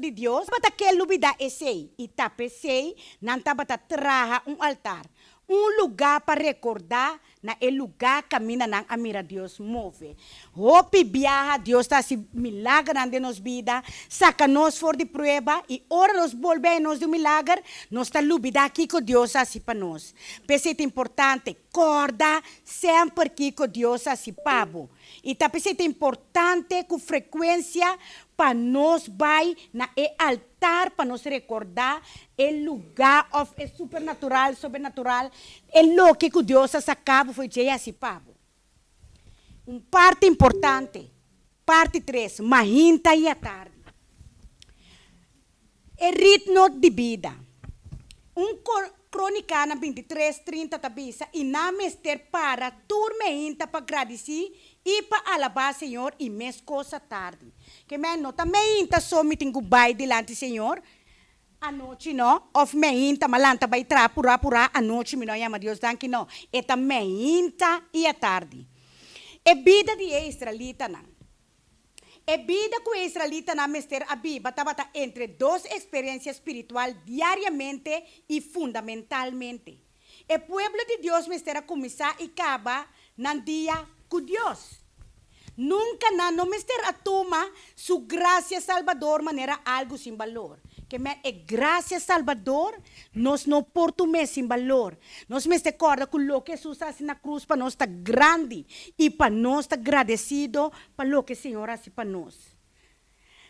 Di Dios tabata ke lubidá esei, i ta p'esei nan tabata traha un altar, un lugá pa rekordá na e lugá kaminda nan a mira Dios move. Hopi biaha Dios ta hasi milagernan den nos bida, saka nos for di prueba, i ora nos bolbe haña nos di un milager, nos ta lubidá kiko Dios a hasi pa nos. P'esei ta importante kòrda semper kiko Dios a hasi pa bo. I ta p'esei ta importante ku frekuensia pa nos bai na e altar pa nos rekordá e lugá òf e supernatural, sobrenatural, e loke ku Dios a saka bo for dje i hasi pa bo. Un parti importante, parti tres, mahinta i atardi. E ritmo di bida. Un Krónikanan 23, 30 ta bisa, I nan mester para tur meinta pa gradisí i pa alabá Señor i meskos atardi. Ke men no ta meinta so mi tin ku bai dilanti Señor, anochi no, òf meinta m'a lanta bai traha purá purá, anochi mi no a yama Dios danki no. E ta meinta i atardi. E bida di e israelitanan. E bida ku e israelitanan mester a biba tabata entre dos eksperensia spiritual diariamente i fundamentalmente. E pueblo di Dios mester a kuminsá i kaba nan dia ku Dios. Nunka nan no mester a tuma Su grasia salbador manera algu sin balor. Ke men e grasia salbador nos no por tum'é sin balor. Nos mester kòrda ku loke Hesus a hasi na krus pa nos ta grandi i pa nos ta gradesido pa loke Señor a hasi pa nos.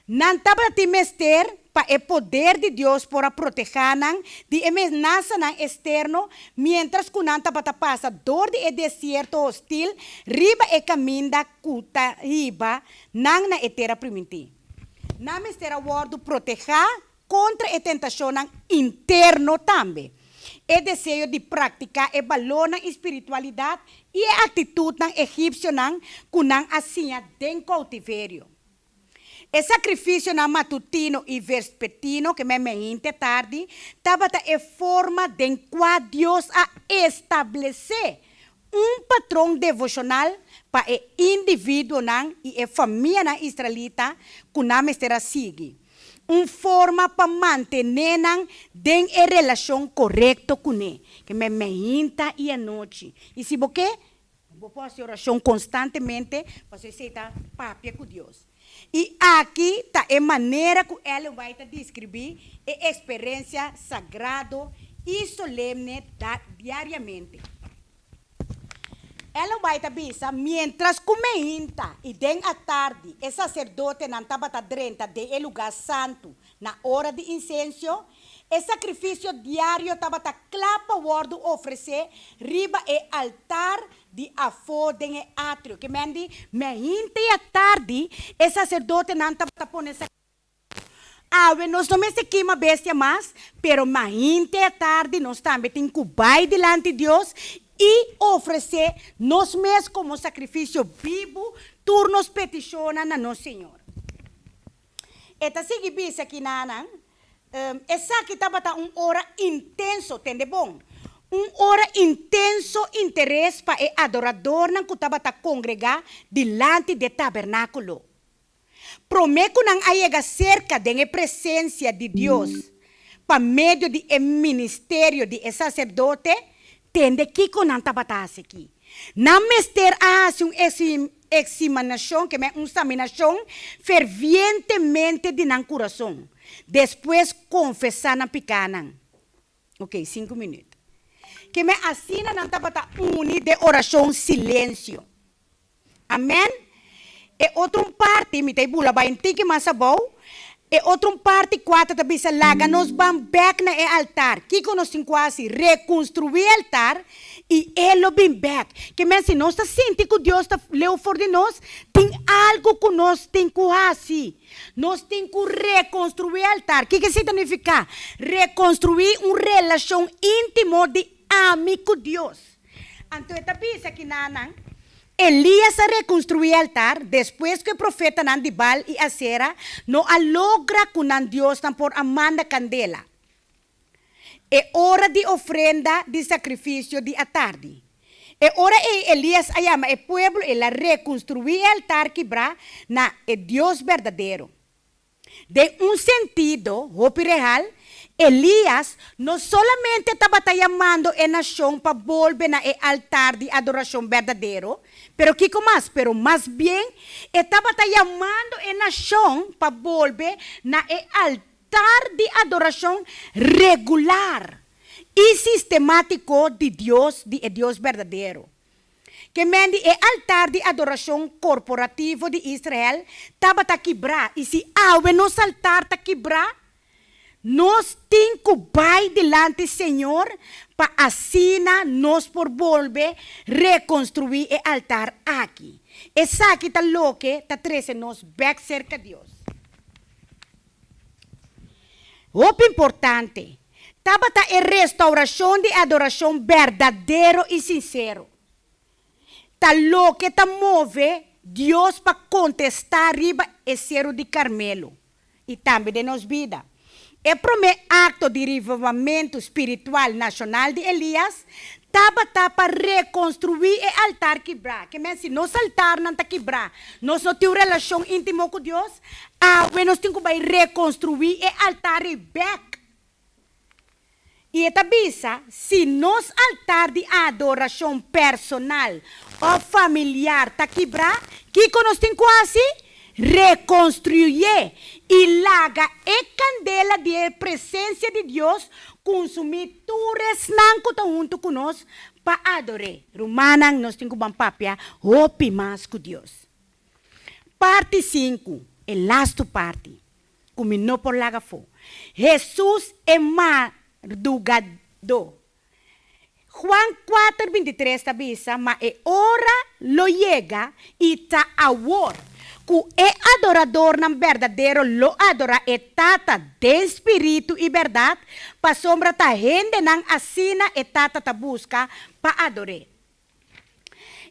Nan tabata tin mester pa e poder di Dios por a protehá nan di e menasanan esterno miéntras ku nan tabata pasa dor di e desierto hostil riba e kaminda ku ta hiba nan na e Tera Primintí. Nan mester a wòrdu protehá kontra e tentashonnan interno tambe, e deseo di praktiká e balornan i spiritualidat i e aktitutnan egipsionan ku nan a siña den koutiverio. E sakrifisionan matutino i vespetino, ke meimeinte tardi, tabata e forma den kua Dios a establesé un patron devoshonal pa e individuonan i e famianan israelita ku nan mester a sigui, un forma pa mantené nan den e relashon korekto kuné, ke men meinta i anochi. I si bo ke, bo por hasi orashon konstantemente, pasobra esei ta papia ku Dios. I aki ta e manera ku Ellen White ta deskribí e eksperensia sagrado i solemne diariamente. Ellen White ta bisa, Miéntras ku meinta i den atardi e saserdotenan tabata drenta den e lugá santu na ora di insensio, e sakrifisio diario tabata kla pa wòrdu ofresé riba e altar di afó den e atrio. Ke men di, Meinta i atardi e saserdotenan tabata pone sakrifisio. Awe nos no mester kima bestia mas, pero mainta i atardi nos tambe tin ku bai dilanti Dios i ofresé nos mes komo sakrifisio bibu tur nos petishonnan na nos Señor. E ta sigui bisa kinanan, Esaki tabata un ora intenso, tende bon, un ora intenso interes pa e adoradornan ku tabata kongregá dilanti di e tabernákulo. Promé ku nan a yega serka den e presensia di Dios pa medio di e ministerio di e saserdote, tende kiko nan tabata hasi aki. Nan mester a hasi un Eximanashon, ke men un saminashon fervientemente di nan kurason, despues konfesá nan pikánan. Ok, sinku minüt. Ke men asina nan tabata uni den orashon silensio. Amèn. E otro un parti, mi ta e bula bai un tiki mas abou, e otro un parti kuater ta bisa laga nos ban bèk na e altar. Kiko nos tin ku hasi? Rekonstruí e altar i e lo bin bèk. Ke men si nos ta sinti ku Dios ta leu for di nos, tin algu ku nos tin ku hasi. Nos tin ku rekonstruí e altar. Kiko esei ta nifiká? Rekonstruí un relashon íntimo di ami ku Dios. Anto e ta bisa kinanan, Elías a rekonstruí e altar despues ku e profetanan di Baal i Asera no a logra ku nan diosnan por a manda kandela. E ora di ofrenda di sakrifisio di atardi. E ora ei Elías a yama e pueblo el a rekonstruí e altar kibrá na e Dios berdadero. Den un sentido hopi real, Elias no solamente tabata yamando e nashon pa bolbe na e altar di adorashon berdadero, pero kiko mas? Pero mas bien e tabata yamando e nashon pa bolbe na e altar di adorashon regular i sistemátiko di Dios, di e Dios berdadero. Ke men di e altar di adorashon korporativo di Israel tabata kibrá, i si awe nos altar ta kibrá, nos tin ku bai dilanti Señor pa asina nos por bolbe rekonstruí e altar aki. Esaki ta loke ta trese nos bèk serka Dios. Hopi importante tabata e restaurashon di e adorashon berdadero i sinsero. Ta loke ta move Dios pa kontestá riba e Seru di Karmelo i tambe den nos bida. E promé akto di revivamentu spiritual nashonal di Elias tabata pa rekonstruí e altar kibrá. Ke men si nos altarnan ta kibrá, nos no tin un relashon íntimo ku Dios, awe nos tin ku bai rekonstruí e altar ei bèk. I e ta bisa, si nos altar di adorashon personal òf familiar ta kibrá, kiko nos tin ku hasi? Rekonstruyé i laga e kandela di e presensia di Dios kunsumí tur esnan ku ta huntu ku nos pa ador'é. Rumannan, nos tin ku ban papia hopi mas ku Dios. Parti sinku, e lastu parti. Ku mi no por laga afó. Hesus e mardugadó. Juan kuater bintitres ta bisa, Ma e ora lo yega, i ta awor, ku e adoradornan berdadero lo adorá e Tata den spiritu i bèrdat, pasobra ta hendenan asina e Tata ta buska pa ador'é.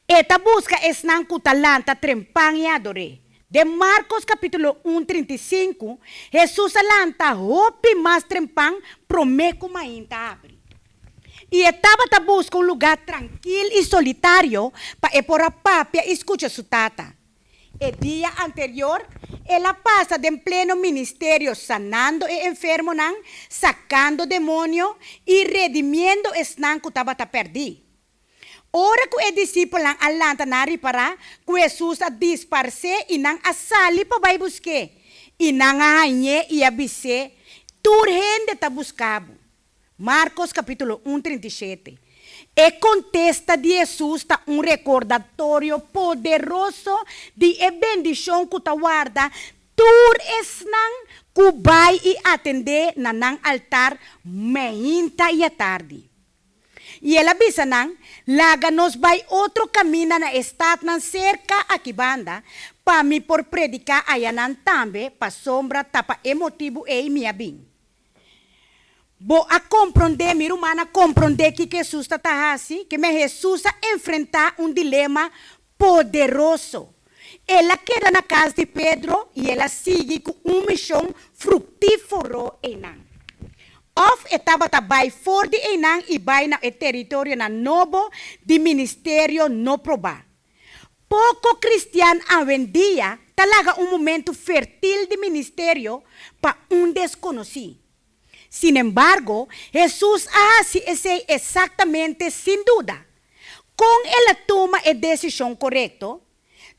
E ta buska esnan ku ta lanta trempan i ador'é. Den Markos kapítulo un, 35, Hesus a lanta hopi mas trempan promé ku mainta abri. I e tabata buska un lugá trankil i solitario pa e por a papia i skucha su Tata. E dia anterior, el a pasa den pleno ministerio sanando e enfermonan, sakando demonio i redimiendo esnan ku tabata pèrdí. Ora ku e disipelnan a lanta nan a ripará ku Hesus a disparsé i nan a sali pa bai busk'é. I nan a hañ'é i a bis'é, Tur hende ta buska bo. Markos kapítulo un, 37. E kontesta di Hesus ta un rekordatorio poderoso di e bendishon ku ta warda tur esnan ku bai i atendé na nan altar meinta i atardi. I el a bisa nan, Laga nos bai otro kaminda na e statnan serka aki banda, pa mi por prediká ayanan tambe, pasobra ta pa e motibu ei mi a bin. Bo a komprondé, mi ruman a komprondé kiko Hesus ta ta hasi? Ke men Hesus a enfrentá un dilema poderoso. El a keda na kas di Pedro i el a sigui ku un mishon fruktífero einan. Òf e tabata bai for di einan i bai na e teritorionan nobo di ministerio no probá. Poko kristian awendia ta laga un momentu fertil di ministerio pa un deskonosí. Sinembargo, Hesus a hasi esei esaktamente sin duda. Kon el a tuma e desishon korekto?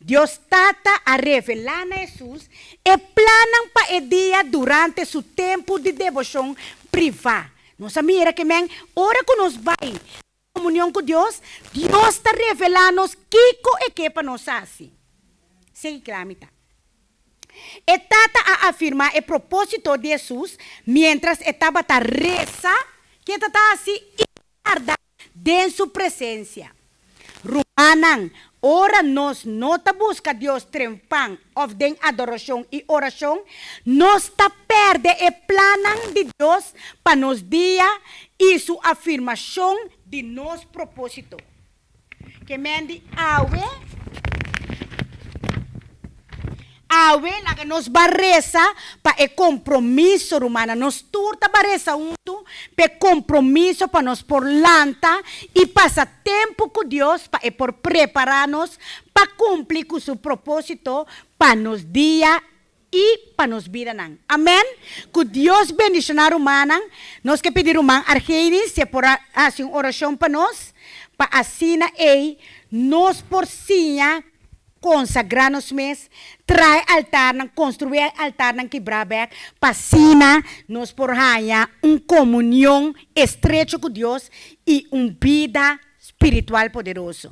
Dios Tata a revelá na Hesus e plannan pa e dia durante su tempu di deboshon privá. Nos a mira ke men ora ku nos bai na komunion ku Dios, Dios ta revelá nos kiko e ke pa nos hasi. Sigui kla mi ta. E Tata a afirmá e propósito di Hesus miéntras e tabata resa ke ta ta hasi i warda den su presensia. Rumannan, ora nos no ta buska Dios trempan òf den adorashon i orashon, nos ta pèrdè e plannan di Dios pa nos dia i su afirmashon di nos propósito. Ke men di awe, awe laga nos ba resa pa e kompromiso, rumannan. Nos tur ta ba resa huntu pa e kompromiso pa nos por lanta i pasa tempu ku Dios pa e por prepará nos pa kumpli ku su propósito pa nos dia. i pa nos bidanan. Amen. Ku Dios bendishoná rumannan. Nos ke pidi ruman Argenis si e por a hasi un orashon pa nos, pa asina ei nos por siña konsagrá nos mes, traha e altarnan, konstruí e altarnan kibrá bèk, pa asina nos por haña un komunion estrecho ku Dios i un bida spiritual poderoso.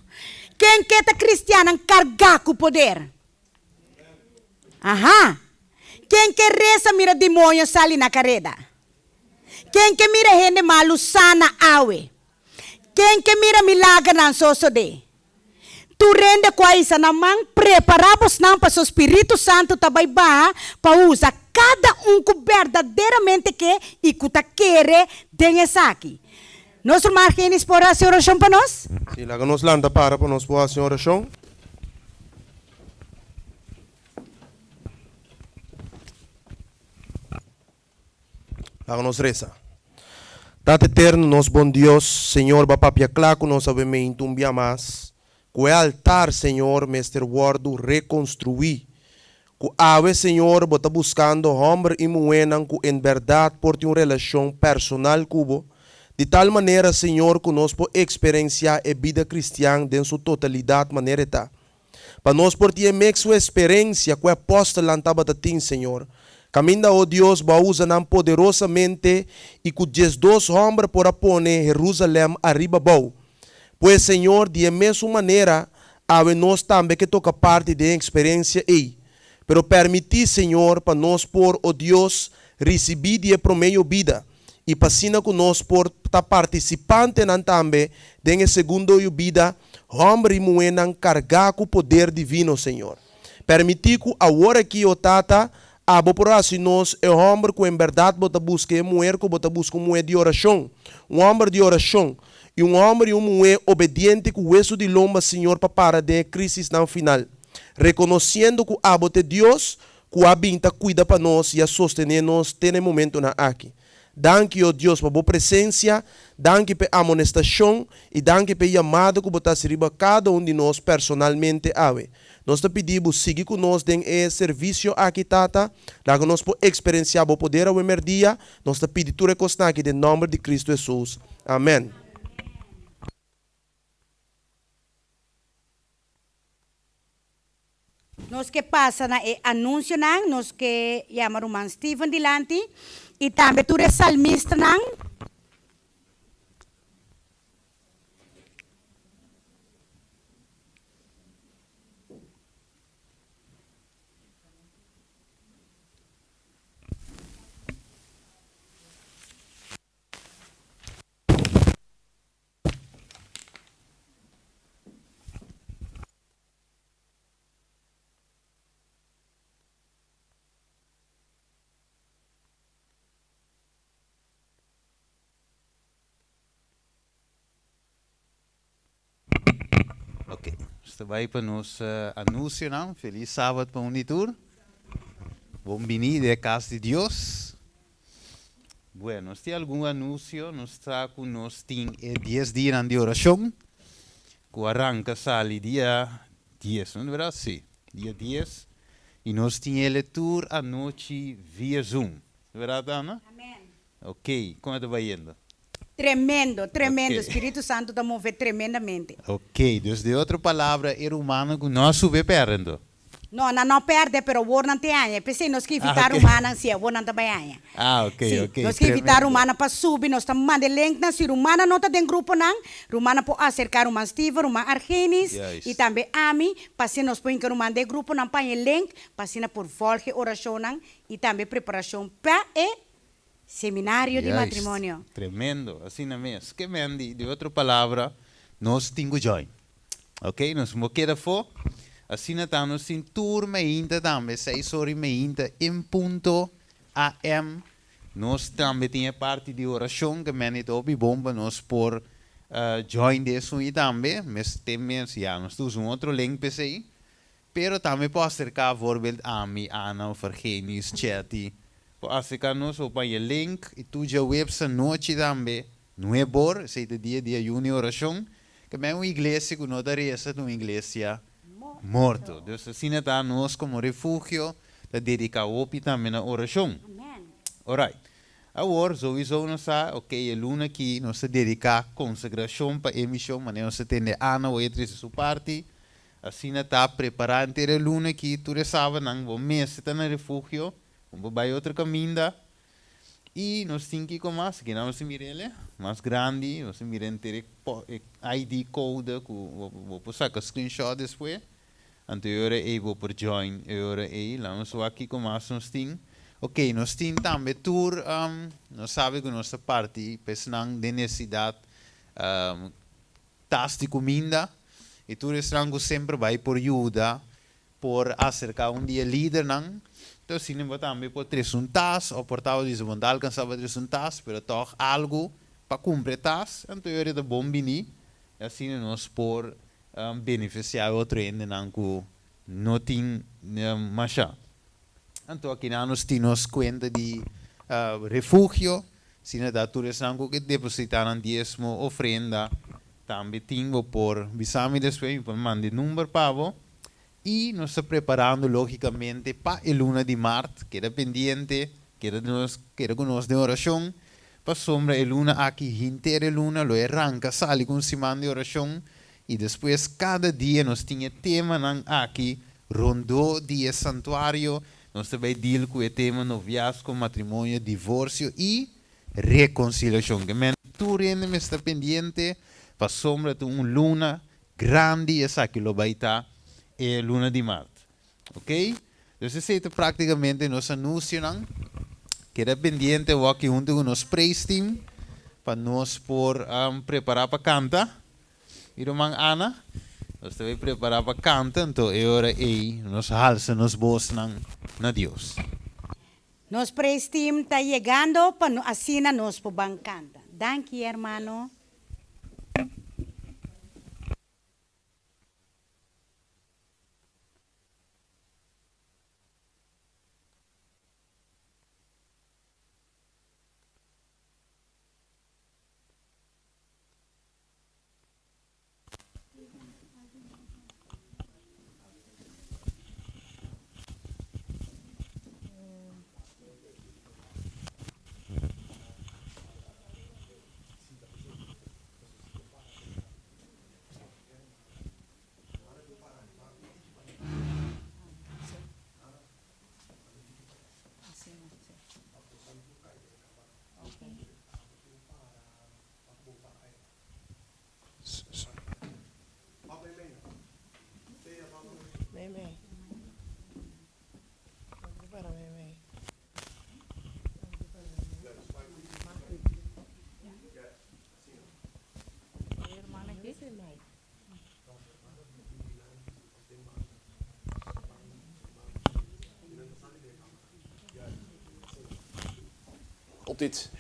Ken ke ta kristiannan kargá ku poder? Aha! Ken ke resa mira demoño sali na kareda? Ken ke mira hende malu sana awe? Ken ke mira milagernan sosodé? Tur hende ku a hisa nan man, prepará bosnan pasobra Spiritu Santu ta bai baha pa usa kada un ku berdaderamente ke i ku ta kere den esaki. Nos ruman Argenis por hasi orashon pa nos? Sí, laga nos lanta para pa nos por hasi un orashon. Laga nos resa. Tata Eterno, nos bon Dios, Señor, bo a papia kla ku nos awe meintu un bia mas, ku e altar, Señor, mester wòrdu rekonstruí. Ku awe, Señor, bo ta buskando hòmber i muhénan ku en bèrdat por tin un relashon personal ku bo, di tal manera, Señor, ku nos por eksperensiá e bida kristian den su totalidat manera e ta. Pa nos por tin e meksu esperensia ku e apòstelnan tabata tin, Señor. Kaminda, o Dios, Bo a usa nan poderosamente i ku 12 hòmber por a pone Herusalèm ariba bou. Pues, Señor, di e mesun manera, awe nos tambe ke toka parti den e eksperensia ei. Pero pèrmití, Señor, pa nos por, o Dios, risibí di e promé yobida, i pa asina ku nos por ta partisipantenan tambe den e segundo yobida, hòmber i muhénan kargá ku poder divino, Señor. Pèrmití ku awor akí, o Tata, Abo por hasi nos e hòmber ku en bèrdat bo ta buska i e muher ku bo ta buska, un muhé di orashon, un hòmber di orashon, i un hòmber i un muhé obediente ku wesu di lomba, Señor, pa para den e krísisnan final, rekonosiendo ku Abo ta e Dios ku a bin ta kuida pa nos i a sostené nos te na e momentunan aki. Danki, o Dios, pa bo presensia, danki pa e amonestashon i danki pa e yamada ku bo ta hasi riba kada un di nos personalmente awe. Nos ta pidi bo sigui ku nos den e servisio aki, Tata. Laga nos por eksperensiá bo poder awe mèrdia. Nos ta pidi tur e kosnan aki den nòmber di Kristu Hesus. Amèn. Nos ke pasa na e anunsionan, nos ke yama ruman Steven dilanti i tambe tur e salmistanan. Ok, nos ta bai pa nos anuncionan. Feliz Sabbat pa un di tur. Bon bini den e cas di Dios. Bueno, nos tin algun anuncio. Nos sa cu nos tin e dies dianan di oracion cu a ranca sali dia dies, no ta berdad? Si, dia dies. Y nos tin ele tur anochi via Zoom. Ta berdad, Ana? Amen. Ok, con e ta bayendo? Tremendo, tremendo. Spiritu Santu ta move tremendamente. Ok, dus den otro palabra e rumannan ku no a sube pèrdè anto? No, nan no a pèrdè, pero awor nan te haña. P'esei nos ke invitá rumannan, si awor nan ta bai haña. Ah, ok, ok. Si, nos ke invitá rumannan pa subi, nos ta manda e linknan. Si rumannan no ta den gruponan, rumannan por aserká ruman Steven, ruman Argenis i tambe ami, pa asina nos por hinka ruman den e gruponan pa haña e link, pa asina por vòlg e orashonnan i tambe preparashon pa e Seminario di Juist, matrimonio. tremendo, asina mes. Ke men di, di otro palabra, nos tin ku join. Ok, nos no keda afó. Asina ta, nos tin tur meinta tambe, seis ora i meinta en punto AM. Nos tambe tin e parti di orashon, ke men di ta hopi bon pa nos por join den esun i tambe. Mes te mes, ya, nos ta usa un otro link p'esei. Pero tambe por aserká voorbeeld ami, Ana of Argenis, Chetty. Por aserká nos o paña link i tur djaweps anochi tambe, nuebor, esei ta dia di ayuno i orashon, ke men un iglesia ku no ta resa ta un iglesia morto. Dus asina ta nos komo refugio. ta dediká hopi tambe na orashon. Alright. Awor, souiso nos sa, ok, e luna aki nos ta dediká konsagrashon pa e mishon, manera nos ta tende Ana hoy a trese su parti. Asina ta prepará henter e luna aki, tur e sabanan bo mester ta na refugio, bo por bai otro kaminda. I nos tin kiko mas? Aki nan nos ta mira el mas grandi, nos ta mira henter e e ID code ku bo bo por saka screenshot despues. Anto e ora ei bo por join e ora ei. Laga nos wak kiko mas nos tin. Ok, nos tin tambe tur, nos sabi ku nos ta parti pa esnan den nesesidat tas di kuminda i tur esnan ku semper bai por yuda por aserká un di e lidernan. Enton asina bo tambe por trese un tas òf por tabata bisa bo no ta alkansá pa trese un tas pero tòg algu pa kumpra e tas. Anto e ora ta bon bini i asina nos por benefisiá e otro hendenan ku no tin mashá. Anto akinan nos tin nos kuenta di refugio, asina ta tur esnan ku ke depositá nan diesmo, ofrenda, tambe tin. Bo por bisa mi despues, mi por manda e number pa bo. I nos ta preparando lógikamente pa e luna di mart. Keda pendiente, keda nos, keda ku nos den orashon, pasobra e luna aki, henter e luna lo e ranka sali ku un siman di orashon I despues kada dia nos tin e temanan aki rondó di e santuario. Nos ta bai deal ku e tema noviazgo, matrimonio, divorsio i rekonsiliashon. Ke men tur hende mester ta pendiente pasobra ta un luna grandi esaki lo bai ta e luna di mart. Ok? Dus esei ta praktikamente nos anusionan. Keda pendiente awor huntu ku nos praise team pa nos por prepará pa kanta. Mi ruman Ana, nos ta bay prepara pa canta, anto e ora ey nos halsa nos bosnan na Dios. Nos praise team ta yegando pa asina nos por ban canta. Danki hermano. Op dit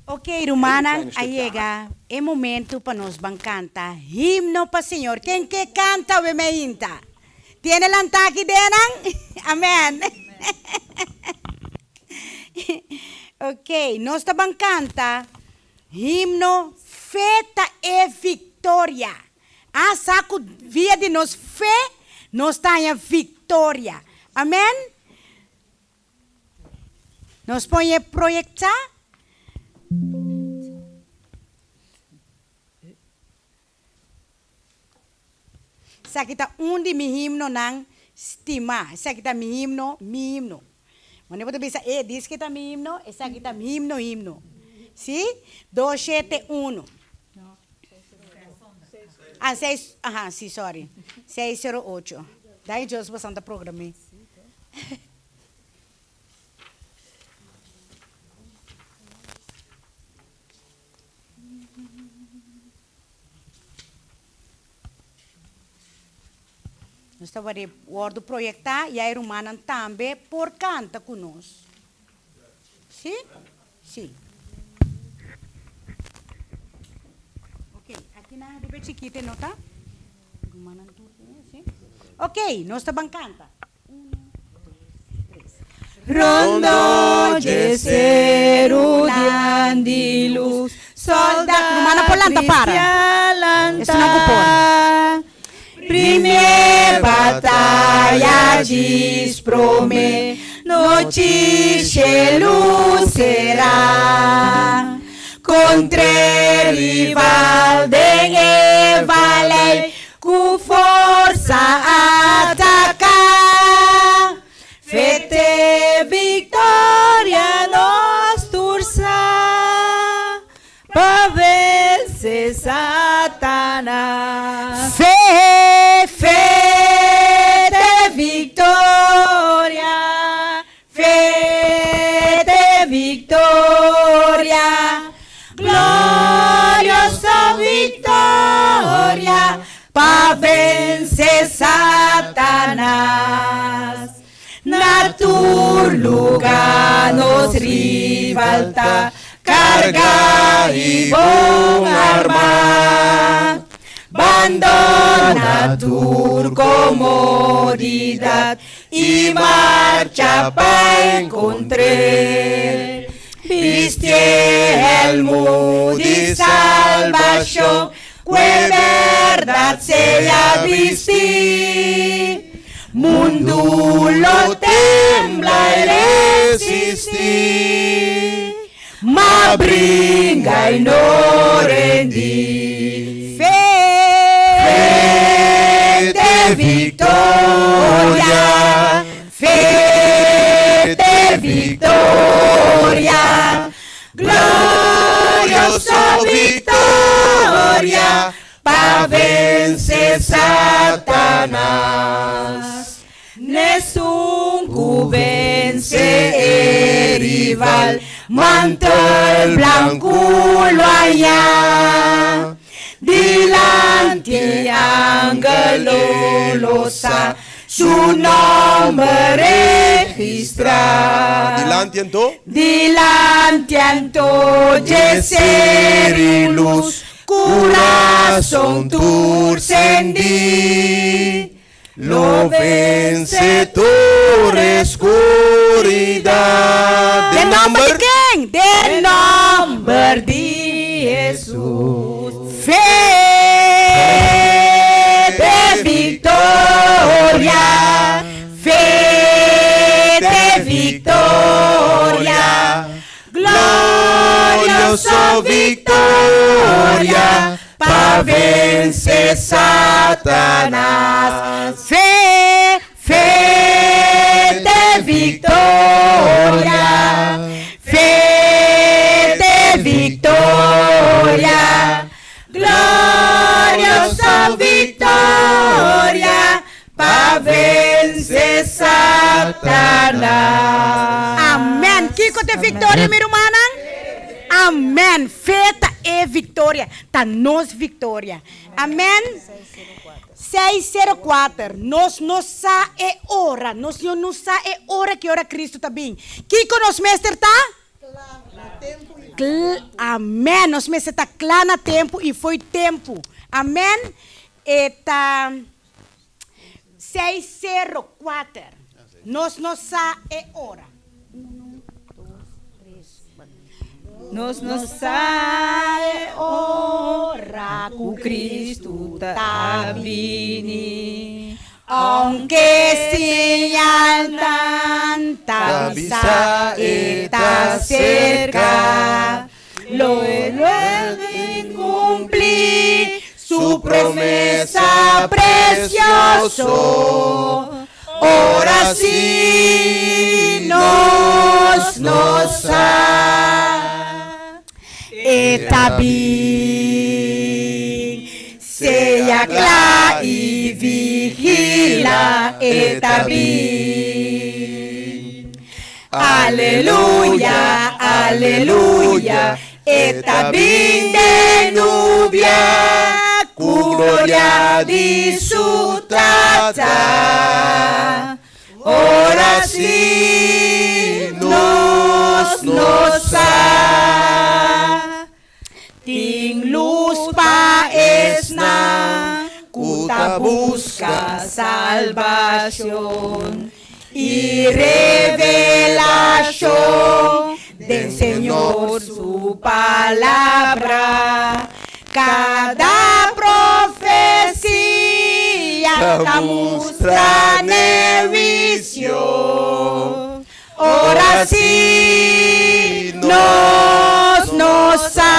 Ok rumannan a yega e momento pa nos ban canta himno pa Señor. Ken ke canta we meinta? Tiene lanta aki denan? Amen. Ok nos ta ban canta himno Fe ta e victoria. A sa cu via di nos fe nos ta haña victoria. Amen. Nos pon e proyecta. Esaki ta un di mi himnonan stima. Esaki ta mi himno, mi himno. Wanneer bo ta bisa e diski ta mi himno, esaki ta mi himno himno. Si? Dos shete uno. Ah, seis, aha, si, sorry. Seis sero ocho. Dai Dios bosan ta program'é. Nos ta worde wordo proyecta y e rumannan tambe por canta cu nos. Si? Si. Ok, aki nan riba e chikito e no ta? Rumannan tur tin, si? Ok, nos ta ban canta. Rondo dje seru dian di lus, Solda Rumana por lanta para. Cristian Esun nan ku por. lanta. Prime bataya djis prome nochi shelu sera. Kontr'e rival den e valei ku forsa ataká. Fe te viktoria nos tur sa. Pa vense Satanas. Fe, fe te victoria, fe te victoria, glorioso victoria, pa vense Satanas. Na tur lugá nos rival ta kargá i bon armá. Bandoná tur komodidat i marcha pa enkontr'é. Bistié hèlmu di salbashon Ku e bèrdat sea bistí, mundu lo tembla i resistí. Ma bringa i no rendí. Fe te viktoria, fe te viktoria. Glorioso victoria pa vence Satanas. N'esun ku vence e rival, mantel blanku lo haña. Dilanti angel lo lo sa su nomber registrá. Dilanti anto. Dilanti anto dje ser i lus, kurason tur sendí. Lo vense tur eskuridat. Den nomber di ken? Den nomber di Hesus. Fe te victoria, fe te victoria, glorioso victoria. Pa vense Satanas. Fe, fe te victoria, fe te victoria, glorioso victoria, pa vense Satanas. Amen. Kiko ta e victoria, mi rumannan? Amen. Fe ta e victoria. Ta nos victoria. Amen. 604. Nos no sa e ora. Nos no no sa e ora ki ora Cristo ta bin. Kiko nos mester ta? Kla. Amen. Nos mester ta kla na tempu i fo'i tempu. Amen. E ta 604. Nos no sa e ora. Nos no sa e ora ku Kristu ta bini. Ounke señalnan ta bisa e ta serka. Lo e bin kumpli su promesa presioso. Ora sí nos no sa. E ta bin. Sea kla i vigila, e ta bin. Aleluya, aleluya, e ta bin den nubia ku gloria di su Tata. Ora sí nos no sa. Tin lus pa esnan ku ta buska salbashon i revelashon den Señor su Palabra. Kada profesia. Ta mustra n'e wisio. Ora si nos no sa.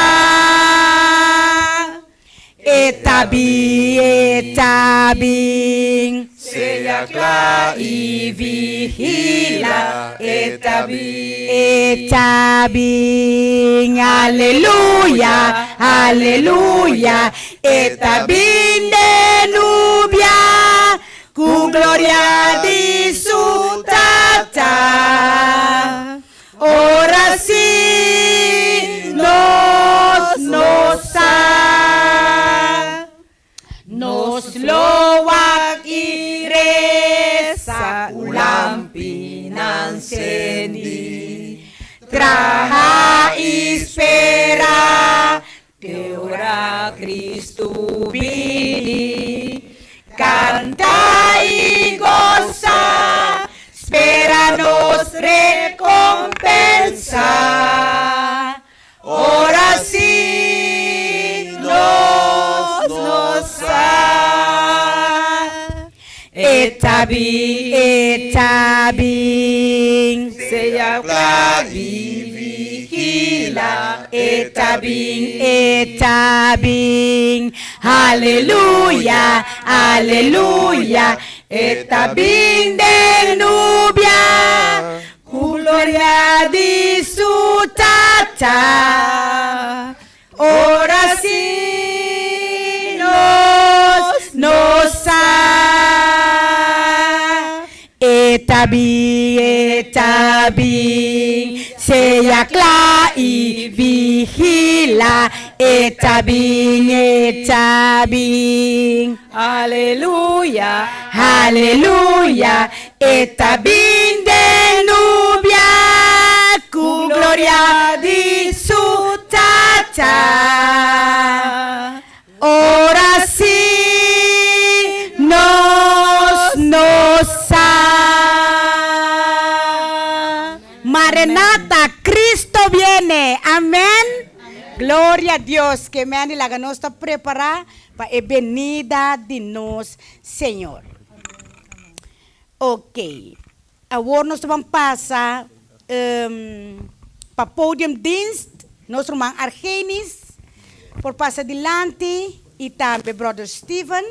E ta bin, e ta bin. Sea kla i vigila, e ta bin. E ta bin, aleluya, aleluya. E ta bin den nubia, ku gloria di su Tata. Ora si nos no sa, nos lo wak i resa ku lampinan sendi, traha i spera te ora Cristo bini. Canta i goza, spera nos recompensa. Ora si nos no sa. E ta bin, e ta bin. Sea kla i vigila, E ta bin, e ta bin. Aleluya, aleluya. E ta bin den nubia, ku gloria di su Tata. Ora si nos no sa. E ta bin, e ta bin, sea kla i vigila. E ta bin, e ta bin. Aleluya, aleluya. E ta bin den nubia, ku gloria di su Tata. Ora si nos no sa. Maranatha, Cristo viene. Amen. Gloria a Dios. Ke men di laga nos ta prepara pa e benida di nos Señor. Ok. Awor nos ta ban pasa pa podiumdienst. Nos ruman Argenis por pasa dilanti y tambe brother Steven.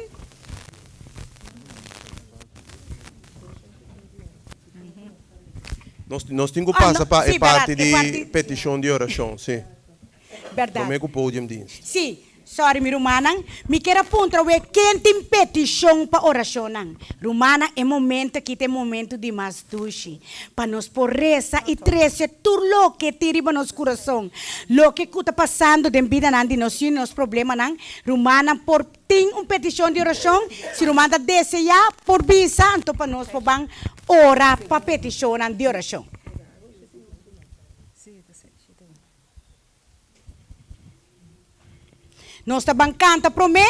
Nos tin cu pasa pa e parti di peticion di oracion, si. Berdad. Prome cu podiumdienst. Si. Sorry mi rumannan, mi kier a puntra we ken tin petishon pa orashonnan. Rumannan e momento aki ta e momento di mas dushi pa nos por resa i trese tur loke tin riba nos kurason, loke ku ta pasando den bidanan di nos yu, nos problemanan. Rumannan por tin un petishon di orashon, si ruman ta deseá por bisa anto pa nos por ban ora pa petishonnan di orashon. Nos ta ban kanta promé,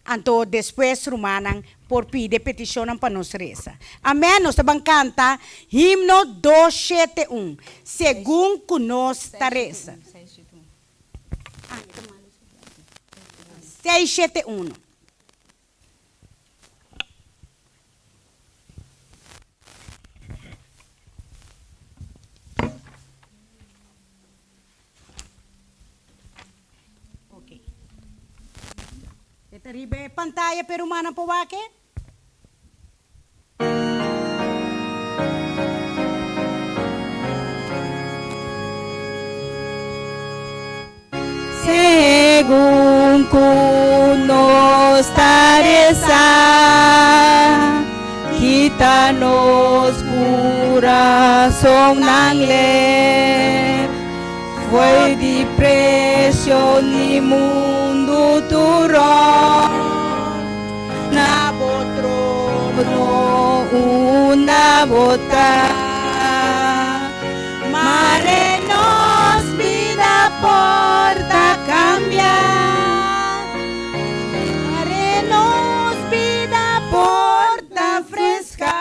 anto despues rumannan por pidi e petishonnan pa nos resa. Amèn. Nos ta ban kanta himno 271, segun ku nos ta resa. 671. Ok. E ta riba e pantaya p'e rumannan por wak e. Segun ku nos ta resa, kita nos kurasonnan lep fo'i di presion di mundu tur rònt na bo trono unda bo ta. Mare nos bida por ta cambia. Mare nos bida por ta fresca.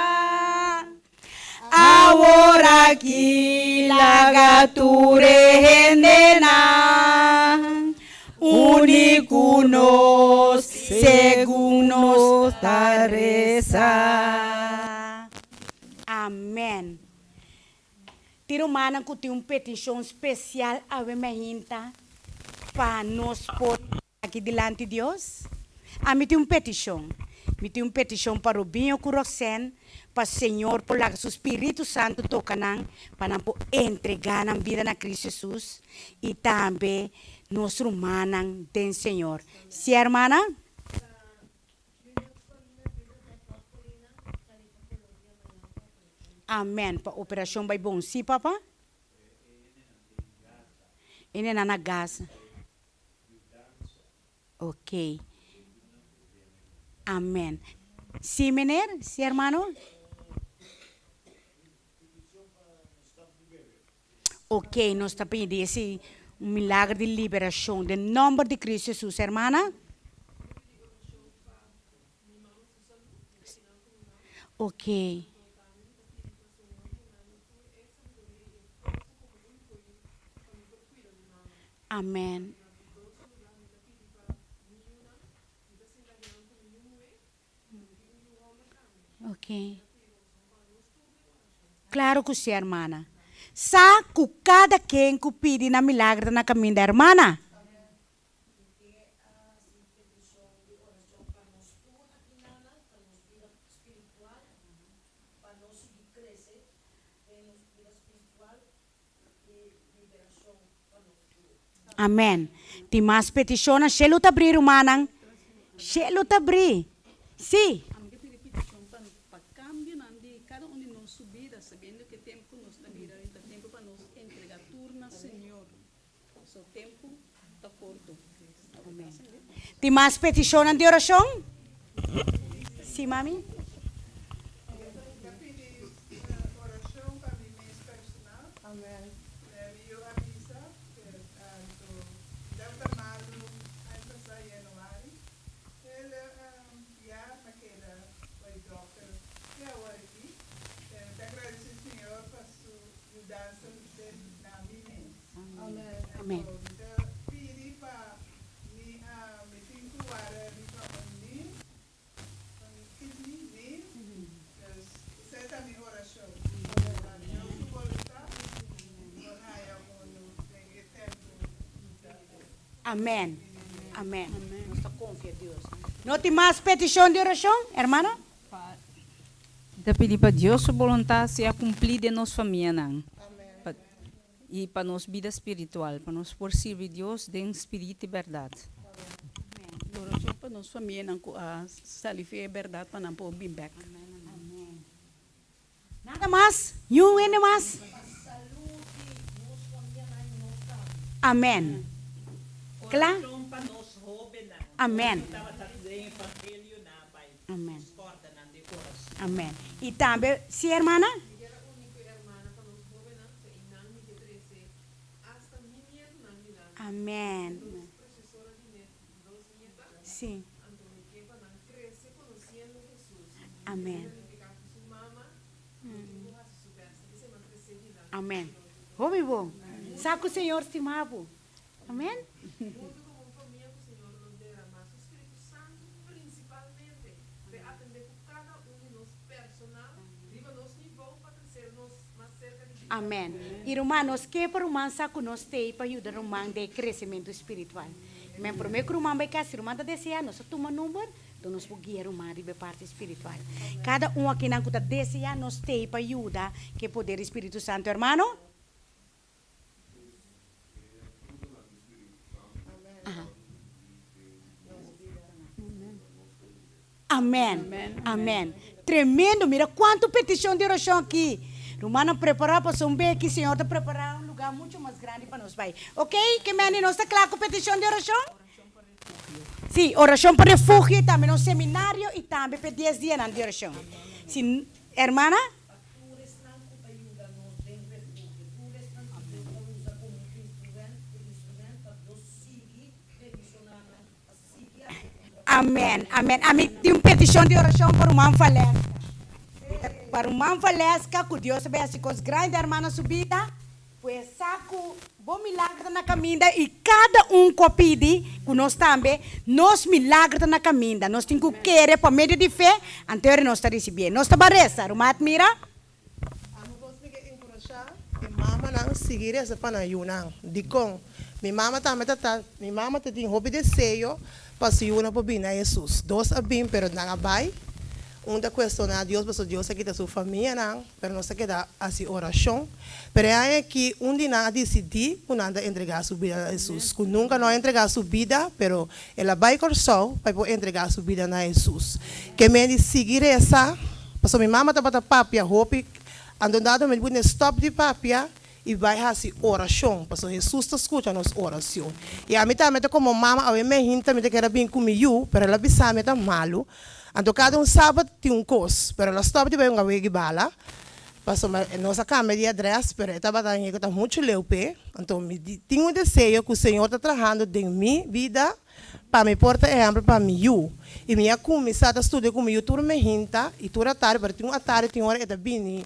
Awor aki laga tur e hendenan uni cu nos segun nos. ta resa. Amen. Tin rumannan ku tin un petishon spesial awe mainta pa nos por aki dilanti Dios? Ami tin un petishon. Mi tin un petishon pa Robinho ku Roxanne pa Señor por laga su Spiritu Santu toka nan pa nan por entregá nan bida na Cristo Jesus i tambe nos rumannan den Señor. Si hermana? Amen pa operacion bay bon si papa? E nena na Gaza. Ok. Amen. Si meneer? Si hermano? Ok, nos ta pidi ese un milagro di liberacion den nomber di Cristo Jesus, hermana. Ok. Amen. Ok. Claro cu si, hermana. Sa cu cada ken cu pidi na milagro ta na caminda, hermana. Amen. Tin mas peticionnan? Shelu ta bri, rumannan. Shelu ta bri. Si. Ami ke pidi peticion pa pa cambionan di cada un di nos su bida, sabiendo ke tempo cu nos ta bira ta tempo pa nos entrega tur na Señor. So tempo ta corto. Amen. Tin mas peticionnan di oracion? Si, mami. Ta pidi oracion pa mi mes personal. Amen. Mi yu a bisa cu Delta malu aña pasa januari. El ya a keda bai dokter te awor aki. Ta agradeci Señor pa su yudansa na mi mes. Amen. Mi ta pidi pa mi mi tin cu wara riba un nir, un kidney nir, dus esey ta mi oracion. Pa Dios su boluntad por haya unu den e tempo cu ta Amen. Amen. Nos ta confia Dios. No tin mas peticion di oracion, hermana? Mi ta pidi pa Dios su boluntad sea cumpli den nos famianan. Pa I pa nos bida spiritual, pa nos por sirbi Dios den spirit i bèrdat. Orashon pa nos famianan ku a sali fi e bèrdat pa nan por bin bèk. Nada mas? Niun hende mas? Amen. Kla? Amen. Amen. Amen. I tambe, si hermana? Amen. Sí. Amen. Amen. Hopi bon. Sa ku Señor stima bo. Amen. Amen. I ruman, nos ke pa ruman sa ku nos t'ei pa yuda ruman den e kresementu spiritual. Amen. Promé ku ruman bai kas, si ruman ta deseá, nos ta tuma number, enton nos por guia ruman riba e parti spiritual. Kada un akinan ku ta deseá, nos t'ei pa yuda ku e poder di Spiritu Santu. Hermano? Amen. Amen. Tremendo. Mira cuanto peticion di oracion aki. Rumannan prepara pasobra un beki Señor ta prepara un lugar mucho mas grandi pa nos bai. Ok, ke mende nos ta cla cu peticion di oracion? Si, oracion pa refugio y tambe nos seminario y tambe pa e dies dianan di oracion. Si, hermana? Pa tur esnan ku ta yuda nos den refugio, tur esnan ku Dios ta usa komo un instrument, un instrument pa Dios sigui bendishoná nan, pa sigui hasi bon trabou. Amen, amen. Ami tin un petishon di orashon pa ruman Valeska. Pa ruman Valeska, ku Dios ta bai hasi kos grandi den hermana su bida. Pues sa ku bo milagro ta na kaminda i kada un ku a pidi ku nos tambe, nos milagro ta na kaminda. Nos tin ku kere pa medio di fe, anto ora nos ta risibié. Nos ta ban resa, ruman Admira. Amo bos mi ke enkurashá e mamanan sigui resa pa nan yunan. Dikon? Mi mama tambe ta ta, mi mama ta tin hopi deseo pa su yunan por bini na Hesus. Dos a bin pero nan a bai. Un ta kuestioná Dios pasobra Dios a kita su famianan, pero nos a keda hasi orashon. Pero e aña aki un di nan a disidí ku nan ta entregá su bida na Hesus, ku nunka no a entregá su bida, pero el a bai Kòrsou pa e por entregá su bida na Hesus. Ke men di sigui resa, pasobra mi mama tabata papia hopi, anto un dado momento mi pone stòp di papia i bai hasi orashon, pasobra Hesus ta skucha nos orashon. I ami tambe ta komo mama, awe mehinta mi ta kere bin ku mi yu, pero el a bisa mi e ta malu. Anto kada un sabat tin un kos, pero el a stòp di bai un awegi bala, pasobra nos a kambia di adrès, pero e tabata haña ku ta muchu leu p'e. Anto mi tin un deseo ku Señor ta trahando den mi bida pa mi por ta ehèmpel pa mi yu. I mi a kuminsá ta studia ku mi yu tur mehinta i tur atardi, pero tin un atardi tin ora e ta bini,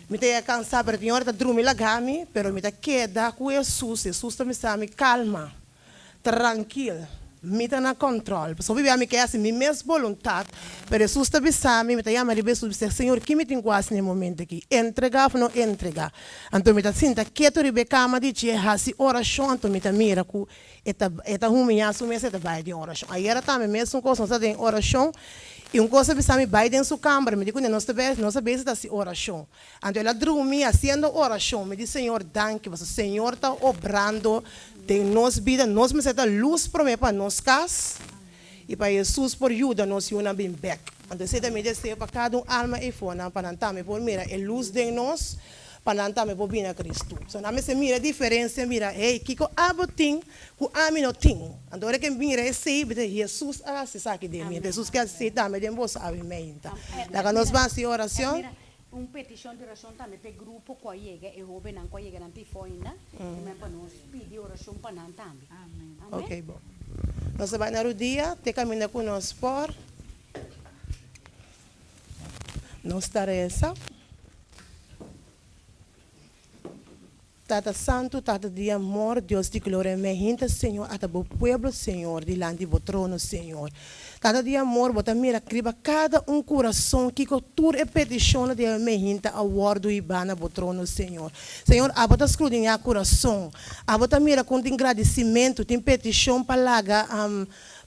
mi ta yega kansá, pero tin ora e ta drumi laga mi, pero mi ta keda ku Hesus, Hesus ta bisa mi, Kalma. Trankil, mi ta na kòntròl. Pasobra hopi bia mi ke hasi mi mes boluntat, pero Hesus ta bisa mi, mi ta yama riba Hesus bisa, Señor, ki mi tin ku hasi na e momento aki? Entregá òf no entregá? Anto mi ta sinta ketu riba e kama di dje, hasi orashon, anto mi ta mira ku e ta e ta humiá su mes, e ta bai den orashon. Ayera tambe mesun kos, nos ta den orashon, i un kos a bisa mi, bai den su kamber. Mi di kuné, nos ta bai, nos a bes ta hasi orashon. Anto el a drumi hasiendo orashon. Mi di, Señor, danki, pasobra Señor ta obrando den nos bida. Nos mester ta lus promé pa nos kas i pa Hesus por yuda nos yunan bin bèk. Anto esei ta mi deseo pa kada un alma eifonan, pa nan tambe por mira e lus den nos, pa nan tambe por bini a Kristu. So nan mester mira e diferensia, mira, hey, kiko abo tin ku ami no tin? Anto ora ke mira esei, bo ta di, Hesus a hasi esaki den mi. Anto Hesus ke hasi esei tambe den boso awe meinta. Laga nos ban hasi orashon. Un petishon di orashon tambe p'e grupo ku a yega, e hóbennan ku a yega nan tifó ainda, i men pa nos pidi orashon pa nan tambe. Amen. Ok, bon. Nos ta bai na rudia te kaminda ku nos por. Nos ta resa. Tata Santu, Tata di amor, Dios di gloria, mi hinta, Señor, ata bo pueblo, Señor, dilanti bo trono, Señor. Tata di amor, bo ta mira kriba kada un kurason kiko tur e petishonnan di mi hinta a wòrdu hibá na bo trono, Señor. Señor, abo ta skrudiñá kurason. Abo ta mira kon tin gradisimentu, tin petishon pa laga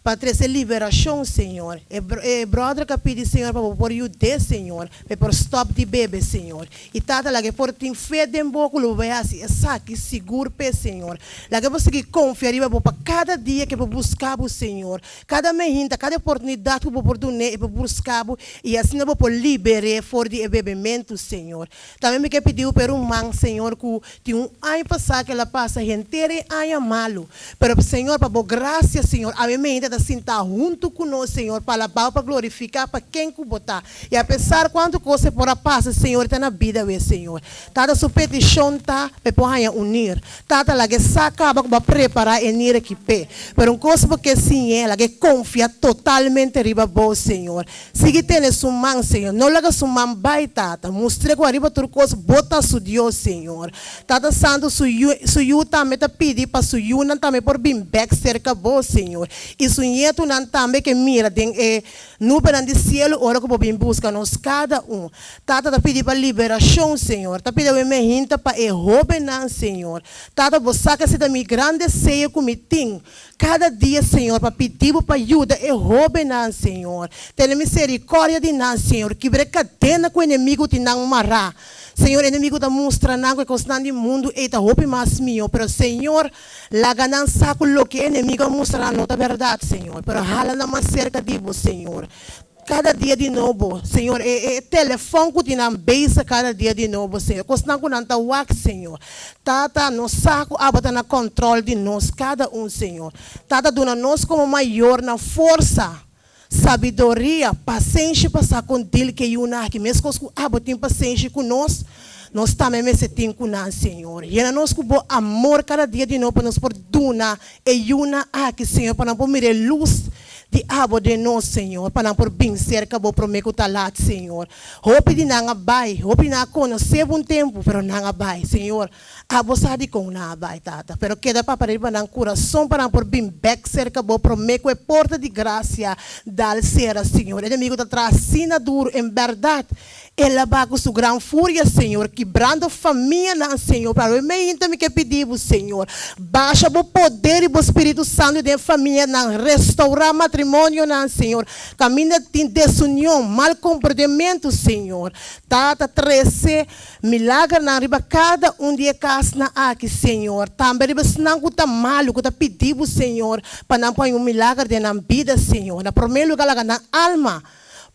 Pa trese liberashon, Señor. E e brother ka pidi, Señor, pa Bo por yud'é, Señor, pa e por stòp di bebe, Señor. I Tata, laga e por tin fe den Bo ku lo Bo bai hasi esaki sigur p'e, Señor. Laga e por sigui konfia riba Bo pa kada dia ku e por buska Bo, Señor. Kada mehinta, kada oportunidat ku Bo por dun'é, e por buska Bo, i asina Bo por liber'é for di e bebementu, Señor. Tambe mi ke pidi Bo pa e ruman, Señor, ku tin un aña pasá ku el a pasa henter e aña malu. Pero, Señor, pa Bo gracia, Señor, awe mainta ta sintá huntu ku nos, Señor, pa alabá Bo, pa glorifiká pa ken ku Bo ta. I apesar kuantu kos e por a pasa, Señor, e ta na bida awe, Señor. Tata, su petishon ta pa e por haña un nir. Tata, laga e sa kaba ku Bo a prepará e nir aki p'e. Pero un kos Bo ke siñ'é, laga e konfia totalmente riba Bo, Señor. Sigui tene su man, Señor. No laga su man bai, Tata. Mustr'é ku ariba tur kos Bo ta su Dios, Señor. Tata Santu, su yu, su yu tambe ta pidi pa su yunan tambe por bin bèk serka Bo, Señor. I su ñetunan tambe ke mira den e nubenan di sielu ora ku Bo bin buska nos kada un. Tata ta pidi pa liberashon, Señor. Ta pidi awe mehinta pa e hóbennan, Señor. Tata, Bo sa ku esei ta mi gran deseo ku mi tin Kada dia, Señor, pa pidi Bo pa yuda e hóbennan, Señor. Tene miserikòrdia di nan, Señor. Kibra e kadena ku enemigu tin nan mará. Señor, enemigu ta mustra nan ku e kosnan di mundu ei ta hopi mas mihó, pero, Señor, laga nan sa ku loke e enemigu a mustra nan no ta bèrdat, Señor. Pero hala nan mas serka di Bo, Señor. Kada dia di nobo, Señor, e e telefòn ku tin nan bezig kada dia di nobo, Señor, kosnan ku nan ta wak, Señor. Tata, nos sa ku abo ta na kòntròl di nos kada un, Señor. Tata, duna nos komo mayornan forsa, sabidoria, pasenshi pa sa kon dil ku e yunan aki. Meskos ku abo tin pasenshi ku nos, nos tambe mester tin ku nan, Señor. Yena nos ku bo amor kada dia di nobo pa nos por duna e yunan aki, Señor, pa nan por mira e lus. di abo den nos, Señor, pa nan por bin serka bo promé ku ta lat, Señor. Hopi di nan a bai, hopi di nan a konosé bo un tempu, pero nan a bai, Señor. Abo sa dikon nan a bai, Tata, pero keda papia riba nan kurason pa nan por bin bèk serka bo promé ku e porta di grasia dal sera, Señor. E enemigu ta traha asina duru, en bèrdat, el a ba ku su gran furia, Señor, kibrando famianan, Señor. Pero awe meinta mi ke pidi bo, Señor, basha bo poder i bo Spiritu Santu den famianan, restourá matrimonionan, Señor, kaminda tin desunion, mal komprendementu, Señor. Tata, trese Milagernan riba kada un di e kasnan aki, Señor. Tambe riba esnan ku ta malu, ku ta pidi Bo, Señor, pa nan por haña un milager den nan bida, Señor. Na promé lugar laga nan alma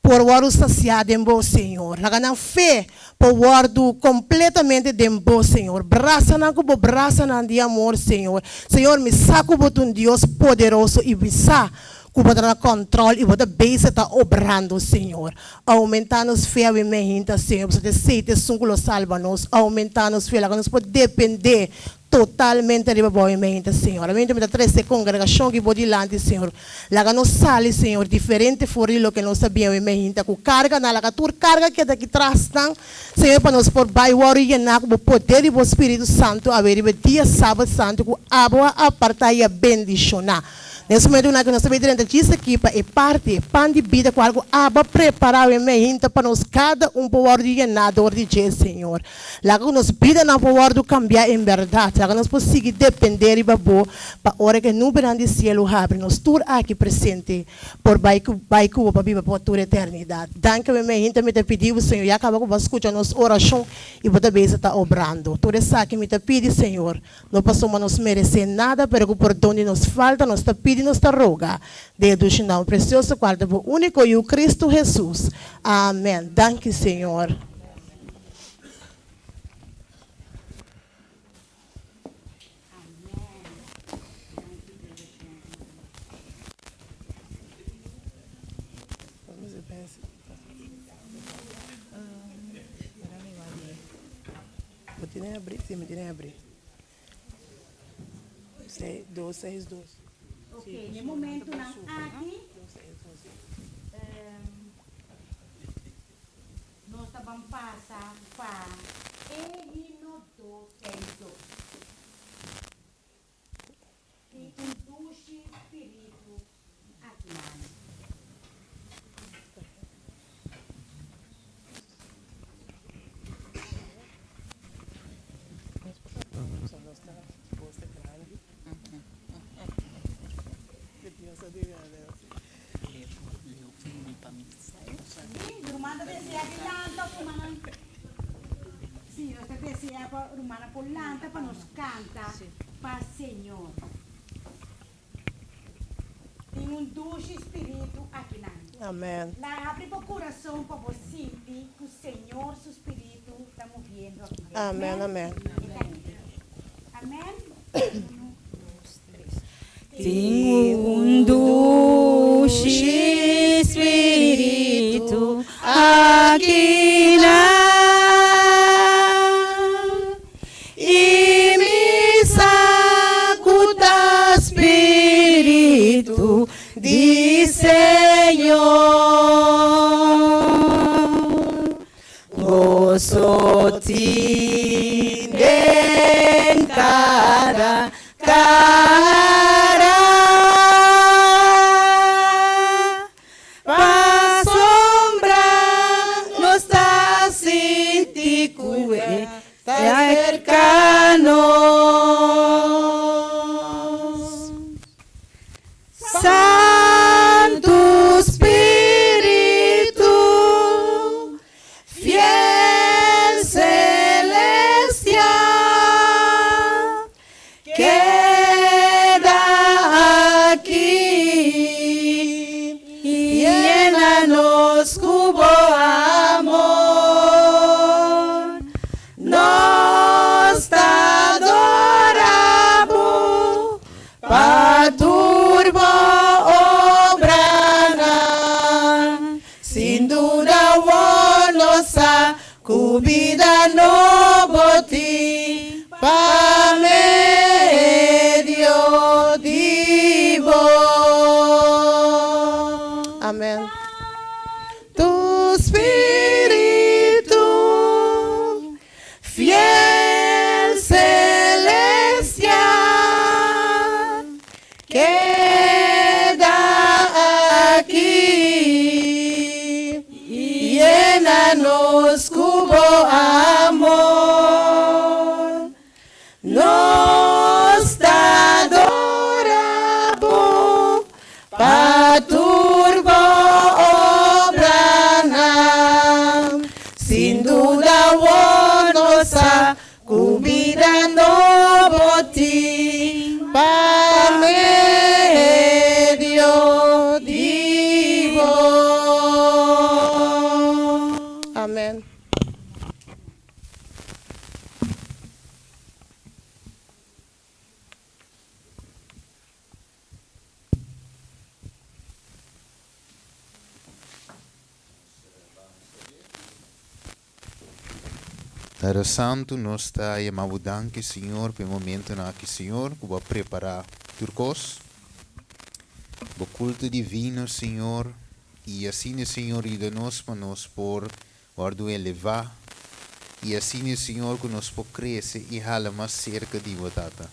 por wòrdu sasiá den Bo, Señor. Laga nan fe por wòrdu kompletamente den Bo, Señor. Brasa nan ku Bo brasanan di amor, Señor. Señor, mi sa ku Bo ta un Dios poderoso i mi sa ku Bo ta na kòntròl i Bo ta bezig ta obrando, Señor. Oumentá nos fe awe meinta, Señor, pasobra esei ta esun ku lo salba nos. Oumentá nos fe, laga nos por dependé totalmente riba Bo awe meinta, Señor. Awe meinta mi ta trese e kongregashon aki Bo dilanti, Señor. Laga nos sali, Señor, diferente for di loke nos ta bien awe meinta, ku karganan. Laga tur karga keda aki tras nan, Señor, pa nos por bai wòrdu yená ku Bo poder di Bo Spiritu Santu awe riba e dia Sabat Santu ku Abo a apartá i a bendishoná. Nes momentunan ku nos ta bay drenta djis aki pa e parti e pan di bida kual ku Abba prepara awe meinta pa nos kada un por wòrdu yená dor di dje, Señor. Laga ku nos bidanan por wòrdu kambiá en bèrdat. Laga nos por sigui dependé riba Bo pa ora ku e nubenan di sielu habri nos tur aki presente por bay ku bay ku Bo pa biba pa tur eternidat. Danki awe meinta mi ta pidi Bo, Señor, ya kaba ku Bo a skucha nos orashon i Bo ta beza ta obrando. Tur esaki mi ta pidi, Señor. No pasobra nos meresé nada, pero ku pordon di nos falta nos ta pidi, nos ta roga, den e dushi nòmber presioso kual ta bo úniko Yu, Kristu Hesus. Amèn. Danki, Señor. Bo tiene abri? Si, mi tiene abri. Seis, dos, seis, dos. Ok, na e momentunan aki, nos ta ban pasa pa e himno dos, seis, dos. Tin un dushi spiritu akinan. Sí, ruman ta desea di lanta of rumannan? Sí, nos ta desea pa rumannan por lanta pa nos canta pa Señor. Tin un dushi spiritu akinan. Amen. La habri bo curason pa bo sinti cu Señor su spiritu ta moviendo aki den. Amen, amen. E ta aki. Amen. Uno, dos, tres. Tin un dushi spiritu akinan. I mi sa ku ta Spiritu di Señor. Goso tin den kada kara. Pasobra nos ta sinti ku e Ta cerca nos. Santu Spiritu, fiel celestial, keda aki i yena nos ku bo amor. Nos ta adora bo pa tur bo obranan. Sin duda awor nos sa ku bida nobo tin pa medio di bo. Keda aki, yena nos ku bo amor. Nos ta adora bo pa tur bo obranan. Sin duda awor nos sa Ku bida nobo tin pa medio di bo. Amen. Tata Santu, nos ta yama Bo danki, Señor, pa e momentonan aki, Señor, ku Bo a prepará tur kos, Bo kulto divino, Señor, i asina, Señor, yuda nos pa nos por wòrdu elevá, i asina, Señor, ku nos por krese i hala mas serka di Bo, Tata.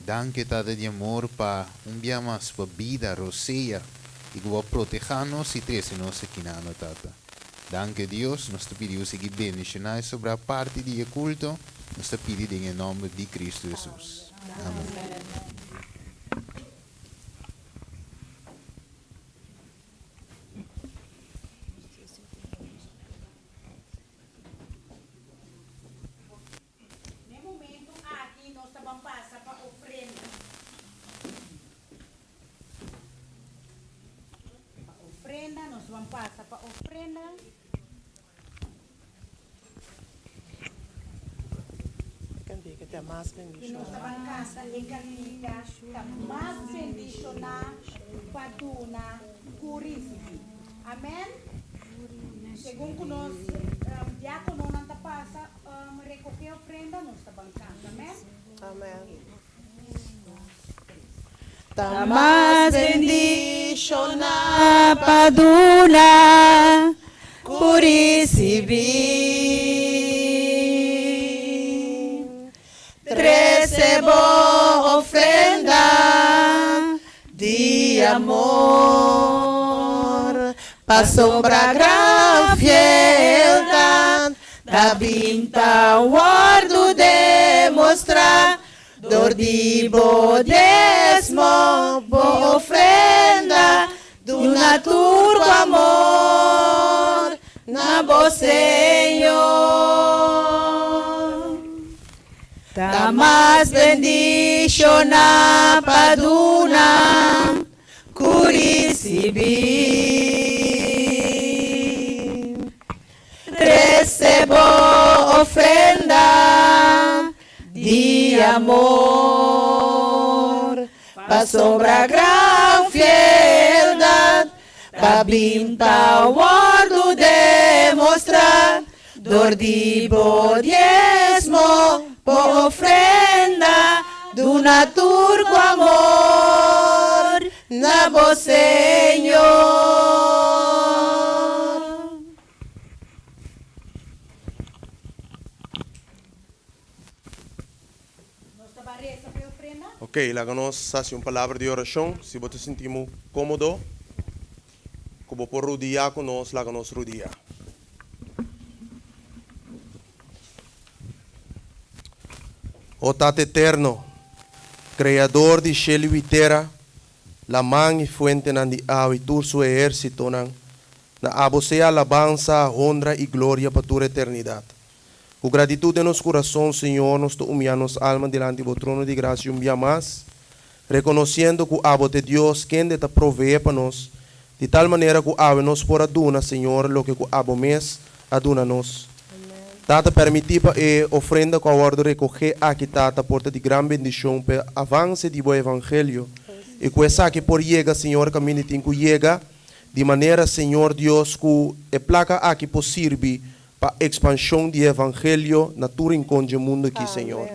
Danki, Tata di amor, pa un bia mas pa bida, rosea, i ku Bo a protehá nos i trese nos akinano, Tata. Danki Dios, nos ta pidi bo sigui bendiciona e sobra parti di e culto, nos ta pidi den e nomber di Cristo Jesus. Amen. Na e momento aki nos ta ban pasa pa ofrenda. Pa ofrenda, nos ban pasa pa ofrenda. I nos ta ban kanta e kantika Ta mas bendishoná pa duna ku risibí. Amèn. Segun ku nos diákononan ta pasa rekogé ofrenda, nos ta ban kanta. Amèn. Amèn. Ta mas bendishoná pa duna ku risibí. Trese bo ofrenda di amor, pasobra gran fieldat ta bin ta wòrdu demostrá Dor di bo diesmo, bo ofrenda, duna tur ku amor na bo Señor. Ta mas bendishoná pa duna ku risibí. Trese bo ofrenda di amor, pasobra gran fieldad pa bin ta wòrdu demostrá dor di bo diesmo, bo ofrenda, duna tur ku amor na bo Señor. Nos ta ban resa pa e ofrenda. Ok, laga nos hasi un palabra di orashon. Si bo ta sinti mu kómodo ku bo por rudiá ku nos, laga nos rudiá. O Tata Eterno, Kreador di shelu i tera, laman i fuentenan di awa i tur su ehérsitonan, Na abo sea alabansa, honra i gloria pa tur eternidat. Ku gratitut den nos kurason, Señor, nos ta umiyá nos alma dilanti bo trono di grasia un bia mas, rekonosiendo ku abo ta e Dios kende ta proveé pa nos, di tal manera ku awe nos por a duna, Señor, loke ku abo mes a duna nos. Tata, permití pa e ofrenda ku a wòrdu rekogé aki, Tata, por ta di gran bendishon pa e avanse di bo evangelio, i ku esaki por yega, Señor, kaminda e tin ku yega, Di manera, Señor Dios, ku e plaka aki por sirbi pa ekspanshon di e evangelio na tur rinkon dje mundu aki, Señor.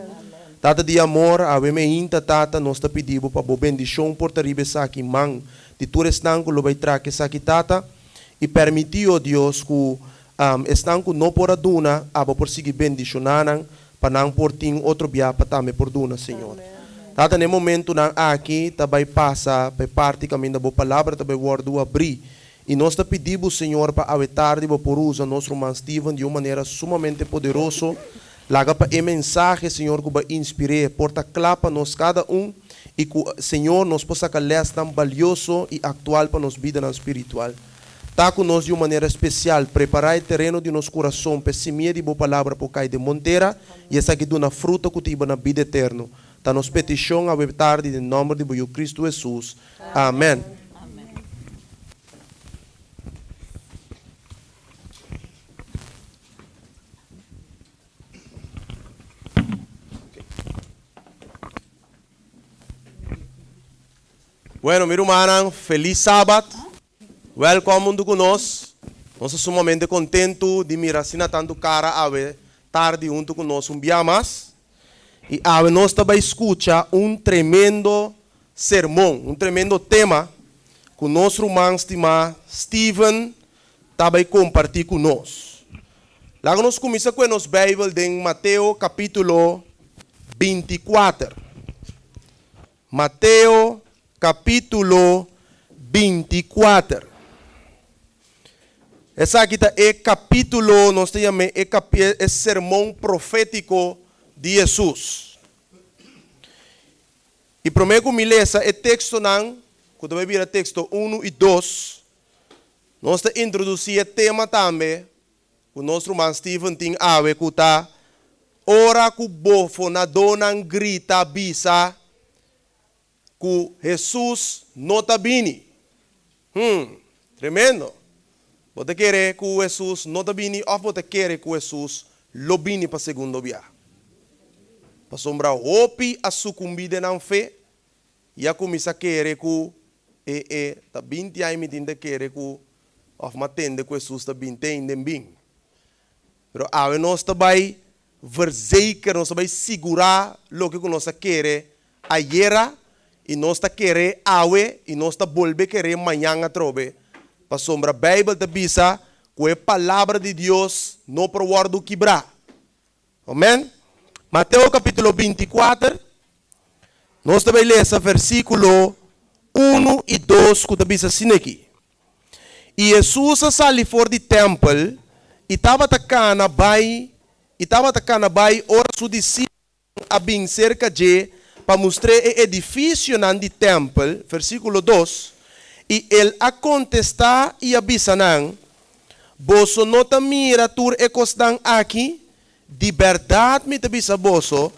Tata di amor, awe meinta, Tata, nos ta pidi Bo pa Bo bendishon por ta riba esaki man di tur esnan ku lo bai traka esaki, Tata, i permití, o Dios, ku esnan ku no por a duna, Abo por sigui bendishoná nan pa nan por tin otro bia pa tambe por duna, Señor. Tata, na e momentunan aki ta bai pasa pa e parti kaminda Bo Palabra ta bai wòrdu abrí. I nos ta pidi Bo, Señor, pa awe tardi Bo por usa nos ruman Steven di un manera sumamente poderoso. Laga pa e mensahe, Señor, ku Bo a inspir'é por ta kla pa nos kada un i ku, Señor, nos por saka lèsnan balioso i aktual pa nos bidanan spiritual. Ta ku nos di un manera spesial. Prepará e tereno di nos kurason pa e simia di Bo Palabra por kai den bon tera i esaki duna fruta ku ta hiba na bida eterno. Ta nos petishon awe tardi den nòmber di Bo Yu Kristu Hesus. Amèn. Bueno, mi rumannan, felis Sabat. Wèlkòm huntu ku nos. Nos ta sumamente kontentu di mira asina tantu kara awe tardi huntu ku nos un bia mas. I awe nos ta bai skucha un tremendo sermon, un tremendo tema ku nos ruman stimá Steven ta bai kompartí ku nos. Laga nos kuminsá ku e nos Beibel den Mateo kapítulo 24. Mateo kapítulo 24. Esaki ta e kapítulo, nos ta yam'é e kapi e sermon profétiko di Hesus. I promé ku mi lesa e tekstonan, ku ta bai bira teksto unu i dos, nos ta introdusí e tema tambe ku nos ruman Steven tin awe ku ta ora ku bofonadónan grita bisa ku Hesus no ta bini. Hmm, tremendo! Bo ta kere ku Hesus no ta bini òf bo ta kere ku Hesus lo bini pa segundo biaha? Pasobra hopi a sukumbí den nan fe i a kuminsá kere ku e e ta binti aña mi tin ta kere ku òf m'a tende ku Hesus ta bin te ainda en bin. Pero awe nos ta bai verzeker, nos ta bai sigurá loke ku nos a kere ayera i nos ta kere awe i nos ta bolbe kere mañan atrobe. Pasobra Beibel ta bisa ku e palabra di Dios no por wòrdu kibrá. Amen. Mateo kapítulo 24, nos ta bai lesa versíkulo unu i dos ku ta bisa asina aki, I Hesus a sali for di tèmpel i tabata kana bai i tabata kana bai ora su disipelnan a bin serka dje pa mustr'é e edifisionan di tèmpel, versíkulo dos, I el a kontestá i a bisa nan, Boso no ta mira tur e kosnan aki? Di bèrdat mi ta bisa boso,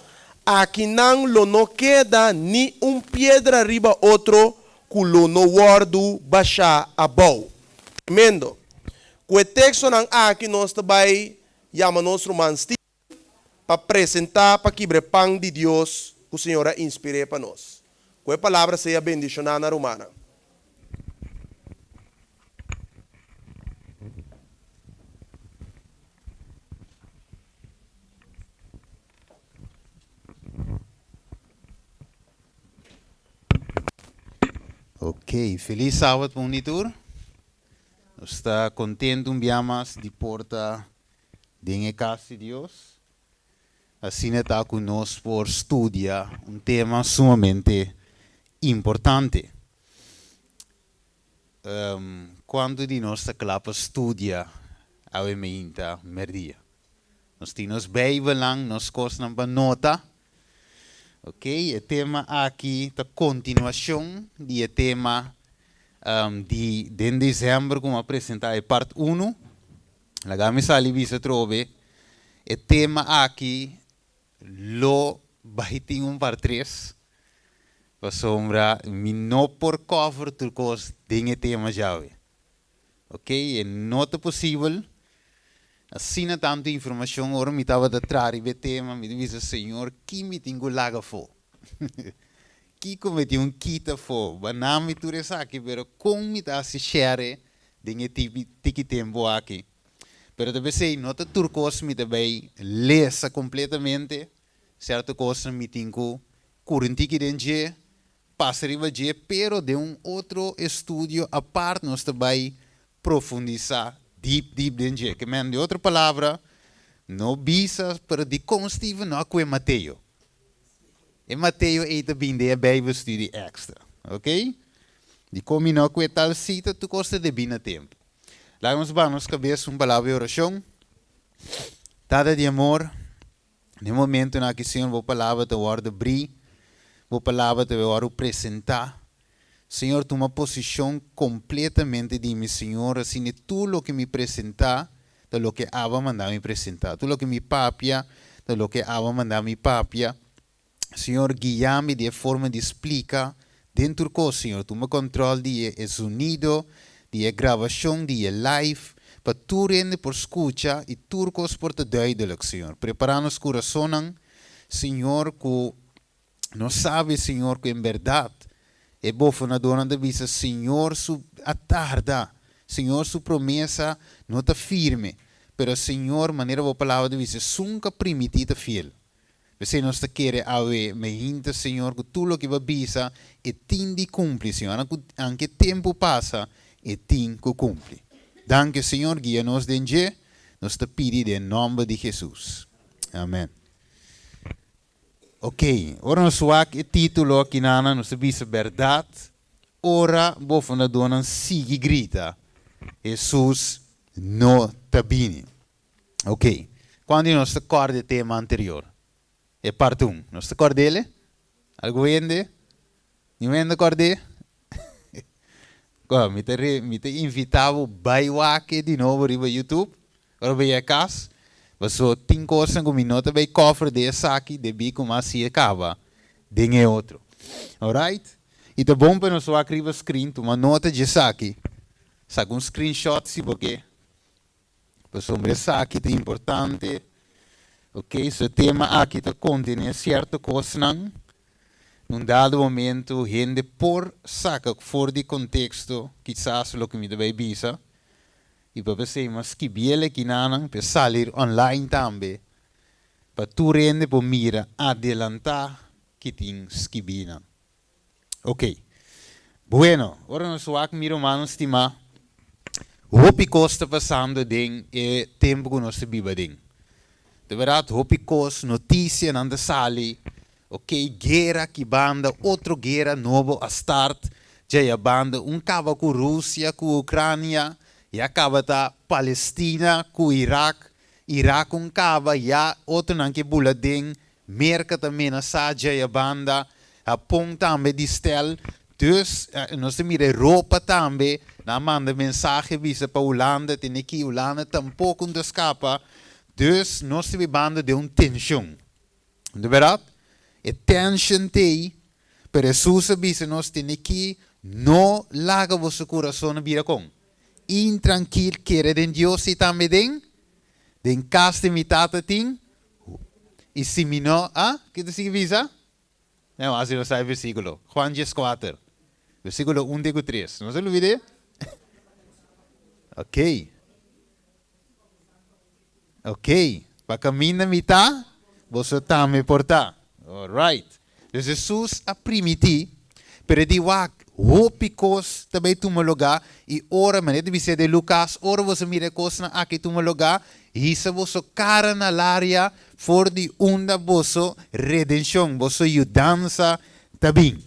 akinan lo no keda ni un piedra riba otro ku lo no wòrdu bashá abou. Tremendo! Ku e tekstonan aki nos ta bai yama nos ruman Steven pa presentá pa kibra e pan di Dios ku Señor a inspir'é pa nos. Ku e palabra sea bendishoná na rumannan. Ok, felis sabat pa un di tur. Nos ta kontentu un bia mas di por ta den e kas di Dios. Asina ta ku nos por studia un tema sumamente importante. Kuantu di nos ta kla pa studia awe meinta merdia? Nos tin nos Bijbelnan, nos kosnan pa nota. Ok, e tema aki ta kontinuashon di e tema di den desèmber ku mi a presentá e part unu. Laga mi sali bisa atrobe, e tema aki Lo bai tin un par tres, pasobra mi no por cover tur cos den e tema djawe. Ok, e no ta posibel. Asina tantu informacion ora mi tabata traha riba e tema, mi ta bisa, Señor, ki mi tin cu laga afo? Kico mi tin un kita afo? Bana mi tur esaki, pero con mi ta haci share den e tiki tempo aki? Pero ta p'esei no ta tur kos mi ta bai lesa kompletamente, sèrto kosnan mi tin ku kuri un tiki den dje, pasa riba dje, pero den un otro estudio apart nos ta bai profundisá dip dip den dje. Ke men, di otro palabra, no bisa, pero dikon Steven no a kue Mateo? E Mateo ei ta bin den e Bijbelstudie extra. Ok? Di kon mi no ku e tal sita tur kos ta debí na tempu. Laga nos baha nos kabes un palabra di orashon. Tata di amor, den e momentunan aki Señor bo palabra ta wòrdu brí, bo palabra ta wòrdu presentá. Señor tuma posishon kompletamente di mi Señor asina tur loke mi presentá ta loke Abba manda mi presentá, tur loke mi papia ta loke Abba manda mi papia. Señor guia mi di e forma di splika den tur kos Señor tuma kòntròl di e zonido, di e grabashon, di e live pa tur hende por skucha i tur kos por ta duidelik Señor. Prepará nos kurasonnan Señor ku nos sabi Señor ku en bèrdat e bofonadónan ta bisa Señor su a tarda, Señor su promesa no ta firme, pero Señor manera bo palabra ta bisa esun ku a primití ta fiel. P'esei nos ta kere awe mehinta, Señor, ku tur loke bo a bisa e tin di kumpli, Señor. Anke anke tempu pasa, e tin ku kumpli. Danki, Señor, guia nos den dje. Nos ta pidi den nòmber di Hesus. Amen. Oké, ora nos wak e título akinana, nos ta bisa bèrdat, ora bo fundadónan sigui grita, Hesus no ta bini. Ok, cuanto di nos ta corda e tema anterior? E part un. Nos ta cord'ele? Algun hende? Niun hende cord'é? Goh, mi ta re, mi ta invita bo bai wak e di nobo riba YouTube, ora bo yega cas, paso tin cosnan cu mi no ta bay cover den esaki debí cu mas si e caba den e otro. Alright? Y ta bon pa nos wak riba screen, tuma nota dje esaki, saca un screenshot si bo ke. Pasobra esaki ta importante. Ok, so e tema aki ta kontené sierto kosnan. Na un dado momento hende por saka for di konteksto kisas loke mi ta bai bisa. I pa p'esei mi a skibiel e kinanan pa e salir online tambe pa tur hende por mira adelantá ki tin skibí nan. Ok. Bueno, ora nos wak mi rumannan stimá, hopi kos ta pasando den e tempu ku nos ta biba den. De bèrdat, hopi kos, notisianan ta sali, ok, guera aki banda, otro guera nobo a start djaya banda, un kaba ku Rusia ku Ukrania, ya kaba ta Palestina ku Irak, Irak un kaba, ya otronan ke bula den Merka ta menasá djaya banda, Hapon tambe di stel. Dus nos ta mira Europa tambe, nan a manda mensahe bisa pa Hulanda, tene ki Hulanda tampoko no ta skapa. Dus nos ta bibando den un tenshon. No ta bèrdat? E tenshon t'ei, pero Hesus a bisa nos tene ki no laga boso kurason bira kon? Intrankil, kere den Dios i tambe den den kas di mi Tata tin I si mi no, a? Ki ta sigui bisa? No, asi no sa e versíkulo. Juan dieskuater, versíkulo un te ku tres. No se lubid'é? Ok. Ok. Pa kaminda mi ta, boso tambe por ta. Alright. Dus Hesus a primití, pero e di, Wak, hopi kos ta bai tuma lugá, i ora, manera ta bis'é den Lukas, ora boso mira e kosnan aki tuma lugá, hisa boso kara na laria for di unda boso redenshon, boso yudansa ta bin.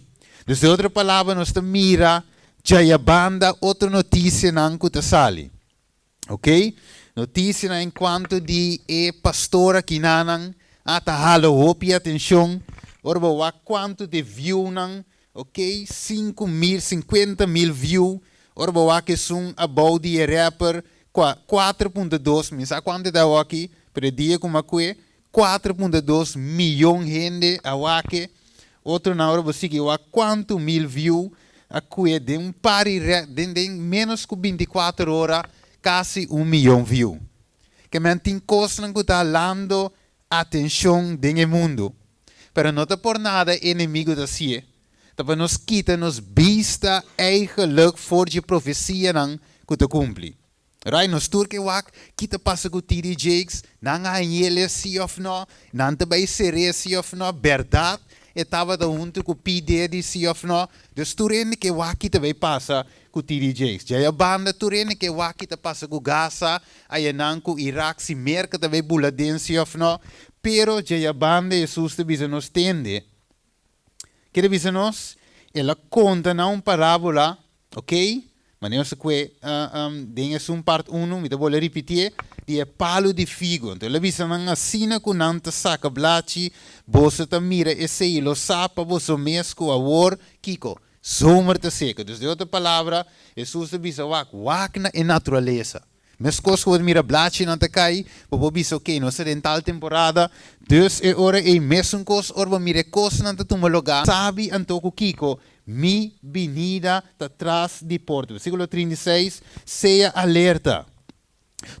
Dus den otro palabra nos ta mira djayabanda otro notisianan ku ta sali. Ok, notisianan en kuanto di e pastor akinanan a ta hala hopi atenshon. Ora bo wak kuantu di viewnan, ok, 5000, 50.000 view. Ora bo wak esun abou di e rapper, kua 4.2, mi sa kuantu ta awoki, pero e dia ku mi a kue, 4.2 miyon hende a wak e. Otronan ora bo sigui wak kuantu mil view a kue den un par di den den menos ku bintikuater ora kasi un miyon view. Ke men tin kosnan ku ta halando atenshon den e mundu. Pero no ta por nada e enemigu ta hasié. Ta pa nos kita nos bista eigenlik for dje profesianan ku ta kumpli. Right, nos tur ke wak ki ta pasa ku TD Jakes, nan a hañ'ele si of no, nan ta bai ser'é si of no, bèrdat e tabata huntu ku P. Diddy si of no, dus tur hende ke wak ki ta bai pasa ku TD Jakes. Djaya banda tur hende ke wak ki ta pasa ku Gaza, ayanan ku Irak si Merka ta bai bula den si of no, pero djaya banda Hesus ta bisa nos tende. Kiko bisa nos? El a konta nan un parábola, ok? Manera nos kue den esun part 1, mi ta bolbe ripití, di e palu di figo. Anto, el a bisa nan asina ku nan ta saka blachi, boso ta mira esei, lo sa pa boso mes ku awor, kiko, zomer ta serka. Dus, den otro palabra, Hesus ta bisa wak, wak na e naturalesa. Meskos ku mira blachi nan ta kai, bo bisa ok, nos ta den tal temporada, dus e ora e mesun kos, ora bo mira kos nan ta tuma lugá, sabi anto ku kiko, mi binida ta tras di porta. Versíkulo 36, sea alerta.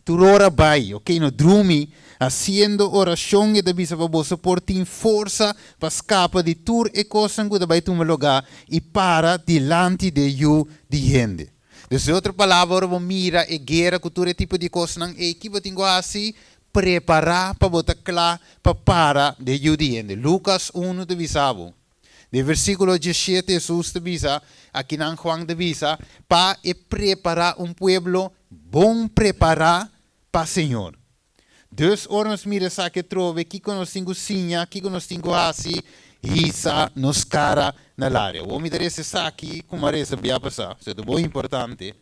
Tur ora bai, ok, no drumi, hasiendo orashon e ta bisa pa boso por tin forsa pa skapa di tur e kosnan ku ta bai tuma lugá i para dilanti di Yu di Hende. Dus den otro palabra, ora bo mira e guera ku tur e tipo di kosnan ei, ki bo tin ku hasi? Prepará pa bo ta kla pa para den Yu di Hende. Lukas 1 ta bisa bo. Den versíkulo 17 Hesus ta bisa, akinan Juan ta bisa, pa e prepará un pueblo bon prepará pa Señor. Dus ora nos mira esaki atrobe, kiko nos tin ku siña, kiko nos tin ku hasi, hisa nos kara na laria. Awor mi ta resa esaki ku mi a resa bia pasá, so ta bon importante.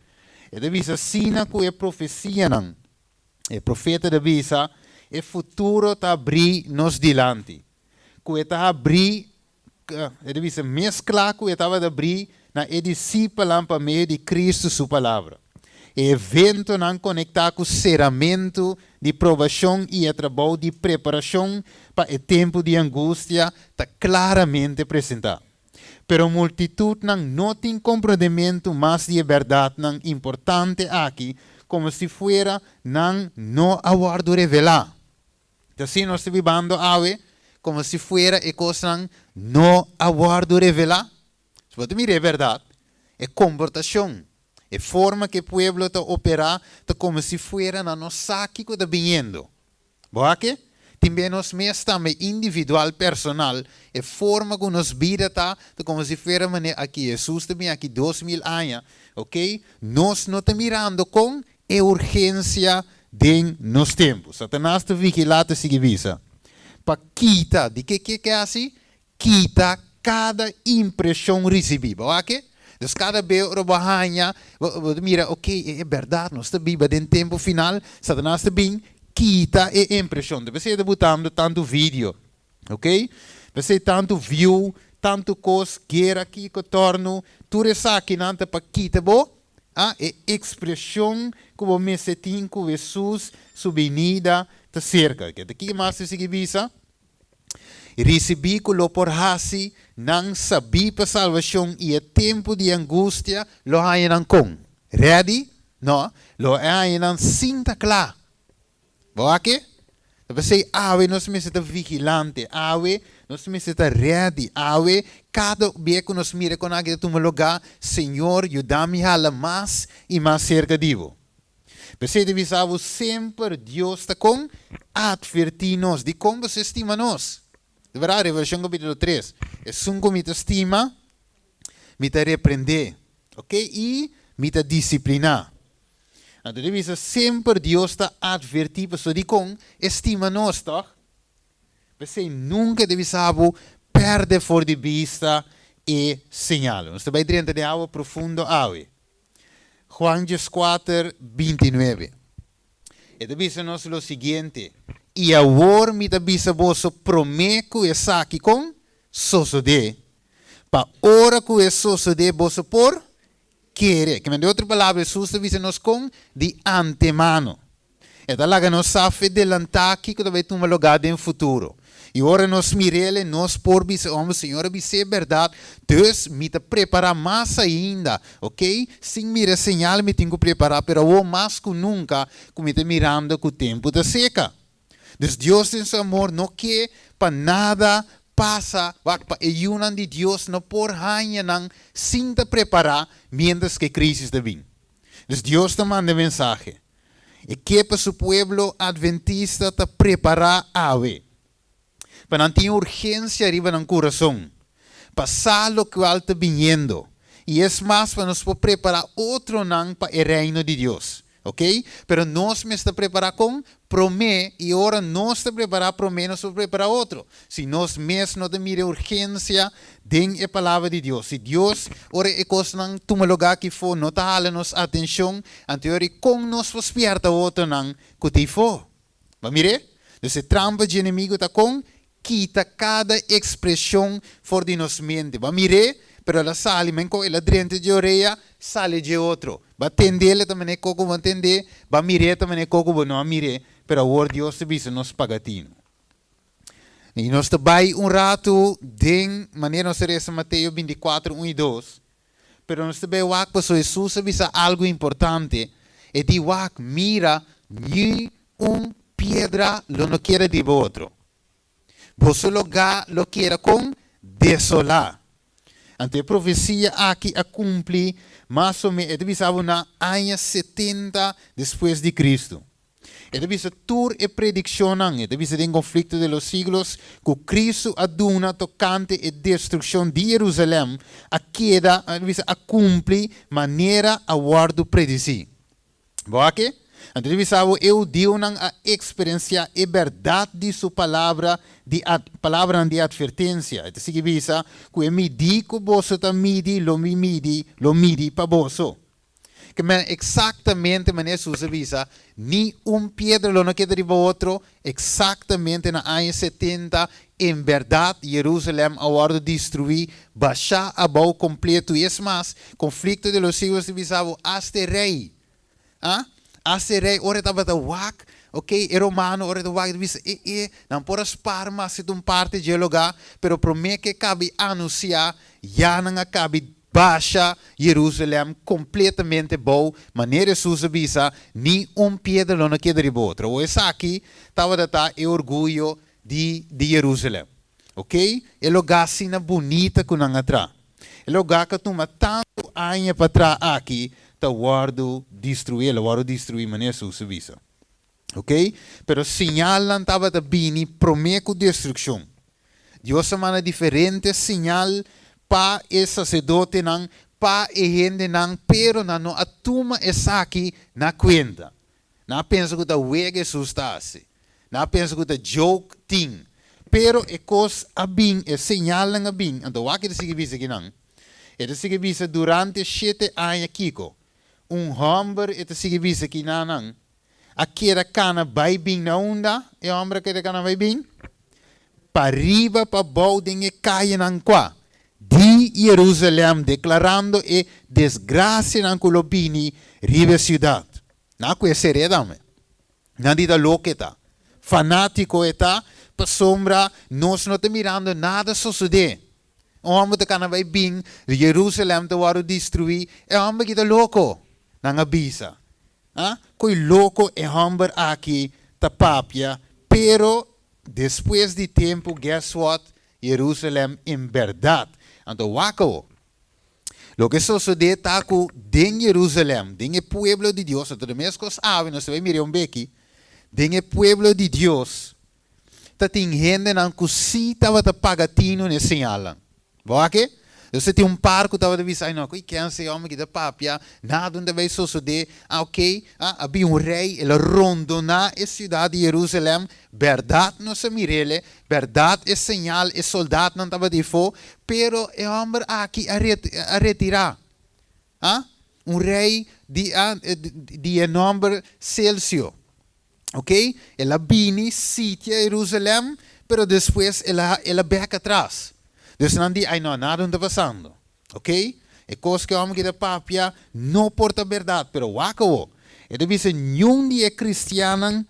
E ta bisa asina ku e profesianan, e profeta ta bisa, e futuro ta abrí nos dilanti. Ku e ta abrí, e ta bisa mes kla ku e tabata abrí na e disipelnan pa medio di Kristu su palabra. E eventonan konektá ku seramentu di probashon i e trabou di preparashon pa e tempu di angustia ta klaramente presentá. Pero multitutnan no tin komprondementu mas di e bèrdatnan importante aki komo si fuera nan no a wòrdu revelá. Ta asina nos ta bibando awe, komo si fuera e kosnan no a wòrdu revelá. Si bo ta mira e bèrdat, e komportashon, e forma ku e pueblo ta operá ta komo si fuera nan no sa kiko ta biniendo. Bo a ke? Tin bia nos mes tambe individual, personal, e forma ku nos bida ta, ta komo si fuera manera aki Hesus ta bini aki 2000 aña, ok? Nos no ta mirando kon e urgensia den nos tempu. Satanas ta vigilá ta sigui bisa pa kita, di ke ke ke hasi? Kita kada impreshon risibí. Bo wak? Dus kada be ora bo haña, bo ta mira, ok, e bèrdat, nos ta biba den tempu final, Satanas ta bin kita e impreshon. Ta p'esei e ta butando tantu video, ok? P'esei tantu view, tantu kos, guera kiko tòrnu, tur esakinan ta pa kita bo ah, e ekspreshon ku bo mester tin ku Hesus su binida ta serka. Ke ta kiko mas ta sigui bisa? Risibí ku lo por hasi nan sabí pa salbashon i e tempu di angustia lo haña nan kon? Ready? No, lo e haña nan sin ta kla. Bo wak e? Ta p'esei awe nos mester ta vigilante, awe nos mester ta ready, awe kada bia ku nos mira kon aki ta tuma lugá, Señor yuda mi hala mas i mas serka di bo. P'esei ta bisa bo semper Dios ta kon atvertí nos. Dikon bo stima nos? Di bèrdat, Revelashon kapítulo 3, Esun ku mi ta stima, mi ta reprendé, ok, i mi ta disipliná. Anto ta bisa semper Dios ta atvertí pasobra dikon e stima nos, tòg? P'esei nunka ta bisa bo pèrdè for di bista e señal. Nos ta bai drenta den awa profundo awe. Juan 14, 29. E ta bisa nos lo siguiente, I awor mi ta bisa boso promé ku esaki kon sosodé, pa ora ku e sosodé boso por kere. Ke men den otro palabra, Hesus ta bisa nos kon di antemano. E ta laga nos sa fe delantá kiko ta bai tuma lugá den futuro. I ora nos mir'el, nos por bisa, Homber, Señor a bis'é bèrdat, dus mi ta prepará mas ainda, ok? Sin mira señal mi tin ku prepará, pero awor mas ku nunka ku mi ta mirando ku tempu ta seka. Dus Dios den su amor no ke pa nada pasa, wak, pa e yunan di Dios no por haña nan sin ta prepará miéntras ku e krísis ta bin. Dus Dios ta manda e mensahe. E ke pa su pueblo adventista ta prepará awe. Pa nan tin urgensia riba nan kurason, pa sa lokual ta biniendo, i es mas pa nos por prepará otronan pa e Reino di Dios. Ok? Pero nos mester prepará kon? Promé, i ora nos ta prepará promé nos por prepará otro. Si nos mes no ta mira e urgensia den e Palabra di Dios, si Dios, ora e kosnan tuma lugá aki fo, no ta hala nos atenshon, anto e ora kon nos por spièrta otronan ku ta ifó? Bo a mir'é? Dus e trampa dje enemigu ta kon kita kada ekspreshon for di nos mente. Bo a mir'é, pero el a sali, men kon el a drenta dje orea, sali dje otro. Bo a tend'é, el ta manera koko bo a tend'é, bo a mir'é, ta manera koko bo no a mir'é, pero awor Dios ta bisa nos paga tinu. I nos ta bai un ratu den manera nos ta resa Mateo 24, 1 i 2, Pero nos ta bay wak pasobra Hesus a bisa algo importante. E di, Wak, mira, ni un piedra lo no keda riba otro. Boso logá lo keda kon? Desolá. Anto e profesia aki a kumpli mas o menos, e ta bisa bo na aña 70 despues di Cristo. E ta bisa tur e predikshonnan, e ta bisa den Conflicto de los Siglos, ku Kristu a duna tokante e destrukshon di Jerusalèm a keda, e ta bisa, a kumpli manera a wòrdu predisí. Bo a ke? Anto e ta bisa bo e hudiunan a eksperensiá e bèrdat di su palabra di palabranan di atvertensia. E ta sigui bisa ku e midí ku boso ta midi lo mi midi, lo midi pa boso. Ke men eksaktamente manera Hesus a bisa, Ni un piedra lo no keda riba otro, eksaktamente na aña 70, en bèrdat Jerusalèm a wòrdu destruí, bashá abou kompletu. I es mas, Conflicto de los Siglos ta bisa bo, asta e rei, ah, asta e rei ora e tabata wak, ok, e romano ora e ta wak e ta bisa, e, e, nan por a spar mas un parti dje lugá, pero promé ke kabi anunsiá, ya nan a kabi Basha Jerusalem completamente bou, manera Hesus a bisa, ni un piedra lo no keda riba otro. Awor esaki tabata ta e orguyo di di Jerusalem. Ok, e lugá asina bunita cu nan a traha, e lugá cu a tuma tantu aña pa traha aki, ta wordo destruí, el a wordo destruí manera Hesus a bisa. Ok, pero señalnan tabata bini promé ku destrukshon. Dios a manda diferente señal pa e saserdotenan, pa e hendenan, pero nan no a tuma esaki na kuenta. Nan a pensa ku ta wega Hesus ta hasi. Nan a pensa ku ta joke tin. Pero e kos a bin, e señalnan a bin. Anto wak e ta sigui bisa kinan. E ta sigui bisa durante shete aña kiko? Un hòmber, e ta sigui bisa kinanan, a keda kana bai bin na unda? E hòmber a keda kana bai bin? Pariba pabou den e kayenan kua? Di Jerusalèm, deklarando e desgrasianan ku lo bini riba e siudat. Nan ku e ser'é tambe. Nan di ta loko e ta. Fanátiko e ta, pasobra nos no ta mirando nada sosodé. Un hòmber ta kana bai bin, Jerusalèm ta wòrdu destruí, e hòmber aki ta loko! Nan a bisa. A Koe loko e hòmber aki ta papia, pero despues di tempu, guess what, Jerusalèm en bèrdat. Anto wak awo. Loke sosodé ta ku den Jerusalèm, den e pueblo di Dios, anto ta meskos awe, nos ta bai mira un beki, den e pueblo di Dios, ta tin hendenan ku sí tabata paga tinu na e señalnan. Bo wak e? Nos ta tin un par ku tabata bisa, Ai no, ku i kense e hòmber ki ta papia, nada no ta bai sosodé. Ah, oké, ah, a bin un rei, el a rondoná e siudat di Jerusalèm. Bèrdat nos a mir'el, bèrdat e señal, e soldatnan tabata ei fo, pero e hòmber aki a a retirá. Ah, un rei di, ah, di e nòmber Selsio. Ok, el a bini sitia Jerusalem, pero despues el a el a bek atras. Dus nan di, ai no, nada no ta pasando. Ok, e kos ku e hòmber ki ta papia no por ta bèrdat, pero wak awo. E ta bisa niun di e kristiannan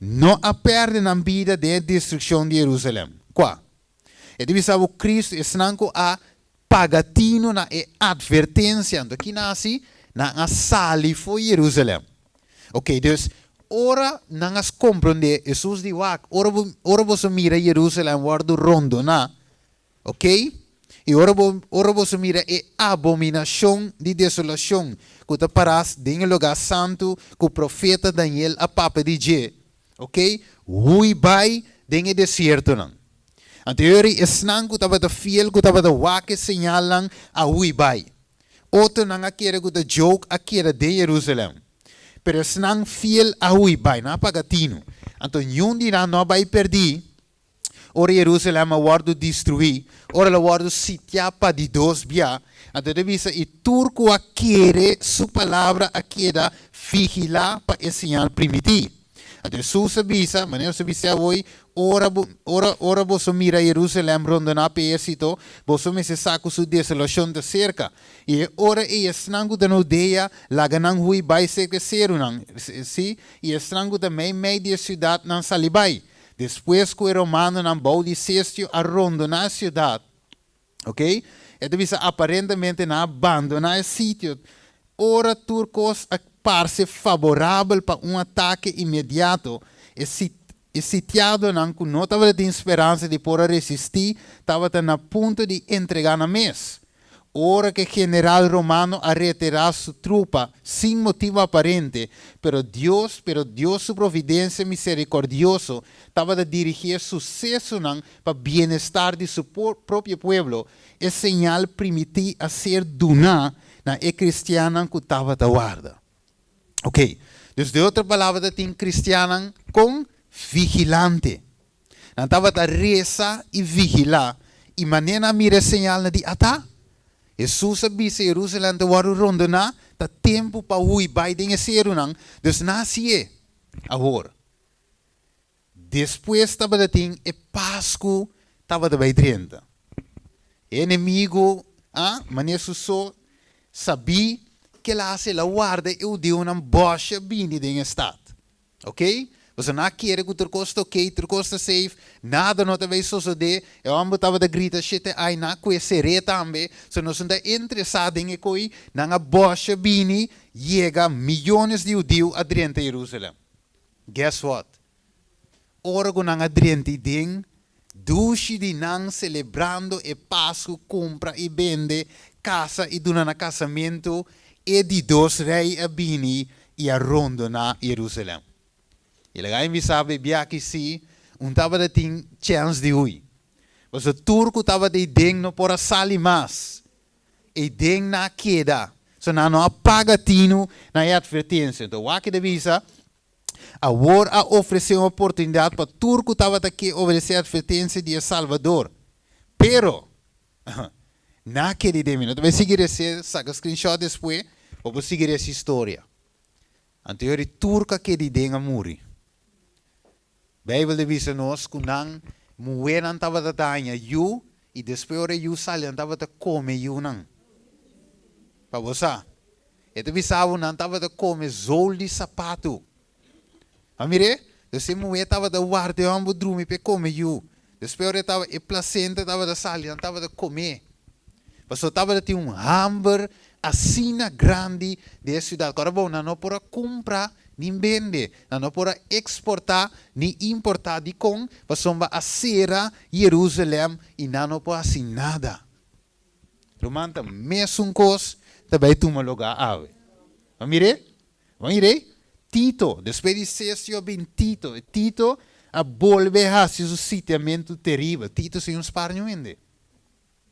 no a pèrdè nan bida den e destrukshon di Jerusalem. Kua? E ta bisa bo Kristu, esnan ku a paga tinu na e atvertensia. Anto ki nan hasi? Nan a sali for Jerusalem. Ok, dus ora nan a komprondé, Hesus di, Wak, ora bo, ora boso mira Jerusalem wòrdu rondoná, ok, i ora bo, ora boso mira e abominashon di desolashon ku ta pará den e lugá santu ku profeta Daniel a papia di dje, ok, hui bai den e desiertonan. Anto yori esnan ku tabata fiel ku tabata wak e señalnan a hui bai. Otronan a kere ku ta joke a keda den Jerusalem. Pero esnan fiel a hui bai, nan a paga tinu. Anto niun di nan no a bai perdí ora Jerusalèm a wòrdu destruí, ora el a wòrdu sitiá pa di dos bia. Anto e ta bisa, I tur ku a kere su palabra a keda vigilá pa e señal primití. Anto Hesus a bisa, manera nos a bis'é awoi, Ora bo, ora, ora boso mira Jerusalèm rondoná pa e ehérsito, boso mester sa ku su desolashon ta serka. I e ora ei esnan ku ta na Hudea, laga nan hui bai serka e serunan, sí, i esnan ku ta meimei di e siudat, nan sali bai. Despues ku e romanonan bou di Sestio a rondoná e siudat, ok, e ta bisa aparentemente nan a bandoná e sitio ora tur kos a parse faborabel pa un atake inmediato. E e sitiadonan ku no tabata tin speransa di por a resistí tabata na punto di entregá nan mes. Ora ku e general romano a retirá su trupa sin motibu aparente, pero Dios, pero Dios su providensia miserikordioso tabata dirigí e susesonan pa bienestar di su propio pueblo, e señal primití a ser duná na e kristiannan ku tabata warda. Oké, dus den otro palabra ta tin kristiannan kon vigilante. Nan tabata resa i vigilá, i manera nan a mira e señalnan di ata, Hesus a bisa Jerusalèm ta wòrdu rondoná, ta tempu pa hui bai den e serunan, dus nan a hasié. Awor, despues tabata tin e Pasku tabata bai drenta. E enemigu a manera su so sabí ke el a hasi, el a warda e hudiunan bòsha bini den e stat. Ok? Pasobra nan a kere ku tur kos ta ok, tur kos ta safe, nada no ta bay sosode. E homber tabata grita shete ai nan a kue ser'é tambe, so nos no ta interesá den e koi. Nan a bòsha bini, yega miyones di hudiu a drenta Jerusalem. Guess what? Ora ku nan a drenta i den, dushi di nan selebrando e Pasku, kumpra i bende, kasa i duna na kasamentu, e di dos rei a bini i a rondoná Jerusalèm. I laga mi bisa bo e biaha si un tabata tin chèns di hui. Pasobra tur ku tabata ei den no por a sali mas. Ei den nan a keda. So nan no a paga tinu na e atvertensia. Enton wak e ta bisa, Awor a ofresé un oportunidat pa tur ku tabata ke obedesé atvertensia di e Salbador. Pero, na keri den mi no ta bai sigui resé, saka screenshot despues pa bo sigui resa historia. Anto yori tur ku a kedi den a muri. Beibel ta bisa nos ku nan muhénan tabata daña yu i despues ora e yu sali nan tabata kome yunan. Pa bo sa. E ta bisa bo nan tabata kome zool di sapatu. A mir'é? Dus e muhé tabata warda e hòmber drumi pa e kome yu. Despues ora e tabata e plasenta tabata sali nan tabata kom'é. Pasobra tabata tin un hamber asina grandi den e siudat ku ora bo nan no por a kumpra ni bende, nan no por a eksportá ni importá. Dikon? Pasobra a sera Yerusalèm i nan no por hasi nada. Ruman ta mesun kos ta bai tuma lugá awe. Bo a mir'é? Bo a mir'é? Tito, despues di Sesio a bin Tito, i Tito a bolbe hasi su sitiamentu teribel. Tito sin un spar niun hende.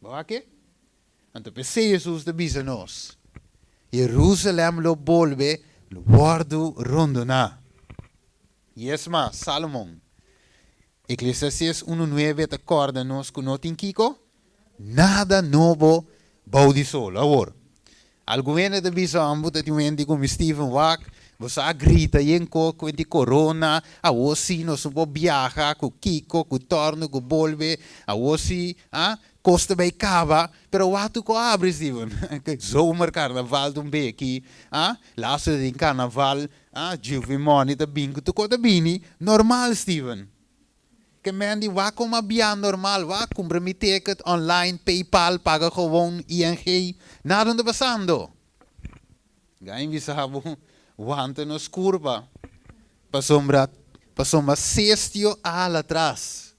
Bo wak e? Anto p'esei Hesus ta bisa nos, Jerusalèm lo bolbe wòrdu rondoná. I es mas, Salomon, Eklesiastes unu nuebe ta kòrda nos ku no tin kiko? Nada nobo bou di sol. Awor, algun hende ta bisa ambo ta tin un hende ku mi Steven wak, bo sa grita yen ko ku di corona, awor si nos no por biaha ku kiko, ku torno, ku bolbe, awor si ah kos ta bay kaba, pero wak tur ko abri Steven, zomer carnaval ta un beki, ah laatste ta tin carnaval, ah Juvi Money ta bin ku tur ko ta bini normal Steven. Ke men di wak como a bia normal wak cumpra mi ticket online paypal paga gewoon ing nada no ta pasando. Ga invisa bo wanta nos curpa pasobra pasobra Cestio a hala atras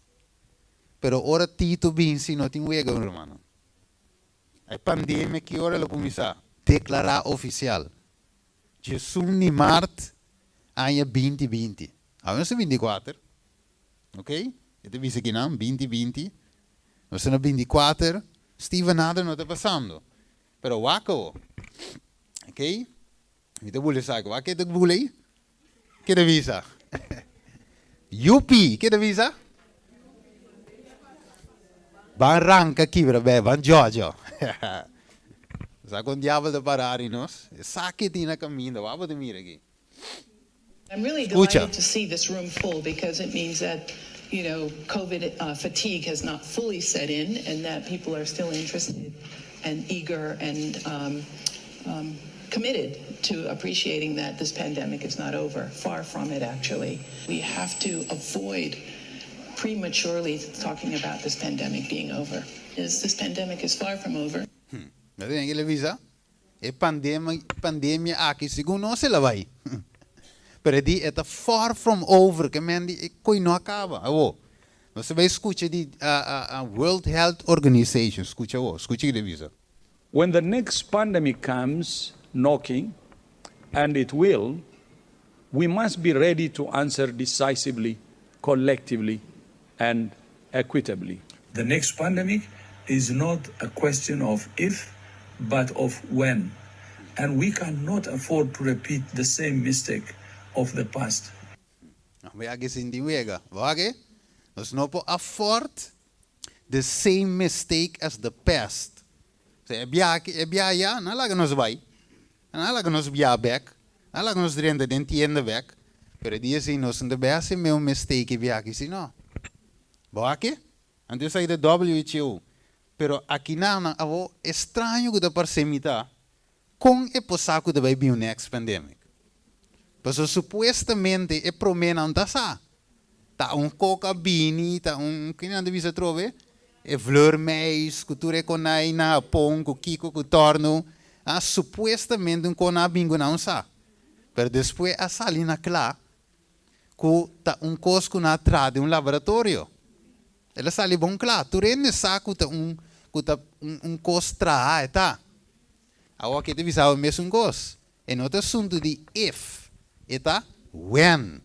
pero ora Tito bin si no tin wega mi hermano. E pandemia ki ora lo cuminsa? Declara oficial. Djesun di mart aña binti binti. Awe nos ta binti kuater, ok? E ta bisa kinan, binti binti. Nos ta na binti kuater, Steven nada no ta pasando. Pero wak awo, ok? Mi ta bula esaki. Wak ke ta bula ei? Ke ta bisa? Yupi! Ke ta bisa? Ban ranka kibra bè, ban djòdjò. Sa kon diabel ta para ari nos? Esaki tin na kaminda. Wak bo ta mira aki. I'm really Skucha. delighted to see this room full because it means that, you know, COVID fatigue has not fully set in and that people are still interested and eager and um, um, committed to appreciating that this pandemic is not over. Far from it, actually. We have to avoid prematurely talking about this pandemic being over. Is this pandemic is far from over. No tin ke bisa? E pandemia pandemia aki segun nos el a bai. Pero e di e ta far from over ke men di e koi no a kaba. Awo, nos ta bai skucha di World Health Organization. Skucha awo, skucha kiko ta bisa. When the next pandemic comes knocking, and it will, we must be ready to answer decisively, collectively, and equitably. The next pandemic is not a question of if, but of when. And we cannot afford to repeat the same mistake of the past. Nos a sinti wega. Wak? Nos no por afford the same mistake as the past. E bia e bia ya, nan a laga nos bai. Nan a laga nos bia bek. Nan a laga nos drenta den tienda bek. Pero dia si nos no ta bay hasi mesun mistake bia aki si no. Wak? Anto esaki ta WHO. Pero aki nan awo straño ku ta parse mi ta kon e por sa ku ta bai bin next pandemic. Paso supuestamente e promé nan ta sa. Ta un koka bini, ta un kiko nan ta bisa trobe? E vleermuis, ku tur e konai na Hapon, ku kiko ku torno. Ah, supuestamente un kos a bin ku nan sa. Pero despues a sali na kla ku ta un kos ku nan a traha den un laboratorio. El a sali bon kla. Tur hende sa ku ta un ku ta un, un kos traha e ta. Awor aki ta bisa mesun kos. E no ta asuntu di if, e ta when.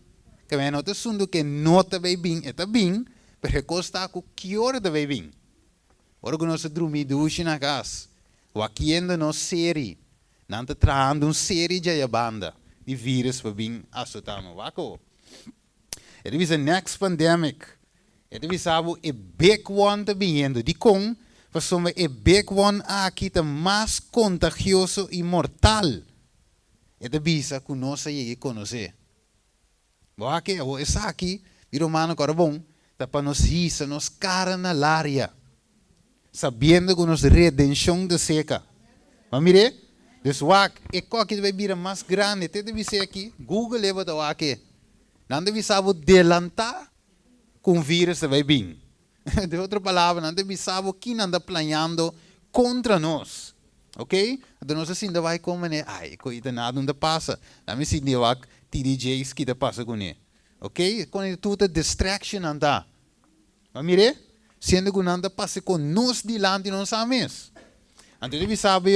Ke no ta asuntu ku no ta bai bin, e ta bin, pero e kos ta ku ki ora ta bai bin. Ora ku nos a drumi dushi na kas, wakiendo nos serie, nan ta trahando un serie djaya banda di virus pa bin asotá nos. Wak. E ta bisa next pandemic. E ta bisa e big one ta biniendo. Di kon, pasobra e big one aki ta mas kontagioso i mortal. E ta bisa ku nos a yega konosé. Wak, esaki, mi ruman kòrda bon, ta pa nos hisa, nos kara na laria. Sabiendo ku nos redenshon ta serka. Ma mira, dus wak, e kos aki bai bira mas grandi. Te bisa aki, Google e bota wak. Nan ta bisa bo delantá ku un virus bai bin. Den otro palabra, nan ta bisa bo ki nan ta planeando kontra nos. Ok? Anto nos asina bai komo ne, ai, koita nada no pasa. Laga mi sinti wak TDJs ki ta pasa kuné. Ok? Kon tur ta distraction nan ta. Ma mira, siendo ku nan ta pasa ku nos dilanti nos sa mes. Anto debe sabi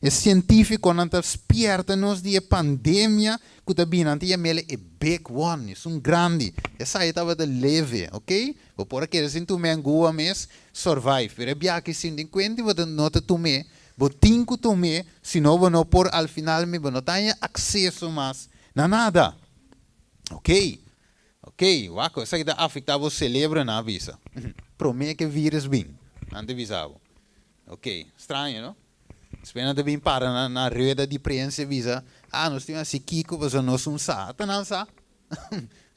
e sientífikonan ta spièrta nos di e pandemia ku ta bin, nan ta yam'é e big one, e un grandi. Esei tabata leve, ok? Bo por a keda sin tuma angua mes, survive. Pero e bia aki sin tin kuenta bo no ta tum'é, bo tin ku tum'é, sino bo no por al final mi bo no tin akseso mas na nada. Ok? Ok, wak, esaki ta afektá bo serebro nan a bisa. Promé ku virus bin, nan ta bisa bo. Ok, straño, no? Spera bin para na rueda di prensa bisa, ah, nos tin asina kiko, mas nos no sa, ta nan sa.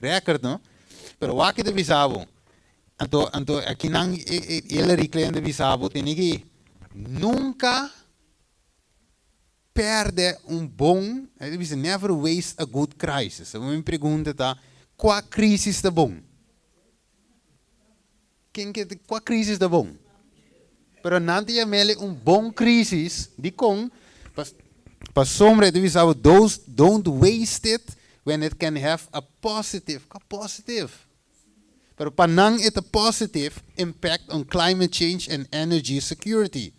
Record, no? Pero wak ta bisa bo. Anto, anto, aki nan Hillary Clinton bisa bo, tin ku nunka pèrdè un bon, el a bisa never waste a good crisis. Mi pregunta ta, kua krísis ta bon? Ken ke kua krísis ta bon? Pero nan ta yam'é un bon krísis di kon pasobra el a bisa those don't waste it when it can have a positive, a positive. Pero pa nan e positive impact on climate change and energy security.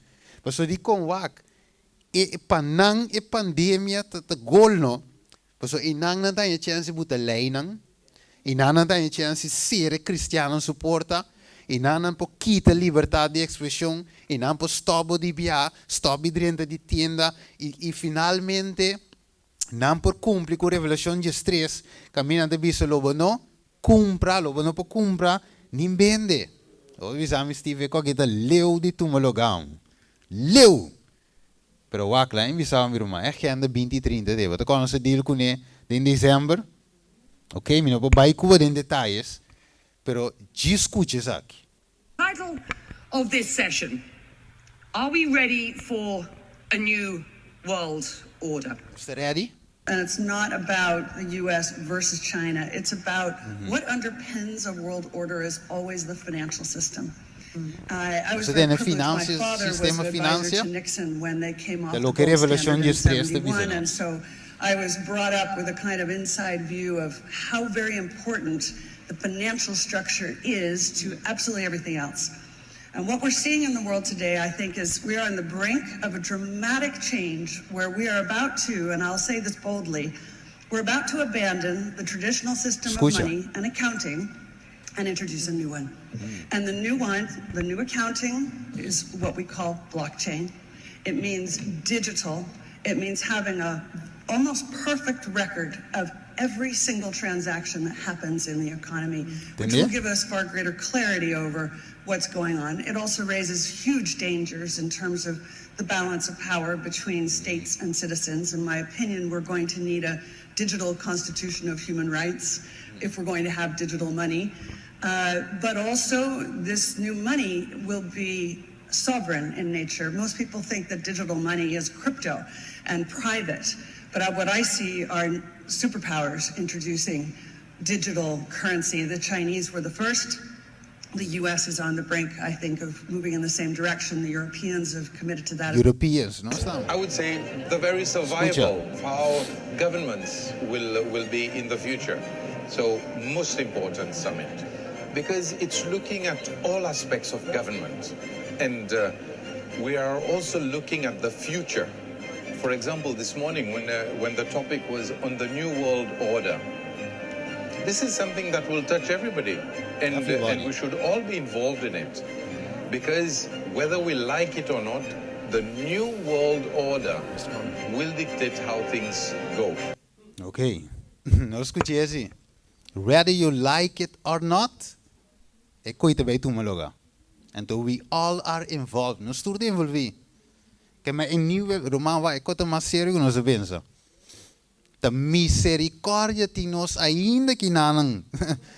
Paso di kon wak e pa nan e pandemia ta gol no. Paso e nan nan tin chèns buta leinan. E nan nan tin chèns sera kristiannan su porta. E nan nan por kita libertat di ekspreshon. E nan por stòp di biaha, stòp di drenta di tienda i, i finalmente. Nan por kumpli ku Revelashon 13, kaminda nan ta bisa lo bo no kumpra, lo bo no por kumpra ni bende. Bo bisa mi Steve ku aki ta leu di tuma lugá. Leu! Pero wak la mi bisa mi ruman, e agenda 2030 te, bo ta konosé deal kuné den desèmber? Ok, mi no por bai ku bo den detayes, pero djis skucha esaki. Title of this session: Are we ready for a new world order? Nos ta ready? And it's not about the US versus China. It's about what underpins a world order is always the financial system. I, I was Nos very tene privileged. My financia, father was sistema an advisor financia. to Nixon when they came Ta off the loke gold Revelashon standard in 13 ta bisa 71, and nos. so I was brought up with a kind of inside view of how very important the financial structure is to absolutely everything else. And what we're seeing in the world today, I think, is we are on the brink of a dramatic change where we are about to, and I'll say this boldly, we're about to abandon the traditional system of Skucha. money and accounting and introduce a new one. And the new one, the new accounting, is what we call blockchain. It means digital. It means having a almost perfect record of every single transaction that happens in the economy, which will Tende? give us far greater clarity over what's going on. It also raises huge dangers in terms of the balance of power between states and citizens. In my opinion, we're going to need a digital constitution of human rights if we're going to have digital money. But also, this new money will be sovereign in nature. Most people think that digital money is crypto and private, but what I see are superpowers introducing digital currency. The Chinese were the first. The US is on the brink, I think, of moving in the same direction. The Europeans have committed to that. Europeans, no staan. I would say the very survival Skucha. of how governments will be in the future. So, most important summit because it's looking at all aspects of government, and we are also looking at the future. For example, this morning when the topic was on the new world order, this is something that will touch everybody, and Everybody. we should all be involved in it because whether we like it or not, the new world order will dictate how things go. Ok. Nos skucha esei. Whether you like it or not, e kos ta bai tuma lugá. Anto we all are involved. Nos tur ta envolví. Ke men e nivel, ruman wak, e kos ta mas serio ku nos ta pensa. Ta miserikòrdia tin nos ainda ku nan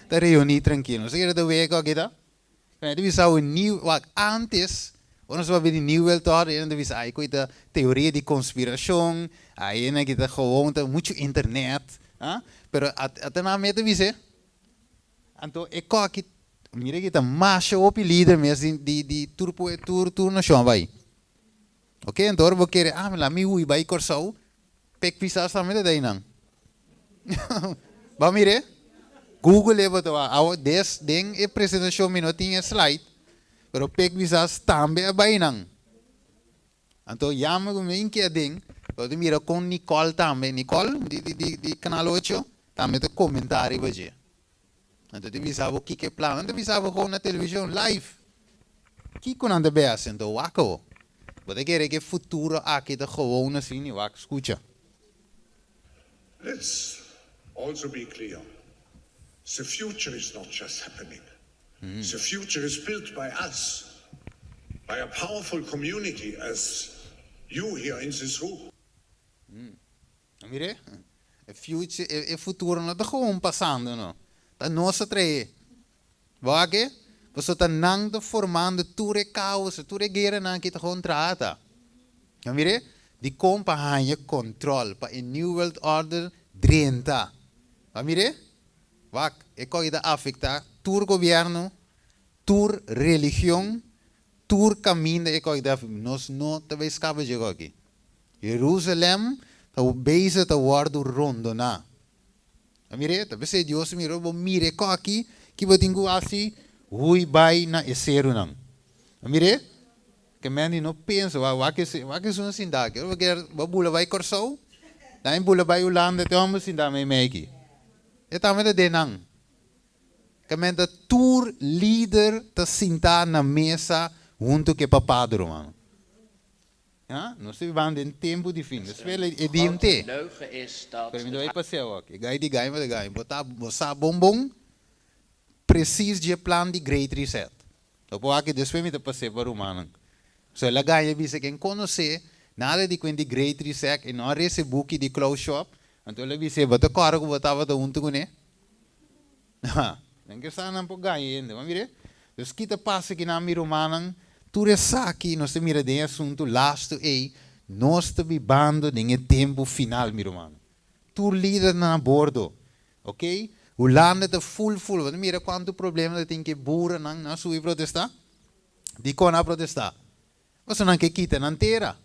ta reuní trankil. Nos ke wak aki ta? E bisa un new, wak, antes, ora nos bai di New World Order, e bisa ai kos ta teoria di konspirashon, ai ne ku ta gewoon ta muchu internet, ah? Pero ata na meta bisa, anto e kos aki, mira ku ta masha hopi lider mes di tur tur tur nashon bai. Ok, anto ora bo ke, ah, laga mi hui bai Kòrsou, pek pisas tambe ta einan. Ba mira? Google e boto awo des den e presentashon mi no tin slide, pero pek pisas tambe a bai nan. Anto yama ku mi ke den, pero mira kon Nicole tambe, Nicole di Canal 8, tambe ta komentario ba je. Anto ta bisa bo kiko plan, anto bisa bo na televishon live. Kiko nan ta bai hasi, anto wak. Bo ta kere ku futuro aki ta gewoon asina, wak, skucha. Let's also be clear. The future is not just happening. The future is built by us, by a powerful community as you here in this room. Mira, e future, e futuro no ta gewoon pasando, no. Ta nos a traha. Wak? Bo ta nan ta formando tur e kaos, tur e guera nan ku ta gewoon trata. Mira, di kon pa haña control, pa e New World Order drenta. Mira, wak, e kos ta afektá tur gobièrnu, tur religion, tur kaminda e kos ta nos no ta bai skapa di aki. Jerusalem ta bezig ta wòrdu rondoná. Mira, ta bisa Dios mira, bo mira aki, ku bo tin ku hasi, hui bai na e serunan. Mira, ke men no pensa, wa wa ku wa ku sun sinda, ku bo bula bai Kòrsou, dan bula bai Hulanda, te amo sinda mei mei aki. E tambe ta den nan. Ke men ta tur lider ta sinta na mesa huntu ku e papado, ruman. Ha? Nos ta bibando den tempu di fin. Despues e di hende. Leugen is dat Pero mi ta bai paseo aki. E gai di gai, ma ta gai. Bo ta, bo sa bon bon precies dje plan di Great Reset. Lo por aki despues mi ta pas'é pa rumannan. So el a gaña bisa ken konosé nada di kuent di Great Reset, e no a rese buki di Klaus Schwab, anto el a bis'é, bo ta kòrda ku bo tabata huntu kuné? Ha, nan ke sa nan por gaña hende, bo a mir'é? Dus ki ta pasa kinan mi rumannan? Tur esaki nos ta mira den e asuntu lastu ei, nos ta bibando den e tempu final mi rumannan. Tur lidernan a bordo, Ok, Hulanda ta full full, bo ta mira cuanto problema ta tin cu e boerennan nan a subi protesta? Dicon nan a protesta? Pasobra nan ke kita nan tera.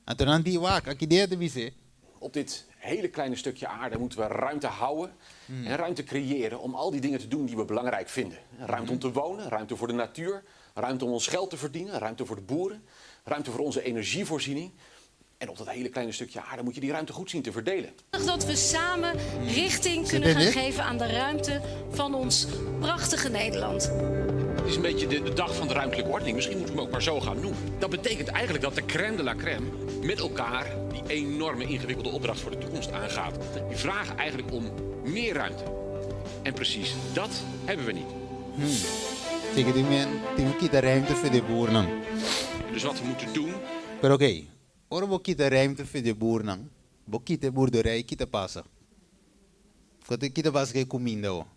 Anto nan di, wak, aki dea ta bis'e. Op dit hele kleine stukje aarde moeten we ruimte houden en ruimte creëren om al die dingen te doen die we belangrijk vinden. Ruimte om te wonen, ruimte voor de natuur, ruimte om ons geld te verdienen, ruimte voor de boeren, ruimte voor onze energievoorziening. En op dat hele kleine stukje aarde moet je die ruimte goed zien te verdelen. Dat we samen richting kunnen gaan geven aan de ruimte van ons prachtige Nederland. Het is een beetje de dag van de ruimtelijke ordening. Misschien moeten we hem ook maar zo gaan noemen. Dat betekent eigenlijk dat de crème de la crème met elkaar die enorme ingewikkelde opdracht voor de toekomst aangaat. Die vragen eigenlijk om meer ruimte. En precies dat hebben we niet. Zeker die men tin ku kita ruimte for de boernan. Dus wat we moeten doen. Pero oké, ora bo kita ruimte for de boernan, bo kita e boerderij, kita pasa? Kote kita pasa ku e kuminda awo?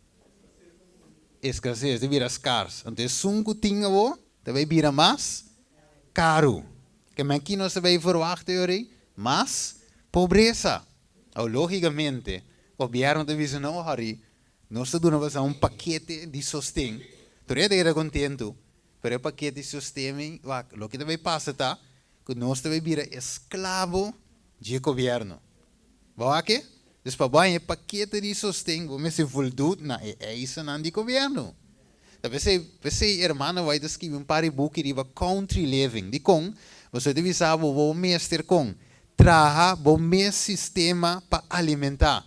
Escases, ta bira skars. Anto esun ku tin awo ta bai bira mas karu. Ke men ki nos ta bai verwachta yori? Mas pobresa. Awo logikamente gobièrnu ta bisa no, hòri, nos ta duna boso un pakete di sosten. Tur e ta keda kontentu. Pero e pakete di sosten ei, wak, loke ta bai pasa ta ku nos ta bai bira esklabo dje gobièrnu. Bo wak e? Dus pa bo haña e pakete di sosten bo mester voldut na e eisennan di gobièrnu. Ta p'esei, p'esei hermano White a skibi un par di buki riba country living. Dikon? Pasobra e ta bisa bo, bo mester kon traha bo mes sistema pa alimentá.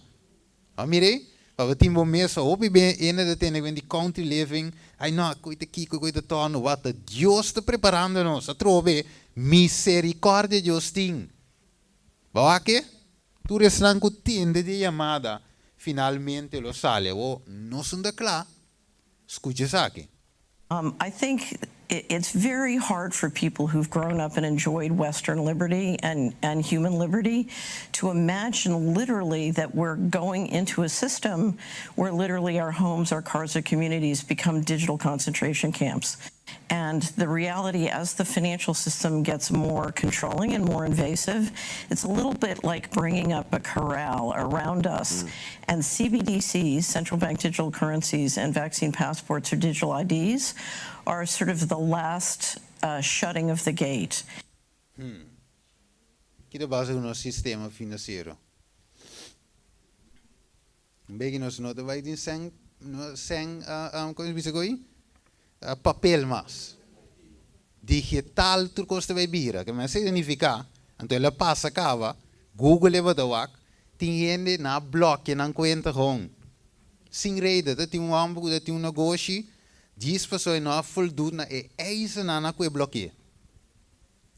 A mir'é, pa bo tin bo mes hopi ben ene ta tene ben di country living, ay no, koe ta kiko, koe ta torno, wat ta Dios ta preparando nos, atrobe misericordia Dios tin. Bo wak e? Tur esnan ku tende di e yamada finalmente lo sali. Awor nos no ta kla skucha esaki. I think it's very hard for people who've grown up and enjoyed Western liberty and, and human liberty to imagine literally that we're going into a system where literally our homes, our cars, our communities become digital concentration camps. And the reality, as the financial system gets more controlling and more invasive, it's a little bit like bringing up a corral around us. And CBDCs, central bank digital currencies, and vaccine passports or digital IDs are sort of the last shutting of the gate. Ki ta basa ku nos sistema finansiero? Un beki nos no ta bai tin sèn, sèn, kon bisa ko'i? Papel mas. Digital tur kos ta bai bira. Ke men esei ta nifiká, anto el a pasa kaba, Google e bata wak, tin hende nan a blòkia nan kuenta gewoon. Sin reda, ta tin un hòmber ku ta tin un negoshi, djis pasobra e no a voldut na e eisennan nan ku e blòki'é.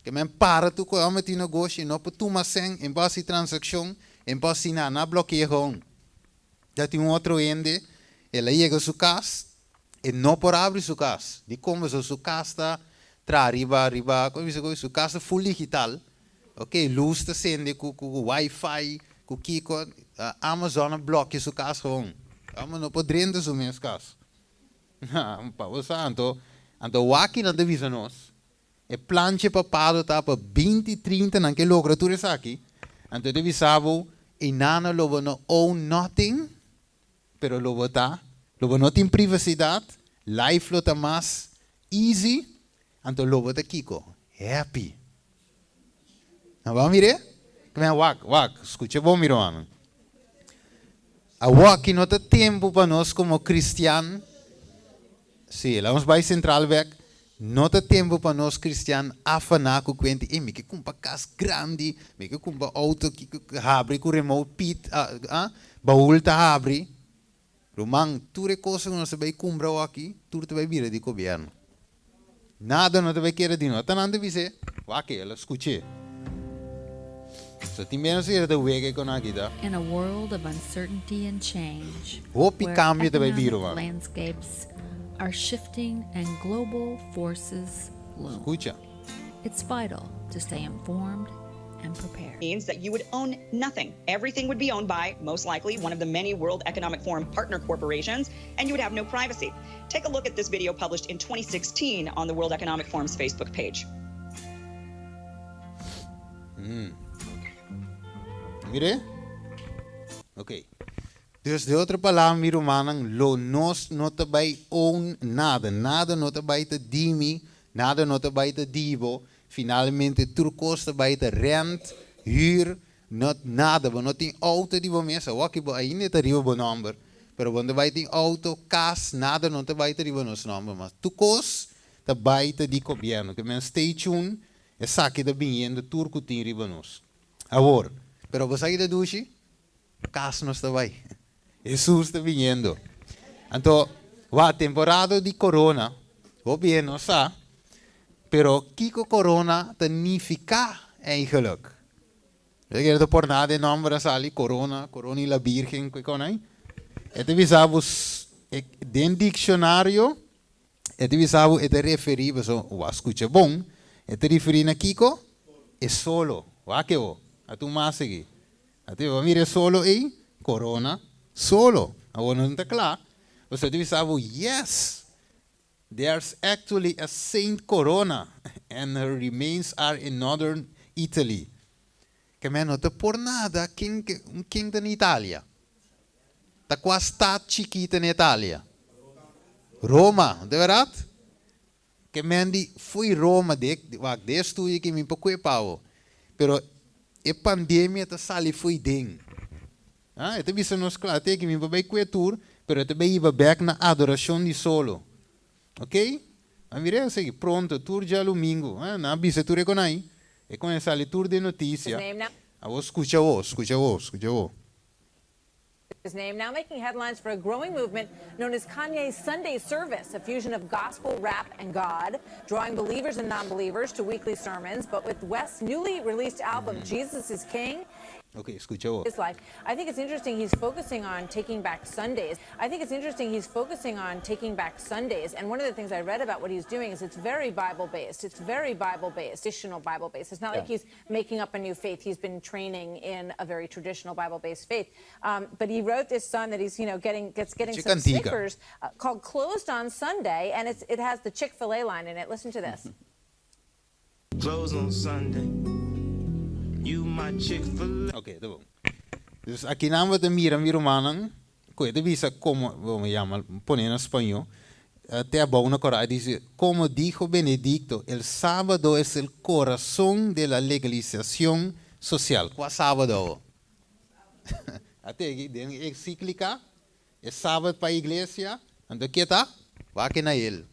Ke men para tur ku e hòmber tin negoshi, e no por tuma sèn, e no por hasi transakshon, e no por hasi nada, nan a blòki'é gewoon. Ta tin un otro hende, el a yega su kas, E no por abri su cas. Dicon? Pasobra su cas ta traha riba, riba, como bisa su cas ta full digital. Ok, luz ta cende cu, cu wifi, cu kico. Amazon a blokea su cas gewoon. Amo no por drenta su mes cas. Pa bo sa, anto, anto waki nan ta bisa nos, e planche pa Pado ta pa binti, trinta, nan ke logra tur esaki. Anto e ta bisa bo, einana lo bo no own nothing. Pero lo bo ta, lo bo no tin privacidad, life lo ta mas easy, anto lo bo ta kico? Happy. Nan bo a mir'é? Kmen wak, wak, scucha bon mi rumannan. Awoki no ta tempo pa nos como cristian, si, laga nos bai central bek, no ta tempo pa nos cristian afana cu cuenti, ey mi ke cumpra cas grandi, mi ke cumpra auto ki habri cu remote pit, ah, baul ta habri. Ruman, tur e cosnan cu nos ta bay cumpra awoki, tur ta bay bira di gobierno. Nada no ta bay keda di nos. Ata nan ta bis'é, wak, el a scuch'é. So tin menos hende ta wega kon aki ta. In a world of uncertainty and change, Hopi where kambio ta bai bira, economic man. landscapes are shifting and global forces loom, Skucha. it's vital to stay informed and prepared. Means that you would own nothing. Everything would be owned by, most likely, one of the many World Economic Forum partner corporations, and you would have no privacy. Take a look at this video published in 2016 on the World Economic Forum's Facebook page. Mm. Mire? Ok. Dus den otro palabra, mi rumannan, lo nos no ta bai own nada. Nada no ta bai ta di mi, nada no ta bai ta di bo. Finalmente, tur kos ta bai ta rent, huur, no nada. Bo no tin outo di bo mes, awor bo ainda ta riba bo nòmber. Pero bo no bai tin outo, kas, nada no ta bai ta riba nos nòmber. Mas tur kos ta bai ta di gobièrnu. Ke men stay tuned, esaki ta biniendo tur ku tin riba nos. Awor, pero bo sa kiko dushi? Kas nos ta bai. Hesus ta biniendo. Anto, wa temporada di corona, hopi no sa, pero kiko corona ta nifiká eigenlijk? Ik no por nada e nòmber a sali corona, corona i la virgen, ku kon ei? E ta bisa bo den dikshonario, e ta bisa bo e ta referí, so, wa skucha bon, e ta referí na kiko? E solo. Wak e o. Atu mas aki. Atu bo mira solo ei, corona, solo. Awor no ta kla. Bo ta bisa bo, yes, there's actually a Saint Corona and her remains are in northern Italy. Ke men no ta por nada ken ta na Italia. Ta kua stat chikitu na Italia? Roma, di berdat? Ke men di fo'i Roma de wak de estudio ku mi pa kue pao. Pero e pandemia ta sali fo'i den. Ah, e ta bisa nos kla te ku mi pa bai kue tur, pero ta bai iba bèk na adorashon di solo. Ok? A mira sigui pronto tur djadumingu. Ah, na bisa tur e konai. E kon sali tur di notisia. His name now. Awor skucha wo, skucha wo, skucha wo. His name now making headlines for a growing movement known as Kanye's Sunday Service, a fusion of gospel, rap, and God, drawing believers and non-believers to weekly sermons. But with West's newly released album, Jesus is King, Ok, skucha wo. his life. I think it's interesting he's focusing on taking back Sundays. I think it's interesting he's focusing on taking back Sundays. And one of the things I read about what he's doing is it's very Bible based. It's very Bible based, traditional Bible based. It's not like he's making up a new faith. He's been training in a very traditional Bible based faith. But he wrote this song that he's, you know, getting gets getting some Kantika. stickers called "Closed on Sunday," and it has the Chick Fil A line in it. Listen to this. Close on Sunday. You my Chick-fil-A. Ok, ta bon. Dus aki nan bo ta mira mi rumannan, ku e ta bisa komo, bon, yama, pone na spañó, te abou na kora, dice, "Como dijo Benedicto, el sábado es el corazón de la legalización social." Kua sábado? Ate aki, den ensíklika, e sabat pa iglesia, anto kiko ta? Wak na e.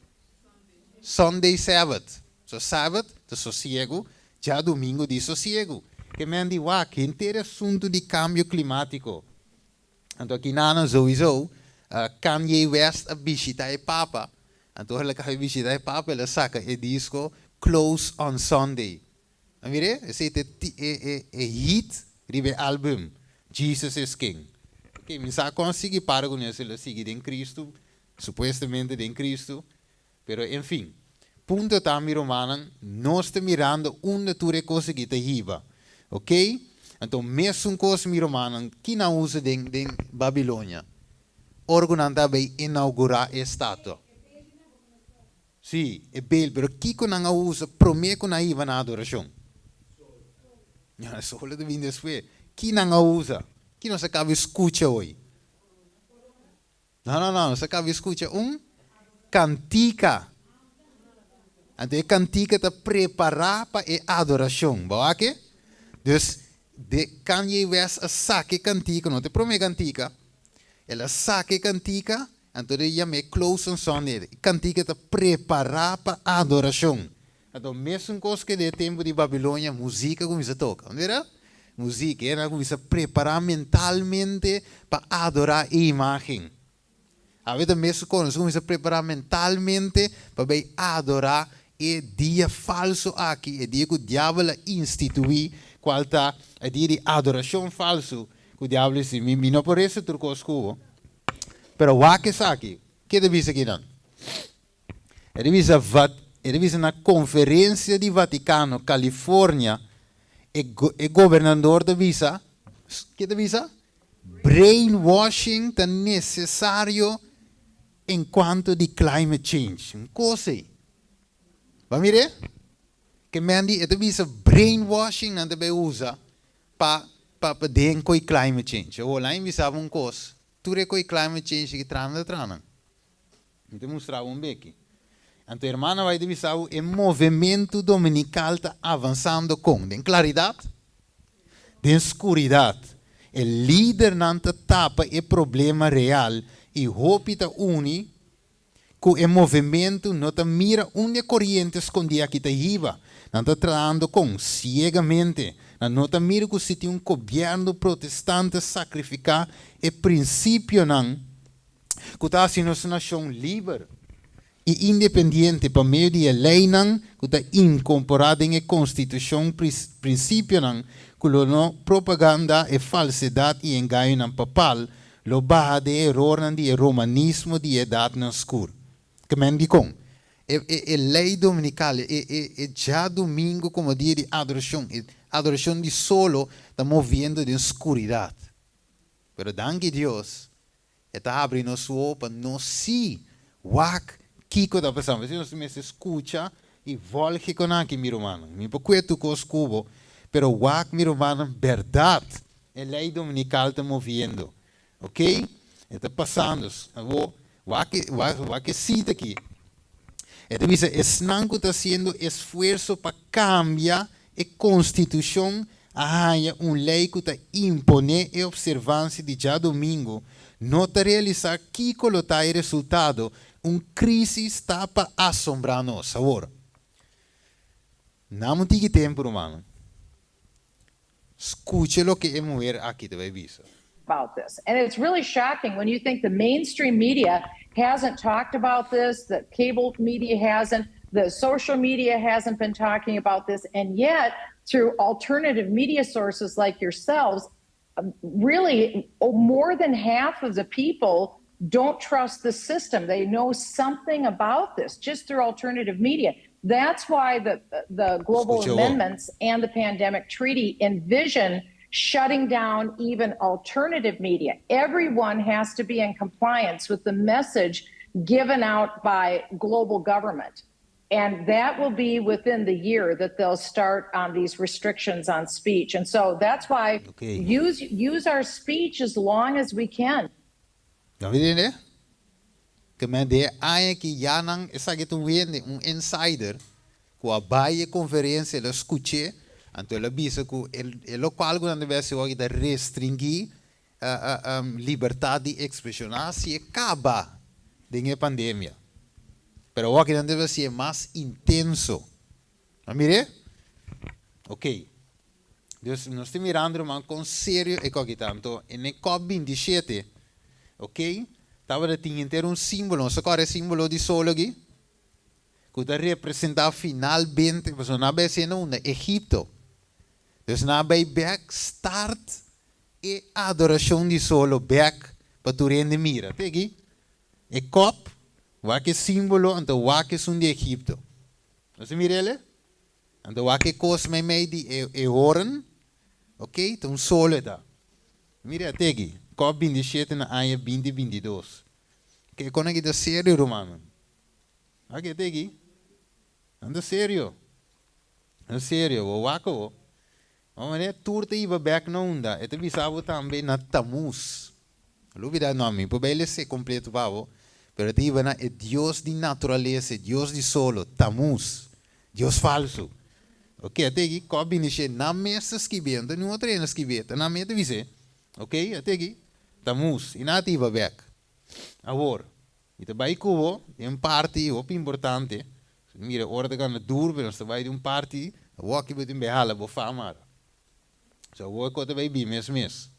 Sunday Sabbath. So Sabbath, di sosiegu, djadumingu di sosiegu. Ke men di wak, henter asuntu di kambio klimátiko. Anto aki nan sowieso, Kanye West a bishitá e Papa. Anto el a bishitá e Papa, el a saka e disko Close on Sunday. A mira, esei ta e hit riba album Jesus is King. Ok, mi sa konsiguí para ku esei, el a sigui den Cristo, supuestamente den Cristo, pero en fin. Punto ta mi rumannan, nos ta mirando unda tur kos aki ta hiba. Ok? Anto, mesun kos mi rumannan, ku nan a usa den Babilonia. Ora ku nan tabata inougurá e estatua. Si, e beeld, pero kiko nan a usa promé ku nan iba na adorashon. Ja, solo ta bin despues. Ki nan a usa? Ki nos a kaba di skucha awe? No, no, no, nos a kaba di skucha un kantika. Anto, e kantika ta prepará pa e adorashon, bo ke? Dus, de Kanye West a saka e kantika, no ta promé kantika. El a saka e kantika, anto el a yam'é Close on Sunday. Kantika ta prepará pa adorashon. Anto, mesun kos ku den tempu di Babilonia, músika kuminsá toka, no ta? Músika, el a kuminsá prepará mentalmente pa adorá e imágen. Awe mesun kos, kuminsá prepará mentalmente pa adorá. E dia falsu aki, e dia ku diabel a instituí, kual ta e dia di adorashon falsu ku diabel a instituí. Mi no por resa tur kos ku bo, pero wak esaki. Ke ta bisa kinan? E ta bisa vat, e ta bisa na konferensia di Vatikano, California, e e gobernador ta bisa, ke ta bisa? Brainwashing ta nesesario en kuanto di climate change. Un kos ei. Bo a mir'é? Ke men di e ta bisa brainwashing nan ta bai usa pa pa pa den koi climate change. Awor laña bisaba un kos, tur e koi climate change ki traha nan ta traha nan. Mi ta mustra bo un beki. Anto hermana bai ta bisa bo e movementu dominikal ta avansando kon? Den klaridat? Den skuridat. E lidernan ta tapa e problema real i hopi ta uni ku e movementu no ta mira unda e koriente skondí aki ta hiba. Nan ta trahando kon? Siegamente. Nan no ta mira ku si tin un gobièrnu protestante sakrifiká e prinsipionan ku ta hasi nos nashon liber i independiente pa medio di e leinan ku ta inkorporá den e konstitushon prinsipionan ku lo no propaganda e falsedat i engañonan papal, lo baha den e erornan di e romanismo di e edatnan skur. Ke men dikon? E e lei dominikal, e e e djadumingu komo dia di adorashon, e adorashon di solo ta moviendo den skuridat. Pero danki Dios, e ta habri nos wowo pa nos sí wak kiko ta pasando. P'esei nos mester skucha i vòlg kiko nan aki, mi rumannan. Mi por kue tur kos ku bo, pero wak, mi rumannan, bèrdat e lei dominikal ta moviendo. Oké? E ta pasando. Awor, wak e, wak e sita aki. E ta bisa, Esnan ku ta hasiendo esfuerso pa kambia e konstitushon a haña un lei ku ta imponé e opservansia di djadumingu, no ta realisá kiko lo ta e resultado, un krísis ta pa asombrá nos. Awor, nan un tiki tempu, rumannan, skucha loke e muher aki ta bai bisa. About this. And it's really shocking when you think the mainstream media hasn't talked about this, the cable media hasn't, the social media hasn't been talking about this, and yet through alternative media sources like yourselves, really more than half of the people don't trust the system. They know something about this just through alternative media. That's why the the global Skucha amendments and the pandemic treaty envision shutting down even alternative media. Everyone has to be in compliance with the message given out by global government. And that will be within the year that they'll start on these restrictions on speech. And so that's why use use our speech as long as we can. Bo tende? Ke men den e aña ki ya nan esaki ta un hende, un insider, ku a bai e konferensia, el a skuch'é, anto el a bisa ku e lokual ku nan ta bai hasi awor aki ta restringí libertat di ekspreshon. Nan hasié kaba den e pandemia, pero awor aki nan ta bai hasié mas intenso. A mir'é? Oké. Dus nos ta mirando ruman kon serio e koki ta. Anto en e kòp 27, oké, tabata tin henter un símbolo. Nos ta kòrda e símbolo di solo aki? Ku ta representá finalmente, pasobra nan a bai hasiendo unda? Egipto. Dus nan a bai bèk start e adorashon di solo bèk pa tur hende mira. Te aki e kòp, wak e símbolo, anto wak esun di Egipto. Nos a mira el? Anto wak e kos meimei di e e horen, ok, ta un solo e ta. Mira te aki, kòp 27 na aña 2022. Ke kon aki ta serio, rumannan. Wak e te aki. Nan ta serio. Nan serio, bo wak awo. Bo manera tur ta hiba bek na unda, e ta bisa bo tambe na Tamuz. Lo bida no, mi por bai lese kompleto pa bo, pero e ta hiba na e dios di naturalesa, e dios di solo, Tamuz, dios falsu. Ok, a teki, kòp bini she, nan mes ta skib'é, no ta niun otro hende a skib'é, ta nan mes ta bis'é. Ok, a teki, Tamuz, i nan a ta hiba bek. Awor, mi ta bai ku bo den un parti hopi importante, mira ora ta gana duru, pero nos ta bai den un parti, awor aki bo tin bai hala bo fama. So awor ku ta bai bin mes mes.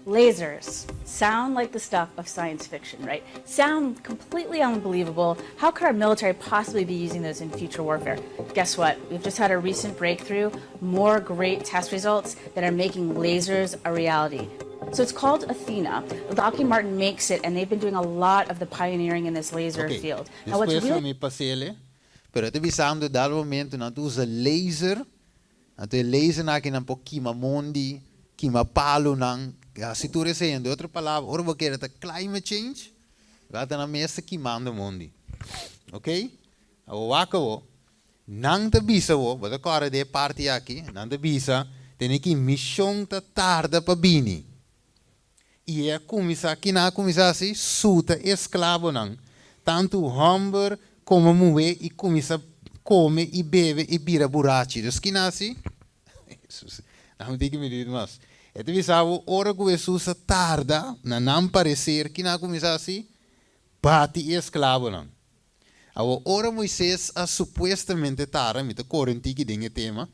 Lasers sound like the stuff of science fiction, right? Sound completely unbelievable. How could our military possibly be using those in future warfare? Guess what? We've just had a recent breakthrough, more great test results that are making lasers a reality. So it's called Athena. Lockheed Martin makes it, and they've been doing a lot of the pioneering in this laser Ok, field. Now, what's despues really lo mi pas'ele, pero e ta bisando dado momento nan ta usa laser, anto e lasernan aki nan por kima mondi, kima palonan, hasi tur esei. Den otro palabra, ora bo kere ta climate change, bo ta nan mes ta kimando mondi. Ok, awor wak awor, nan ta bisa bo, bo ta kòrda di e parti aki, nan ta bisa tene ki mishon ta tarda pa bini. I e a kuminsá, kinan a kuminsá hasi? Suta e esklabonan, tantu hòmber komo muhé, i kuminsá kome i bebe i bira burachi. Dus kinan a hasi? Hesus, nan tin ki midi mas. E ta bisa bo, ora ku Hesus a tarda na nan pareser, kinan a kuminsá hasi? Bati e esklabonan. Awor, ora Moises a supuestamente tarda, mi ta kore un tiki den e tema,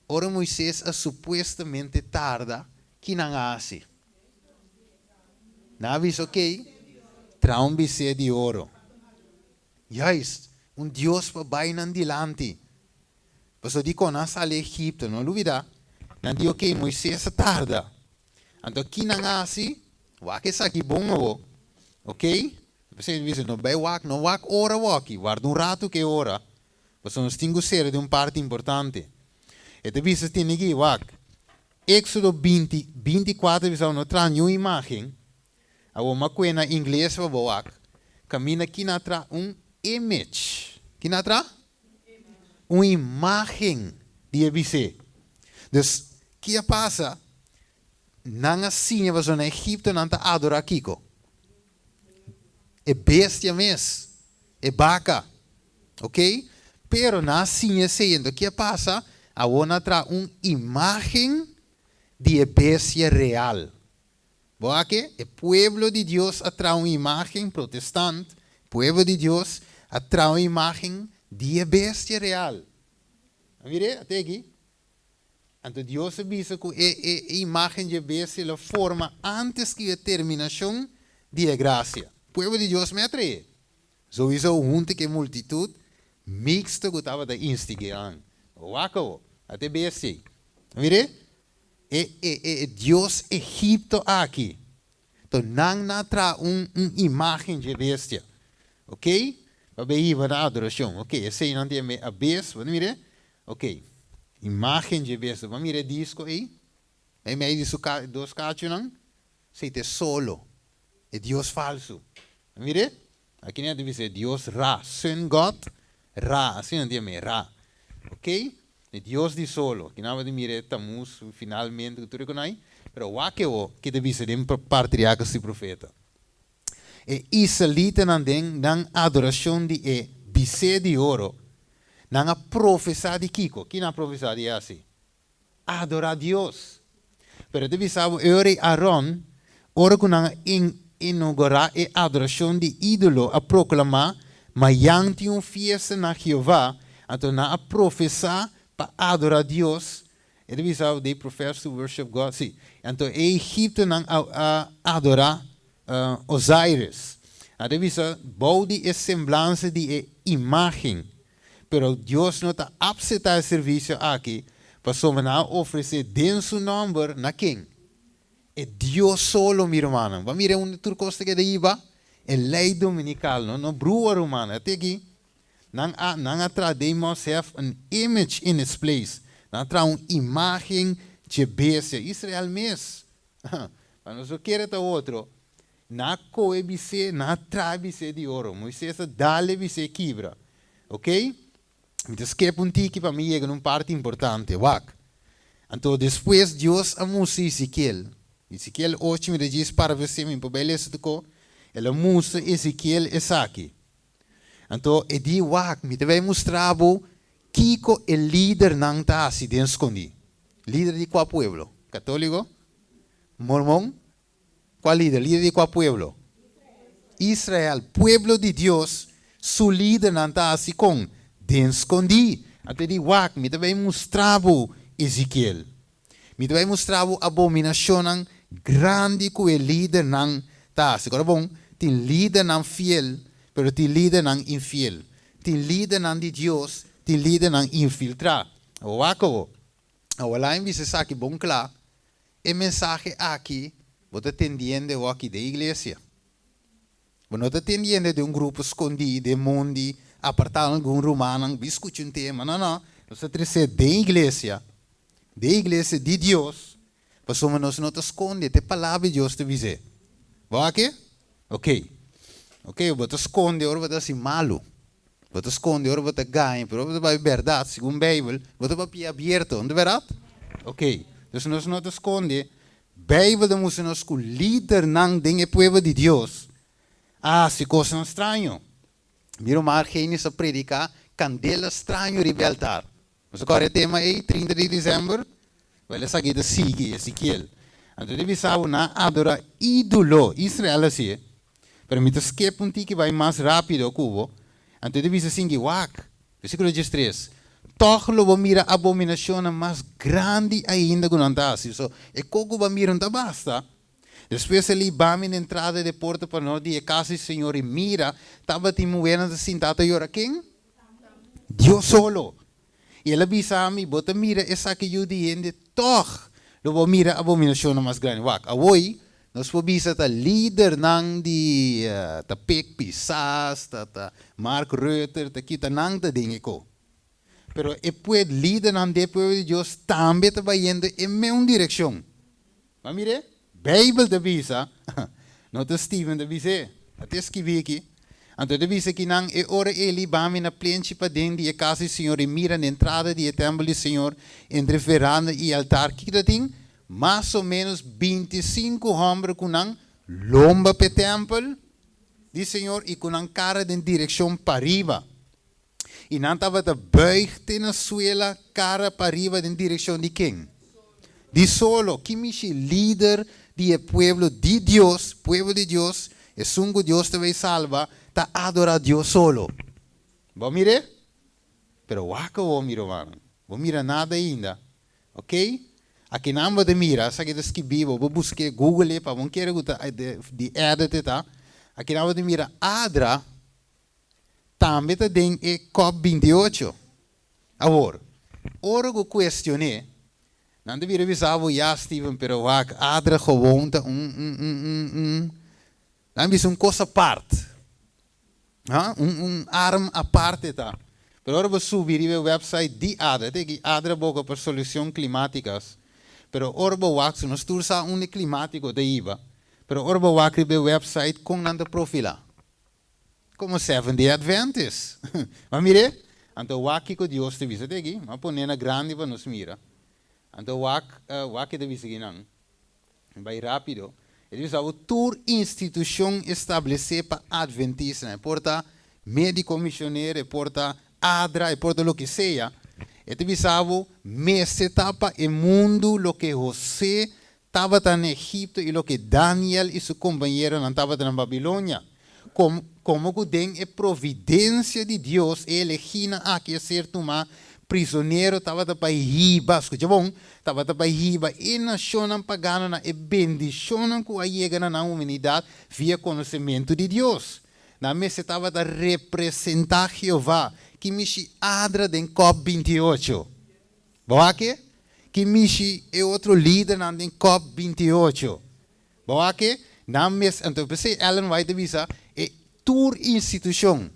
ora Moises a supuestamente tarda, ki nan a hasi? Nan a bisa, Okey, traha un bisé di oro. Juist, un dios pa bai nan dilanti. Pasobra dikon nan a sali Egipto? No lubidá, nan di, Okey, Moises a tarda. Anto ki nan a hasi? Wak esaki bon awor. Okey? P'esei mi bisa, no bai wak, no wak ora awoki, warda un ratu ku e ora, pasobra nos tin ku sera den un parti importante. E ta bisa tene aki, wak, Éksodo 20, 24 ta bisa no traha niun imágen, awor mi a kue na ingles pa bo wak, kaminda kina a traha un image. Kina a traha? Un imágen di e bis'é. Dus, ki a pasa? Nan a siña pasobra na Egipto nan ta adorá kiko? E bestia mes, e baka. Ok? Pero nan a siña esei, enton ki a pasa? Awor nan a traha un imágen di e bestia real. Bo a ke? E pueblo di Dios a traha un imágen, protestant, pueblo di Dios a traha un imágen di e bestia real. A mir'é? A teki? Anto Dios a bisa ku e e imágen dje bestia lo forma ántes ku e terminashon di e grasia. Pueblo di Dios me a traé. Souiso huntu ku e multitut miksto ku tabata instig'é nan. Wak awor, ata e bestia ei. Mir'é, e e e dios Egipto aki. To nan na traha un un imágen dje bestia. Ok? Pa be hiba na adorashon. Ok, esei nan tin a bes, bo ta mir'é? Ok, imágen dje bestia. Bo a mira e disko ei? Ei mei di su ka dos kachunan, esei ta e solo, e dios falsu. A mir'é? Aki nan ta bisa e dios Ra, sun god, Ra, asina nan ta yam'é, Ra. Ok, e dios di solo. Aki nan bo ta mira e Tamuz finalmente ku tur e konai. Pero wak e wo ke ta bisa den patriarkas di profeta. E israelitanan den nan adorashon di e bisé di oro, nan a profesá di kiko? Ki nan a profesá di hasi? Adorá Dios. Pero e ta bisa bo, e ora ei Aron, ora ku nan a inougurá e adorashon di ídolo, a proklamá, Mayan tin un fiesta na Jehová, anto nan a profesá pa adorá Dios, e ta bisa bo, they profess to worship God, sí. Anto e egiptonan a adorá Osiris. Nan ta bisa, bou di e semblansa di e imágen. Pero Dios no ta apseptá e servisio aki pasobra nan a ofresé den su nòmber na ken? E Dios solo, mi rumannan. Bo a mira unda tur kos ta keda hiba? E lei dominikal, no, no brua, rumannan. A te aki. Nan a, nan a traha, they must have an image in its place. Nan a traha un imágen dje bestia. Israel mes. Pa nos no kere ta otro. Nan a kohe bisé, nan a traha bisé di oro. Moises a dal e bisé kibra. Ok? Mi ta skep un tiki pa mi yega na un parti importante. Wak. Anto despues Dios a mustra Ezekiel. Ezekiel ocho mi ta djis para versé, mi por bai lesa tokó. El a mustra Ezekiel esaki. Anto e di, Wak, mi ta bai mustra bo kiko e lidernan ta hasi den skondí. Lider di kua pueblo? Katóliko? Mormon? Kua lider? Lider di kua pueblo? Israel, pueblo di Dios, su lidernan ta hasi kon? Den skondí. Anto e di, Wak, mi ta bai mustra bo, Ezekiel. Mi ta bai mustra bo abominashonnan. grandi ku e lidernan ta hasi. Kòrda bon, tin lidernan fiel, pero tin lidernan infiel. Tin lidernan di Dios, tin lidernan infiltrá. Wak awo. Awor laga mi bisa esaki bon kla, e mensahe aki bo ta tendiendo awoki den iglesia. Bo no ta tendiendo den un grupo skondí den mondi, apartá algun rumannan, bin skucha un tema. No, no. Nos ta tresé den iglesia, den iglesia di Dios, pasobra nos no ta skonde, ta e Palabra di Dios ta bis'é. Bo aki? Oké. Oké, bo ta skonde ora bo ta hasi malu. Bo ta skonde ora bo ta gaña, pero ora bo ta papia bèrdat, segun Beibel, bo ta papia abierto, no ta bèrdat? Oké. Dus nos no ta skonde. Beibel ta mustra nos ku lidernan den e pueblo di Dios a hasi kosnan straño. Mira un Argenis a prediká kandela straño riba e altar. Nos a kòrda e tema ei, 30 di desèmber? Wèl, esaki ta sigui Ezekiel. Anto ta bisa bo nan a adorá ídolo. Israel a hasié. Pero mi ta skip un tiki bai mas rápido ku bo. Anto ta bisa sinki, Wak! Versíkulo diestres, Tòg lo bo mira abominashonnan mas grandi ainda ku nan ta hasi. So, e kos ku bo a mira no ta basta. Despues el hiba mi na entrada di e porta panort di e kas di señor, i mira, tabatin muhénan ta sintá ta yora. Ken? Dios solo. I el a bisa mi, Bo ta mira esaki yu di hende? Tòg lo bo mira abominashonnan mas grandi. Wak, awoi nos por bisa ta lidernan di ta Pik Pisas, ta ta Mark Rutte, ta kita nan ta den e ko. Pero e pue lidernan di e pueblo di Dios tambe ta bayendo e meun direkshon. Bo a mir'é? Beibel ta bisa, no ta Steven ta bis'é, a ta skibí aki. Anto e ta bisa ki nan, E ora Eli bami na plenchi paden di e kas di Señor i mira na entrada di e tèmpel di Señor, entre veranda i altar, kiko ta tin? Mas o ménos bintisinku hòmber ku nan lomba p'e tèmpel di Señor i ku nan kara den direkshon pariba. I nan tabata buig te na suela kara pariba den direkshon di ken? Di solo. Ki mishi lider di e pueblo di Dios, pueblo di Dios, esun ku Dios ta bay salba, ta adora Dios solo? Bo a mir'é? Pero wak awor, mi rumannan. Bo mira nada ainda. Ok? Akinan bo ta mira, esaki ta skibí, bo por busk'é, google e, pa bo kere ku ta di edit e ta. Akinan bo ta mira Adra. Tambe ta den e cop 28. Awor, ora ku kuestion'é, nan ta bira bisa bo, ya Steven, pero wak, Adra gewoon ta un, un, un, un, un, nan bisa un kos apart. Ha? Un, un arm aparte ta. Pero ora bo subi riba e website di Adra, te aki Adra boka pa solucion klimátikas, pero ora bo wak, su nos tur sa unda e klimátiko ta hiba, pero ora bo wak riba e website kon nan ta profilá? Komo Seventh Day Adventist. Bo a mir'é? Anto wak kiko Dios ta bisa te aki. Mi a pon'é na grandi pa nos mira. Anto wak, wak ke ta bisa akinan. Mi bai rápido. E ta bisa bo tur institushon establesé pa Adventistanan, e por ta médiko misionero, e por ta ADRA, e por ta loke sea, e ta bisa bo mester ta pa e mundu loke José Tabata na Egipto i loke Daniel i su kompañeronan tabata na Babilonia. Komo, komo ku den e providensia di Dios e elegínan aki a ser tumá prizonero tabata pa hiba, skucha bon, tabata pa hiba e nashonnan pagano na e bendishonnan ku a yega na nan humanidat via konosementu di Dios. Nan mester tabata representá Jehová, ki mishi adra den Kòp 28. Bo wak e? Ki mishi e otro lidernan den cop 28? Bo wak e? Nan mes, anto p'esei Ellen White ta bisa e tur institushon.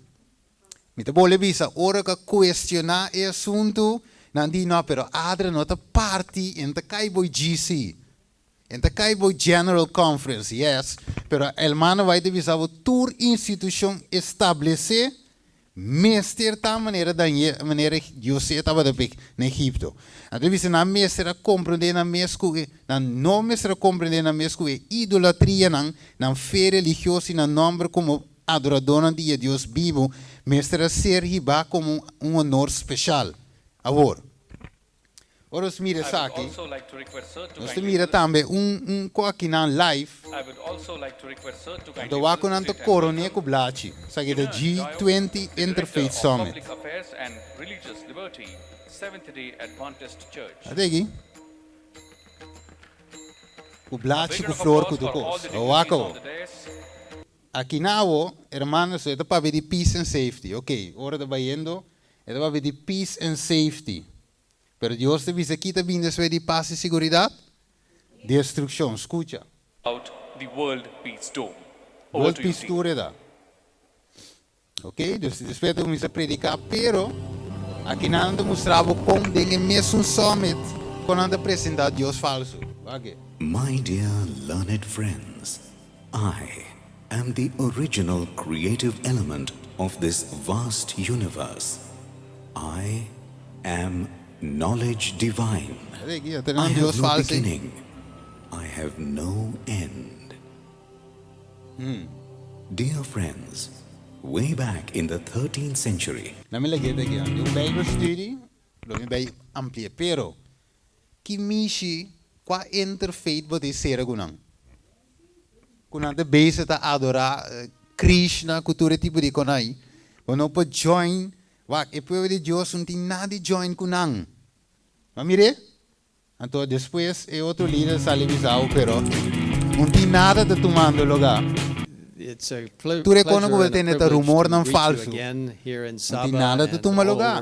Mi ta bole bisa ora ku a kuestioná e asuntu, nan di no, pero ADRA no ta parti, e no ta kai bo GC, e no ta kai bo General Conference, yes, pero Elmano White ta bisa bo tur institushon establesé Mester ta manera Daniel, manera José tabata pek na Egipto. Nan ta bisa nan mester a komprendé nan mes ku e, nan no mester a komprendé nan mes ku e idolatrianan, nan fe religioso i nan nòmber komo adoradónan di e Dios bibu mester a ser hibá komo un honor speshal. Awor. Ora nos mira esaki, nos ta mira tambe un un ku akinan live, anto wak ku nan ta koroné ku blachi. Esaki ta G20 Interfaith Summit. Ata aki. Ku blachi ku flor ku tur kos. Wak awo. Aki na awo, hermanos, e ta papia di peace and safety. Ok, ora ta bayendo, e ta papia di peace and safety. Pero Dios ta bisa ki ta bin despues di pas i siguridat? Destrukshon. Skucha. Out the World Peace Tour. Over World to you Peace team. Tour e ta. Ok, dus despues ta kuminsá prediká, pero aki nan ta mustra bo kon den e mesun summit kon nan ta presentá Dios falsu. Wak. My dear learned friends, I am the original creative element of this vast universe. I am knowledge divine. I have no beginning. I have no end. Dear friends, way back in the 13th century. Na mi lag'é ta aki, den un Bijbelstudie lo mi bai ampli'é, pero ki mishi kua interfaith bo ta e sera ku nan? Ku nan ta bezig ta adorá Krishna ku tur e tipo di konai. Bo no por join, wak, e pueblo di Dios no tin nada di join ku nan. Bo a mir'é? Anto despues e otro lider sali bisa bo, pero no tin nada ta tumando lugá. Tur e kono ku bo ta tende ta rumornan falsu. No tin nada ta tuma lugá.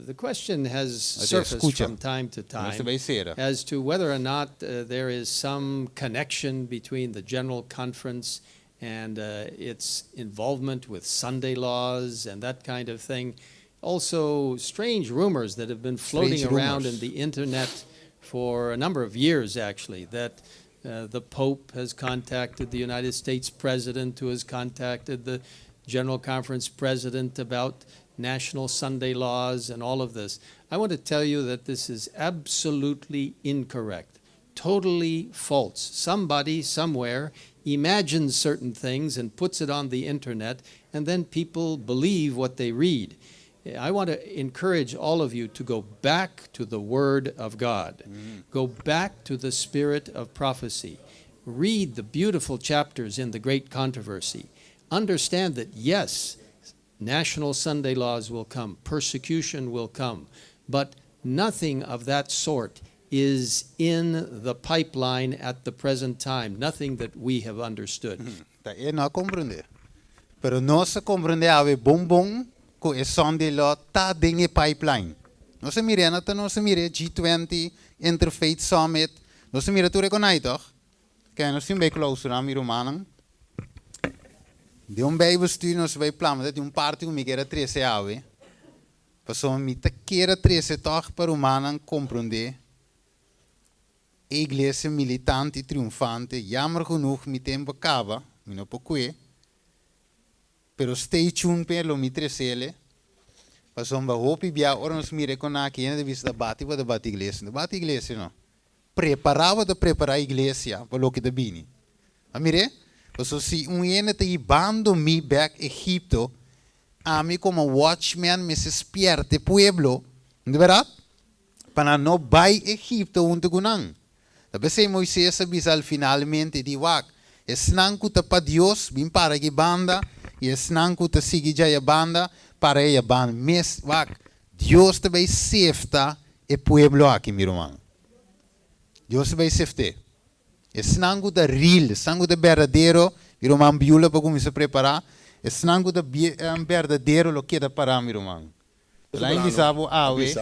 The question has Oke, surfaced skucha. from time to Nos time ta bai sera. as to whether or not there is some connection between the General Conference and its involvement with Sunday laws and that kind of thing. Also, strange rumors that have been floating Strange around rumors. in the internet for a number of years, actually, that the Pope has contacted the United States President, who has contacted the General Conference President about national Sunday laws and all of this. I want to tell you that this is absolutely incorrect, totally false. Somebody somewhere imagines certain things and puts it on the internet, and then people believe what they read. I want to encourage all of you to go back to the Word of God. Go back to the spirit of prophecy. Read the beautiful chapters in the Great Controversy. Understand that, yes, national Sunday laws will come, persecution will come, but nothing of that sort is in the pipeline at the present time, nothing that we have understood. Ta e no a komprondé. Pero nos a komprondé awe bon bon ku e Sunday law ta den e pipeline. Nos a mir'é, no ta nos a mir'é G20, Interfaith Summit, nos a mira tur e konai tòg? Kende nos tin bai klausurá mi rumannan? Den un Bijbelstudie nos bai plama ta tin un parti ku mi kier a trese awe, pasobra mi ta kier a trese tòg pa rumannan komprondé e iglesia militante i triunfante. Jammer genoeg mi tempu a kaba, mi no por kue, pero stay tuned p'e lo mi tresele, pasobra hopi bia ora nos mira e konaki hende ta bisa ta bati pa ta bati iglesia, no ta bati iglesia no. Prepará bo ta prepará iglesia pa loke ta bini. A mir'é? Pasobra si un hende ta hibando mi bèk Egipto, ami komo watchman mester spièrta e pueblo, no ta bèrdat? Pa nan no bai Egipto huntu ku nan. Ta p'esei Moises a bisa al finalmente di, Wak, esnan ku ta pa Dios, bin para aki banda, i esnan ku ta sigui djaya banda, para eya banda. Mes, wak, Dios ta bai sefta e pueblo aki, mi ruman. Dios ta bai seft'é. Esnan ku ta real, esnan ku ta berdadero, mi ruman Beulah pa kuminsá prepará, esnan ku ta berdadero lo keda pará, mi ruman. Lain bisa bo awe,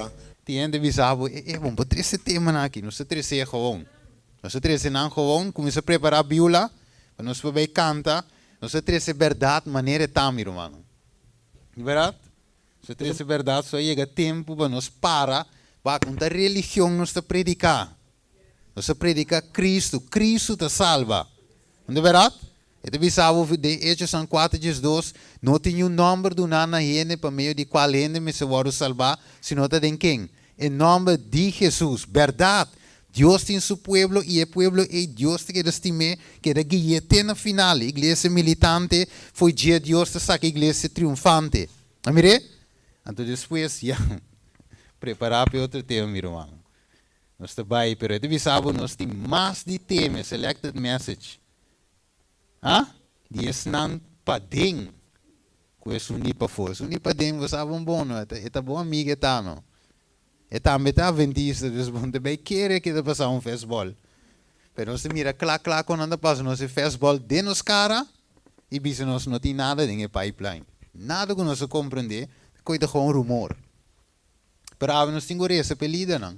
tin hende bisa bo, e e bon por trese temanan aki, nos ta trese e gewoon. Nos ta trese nan gewoon, kuminsá prepará Beulah, pa nos por bai kanta, nos ta trese bèrdat manera e ta, mi rumannan. Di bèrdat? Su trese bèrdat so a yega tempu pa nos para wak un ta religion nos ta prediká. Nos ta prediká Kristu. Kristu ta salba. No ta bèrdat? E ta bisa bo den Hechosnan kuater diesdos, No tin niun nòmber duná na hende pa medio di kual hende mester wòrdu salbá, sino ta den ken? E nòmber di Hesus. Bèrdat! Dios tin su pueblo i e pueblo ei Dios ta keda stim'é, keda gui'é te na final. Iglesia militante fo'i dje Dios ta saka iglesia triunfante. A mir'é? Anto despues, ya, prepará p'e otro tema, mi ruman. Nos ta bai, pero e ta bisa bo nos tin mas di tema, selected message. Ha? Di esnan paden ku esun di pafó. Esun di paden bo sa bon bon no, e ta bo amiga e ta no. E tambe ta adventista, dus bo no ta bai kere ke ta pasa un festbòl. Pero nos ta mira kla kla kon nan ta pasa nos e fastball den nos kara i bisa nos no tin nada den e pipeline. Nada ku nos a komprendé, ta koi ta gewoon rumor. Pero awe nos tin ku resa pa e lidernan.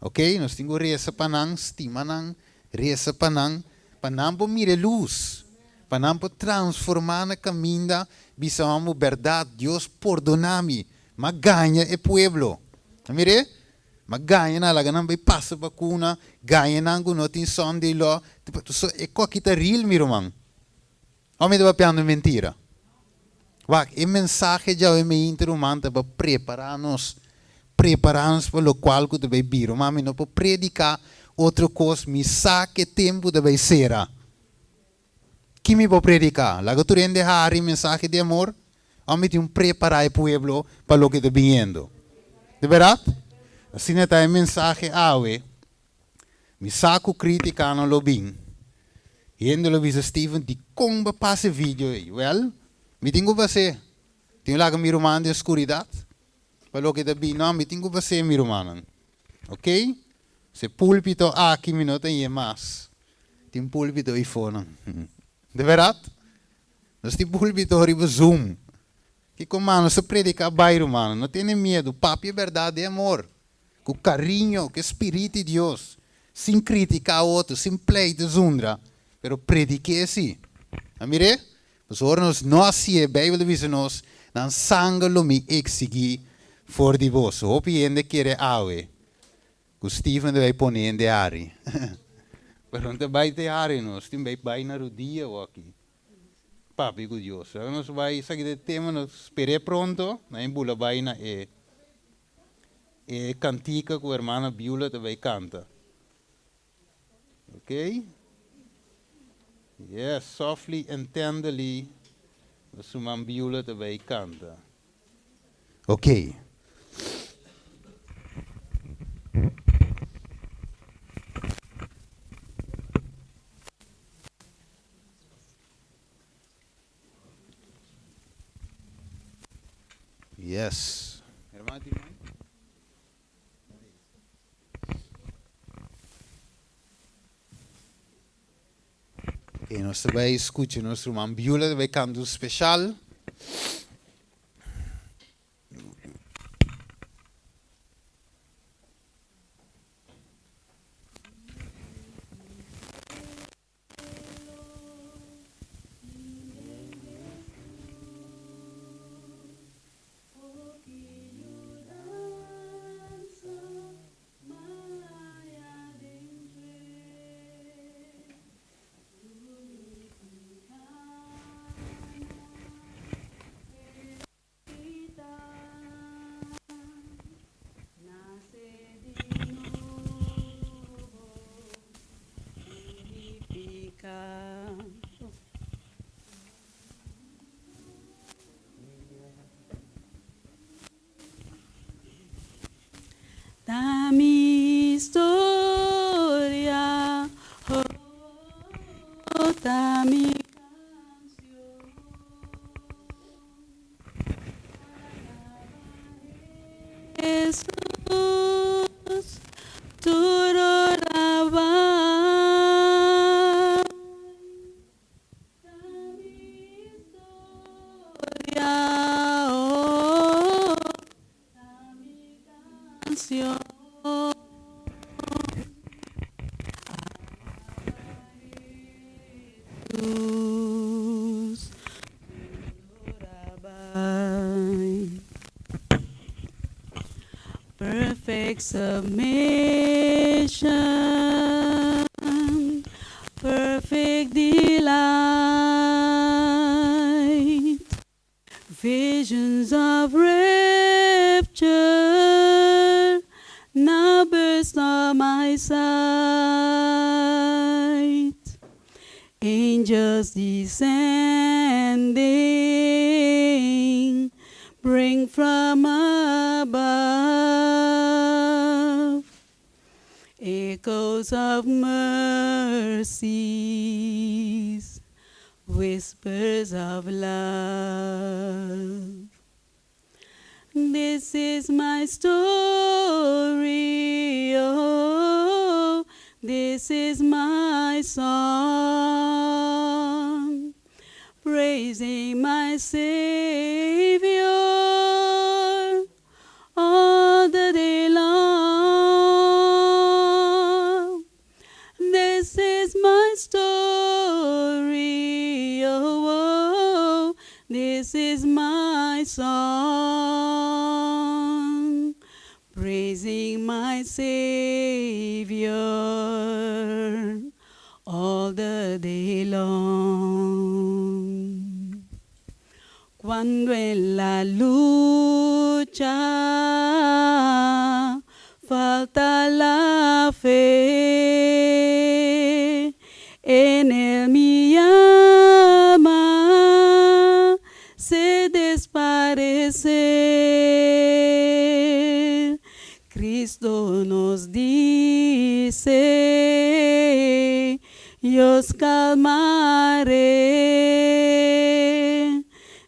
Ok, nos tin ku resa pa nan, stima nan, resa pa nan, pa nan por mira e lus, pa nan por transformá na kaminda, bisa amo bèrdat, Dios pordoná mi, m'a gaña e pueblo. A mir'é? M'a gaña nan, laga nan bai pasa bakuna, gaña nan ku no tin Sunday law. So e koki ta real mi ruman. Òf mi ta papiando mentira? Wak, e mensahe djawe meinta ruman ta pa prepará nos, prepará nos pa lokual ku ta bai bira. Ruman, mi no por prediká otro kos, mi sa ke tempu ta bai sera. Ki mi por prediká? Laga tur hende hari mensahe di amor? Òf mi tin un prepará e pueblo pa loke ta biniendo? Di bèrdat? Asina ta e mensahe awe. Mi sa ku krítikanan lo bin. Hende lo bisa, Steven, dikon bo a pasa e video ei? Wèl, mi tin ku pas'é. Tin laga mi ruman den skuridat pa loke ta bin? No, mi tin ku pas'é, mi rumannan. Oké? Se púlpito aki mi no ta yé mas. Tin púlpito eifonan. De bèrdat? Nos tin púlpito riba Zoom. Kiko mas nos ta prediká bai, rumannan? No tene miedu. Papia e bèrdat den amor. Ku kariño, ku e Spirit di Dios, sin kritiká otro, sin pleita zundra, pero predik'é sí. A mir'é? Pasobra ora nos no hasié, Beibel ta bisa nos, Nan sanger lo mi eksigí for di boso. Hopi hende kere awe ku Steven ta bai pone hende hari. Pero no ta bai te hari nos, tin bai bai na rudia awor aki. Papia ku Dios. Ora nos bai esaki ta e tema, nos sper'é pronto, nan e bula bai na e. E kantika ku hermana Beulah ta bai kanta. Ok. Yes, softly and tenderly nos ruman Beulah ta bai kanta. Ok. Yes. Hermano tin mic? Ok, nos ta bai scucha nos ruman Beulah ta bai canta un special. Ta mi historia, oh, ta mi canción. Jesús, tur ora bai. Ta mi historia, oh, ta mi canción. Jesús, Perfect submission, perfect delight, visions of rapture now burst on my sight. Angels descending bring from above echoes of mercies, whispers of love. This is my story, oh, this. This is my song, praising my Savior all the day long. This is my story, oh, oh, this is my song, praising my Savior all the day long. Cuando en la lucha falta la fe, en él mi alma se desparece. Cristo nos dice, yo os calmaré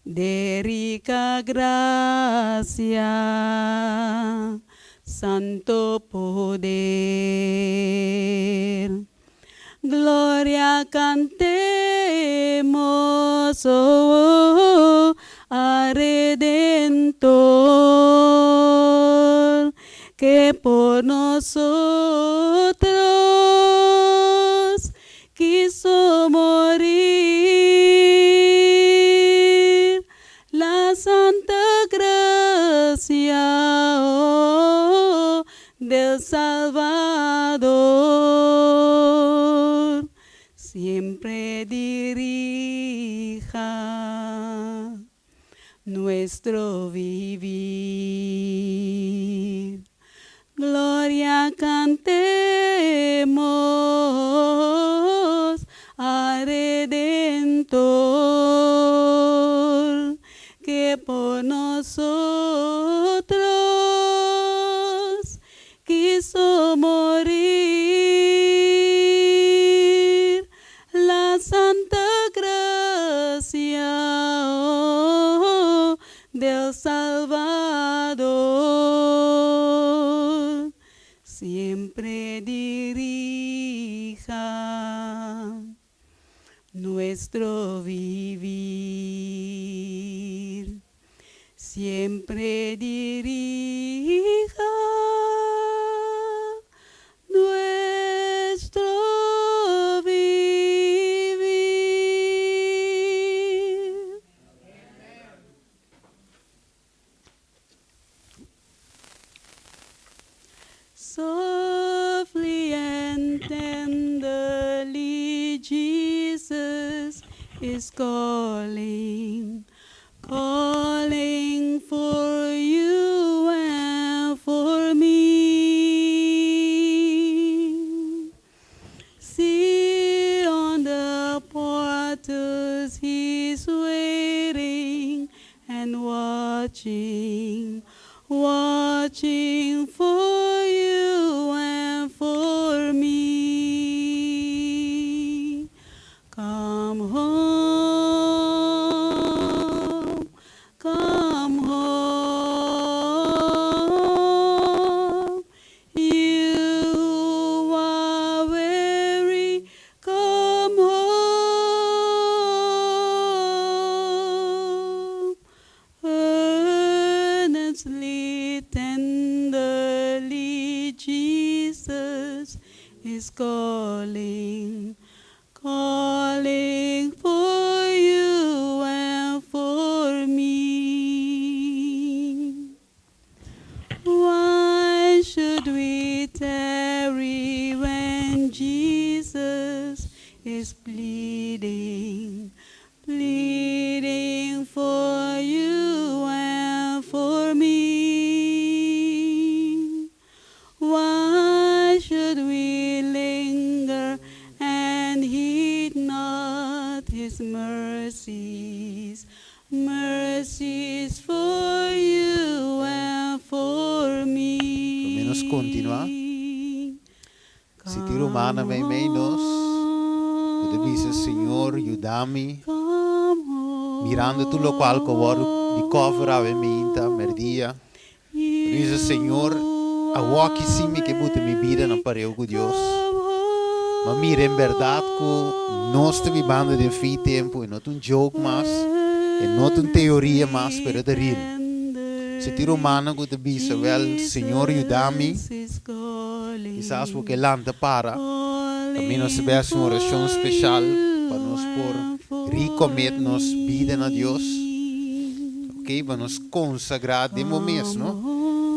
de rica gracia, santo poder. Gloria cantemos, oh, oh, al Redentor, que por nosotros quiso morir. La santa gracia oh, del Salvador siempre dirija nuestro vivir. Gloria cantemos al Redentor que por nosotros quiso morir. La santa gracia oh, del Salvador siempre dirija nuestro vivir. Siempre dirija nuestro vivir. Softly and tenderly, Jesus is calling, calling for you and for me. See on the portals he's waiting and watching, watching for you and for me. Come home, come home. You who are weary, come home. Earnestly, tenderly, Jesus is calling, calling for you and for me. Why should we tarry when Jesus is pleading, pleading for you and for me? Why should we linger and heed not his mercies, mercies for you and for me? Promé nos kontinuá, si tin rumannan meimei nos ku ta bisa, Señor, yuda mi, mirando tur lokual ku a wòrdu di kòver awe minta, mèrdia, ku ta bisa, Señor, awoki sí mi ke buta mi bida na pareu ku Dios. Ma mira en berdad cu nos ta bibando den fin tempo y no ta un joke mas, e no ta un teoria mas, pero e ta real. Si tin rumannan cu ta bisa, wel, Señor yuda mi, kisas bo ke lanta para, ta mi nos ta bay haci un oracion special pa nos por recommit nos bida na Dios, ok, pa nos consagra den bo mes, no?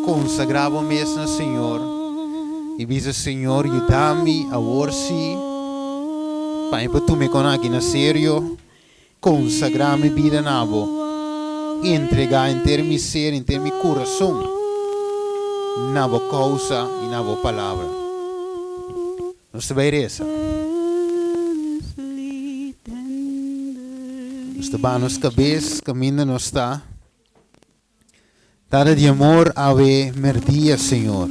Consagra bo mes na Señor y bisa, Señor, yuda mi awor si pa mi por tuma e con aki na serio, consagra mi bida na bo, entrega henter mi ser, henter mi curason na bo causa y na bo palabra. Nos ta bai resa. Nos ta baha nos kabes kaminda nos ta. Tata di amor, awe merdia, Señor.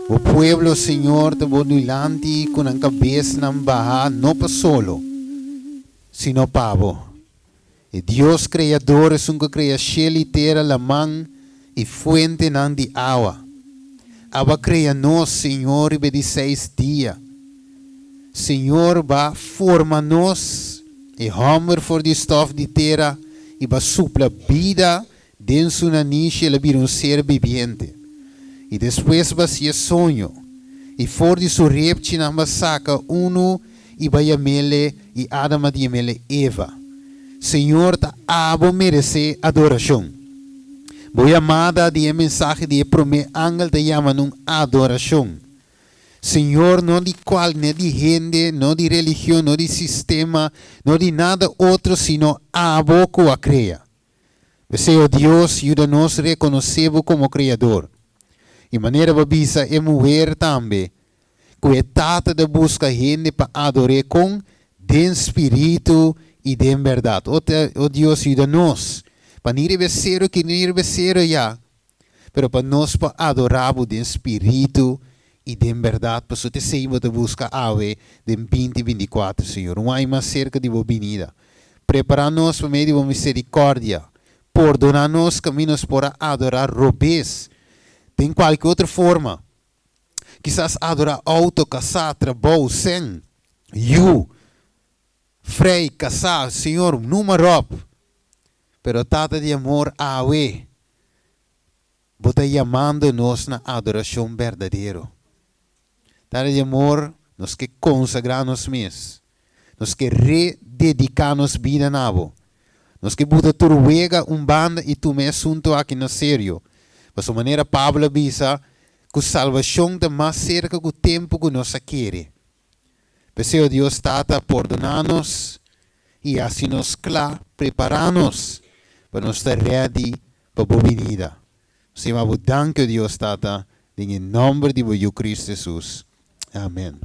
Bo pueblo, Señor, ta bo dilanti ku nan kabesnan baha no pa solo, sino pa bo. E Dios Kreador, esun ku krea shel i tera, laman i fuentenan di awa. Abo a krea nos, Señor, riba e di seis dia. Señor, ba forma nos, e hòmber for di stòf di tera, i ba supla bida den su nanishi, el a bira un ser bibiente. I despues ba hasié soño, i for di su repchinan ba saka unu i ba yam'ele, i Adam a yam'ele Eva. Señor ta abo meresé adorashon. Bo yamada di e mensahe di e promé angel ta yama nun adorashon. Señor no di cual ne di hende, no di religion, no di sistema, no di nada otro sino abo cu a crea. P'esei, o Dios, yuda nos rekonosé bo komo Kreador. I manera bo a bisa e muher tambe, ku e Tata ta buska hende pa ador'é kon den spiritu i den bèrdat. O, o Dios, yuda nos pa ni riba e seru aki ni riba e seru ayá, pero pa nos por adorá bo den spiritu i den bèrdat, pasobra ta esei bo ta buska awe den binti 24, Señor. Un ai mas serka di bo binida. Prepará nos pa medio di bo miserikòrdia. Pordoná nos kaminda nos por a adorá robes den kualke otro forma. Kisas adorá outo, kasá, trabou, sèn, yu, frei, kasá, Señor, numa ròp. Pero Tata di amor, awe Bo ta yamando nos na adorashon berdadero. Tata di amor, nos ke konsagrá nos mes. Nos ke redediká nos bida na Bo. Nos ke buta tur wega un banda i tuma e asuntu aki na serio. Pasobra manera Pablo a bisa ku salbashon ta mas serka ku tempu ku nos a kere. P'esei, o Dios Tata, pordoná nos i hasi nos kla, prepará nos pa nos ta rèdi pa bo binida. Nos ta yama bo danki, o Dios Tata, den e nòmber di bo Yu Cristo Jesus. Amen.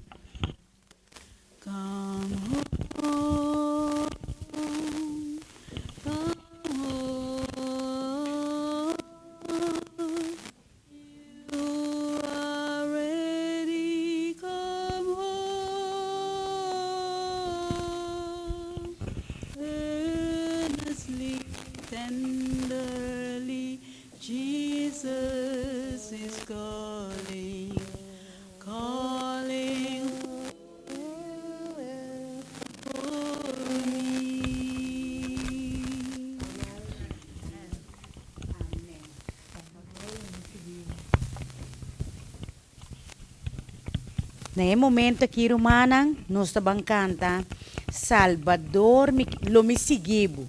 Na e momento aki rumannan nos ta ban canta Salbador mi lo mi sigui bo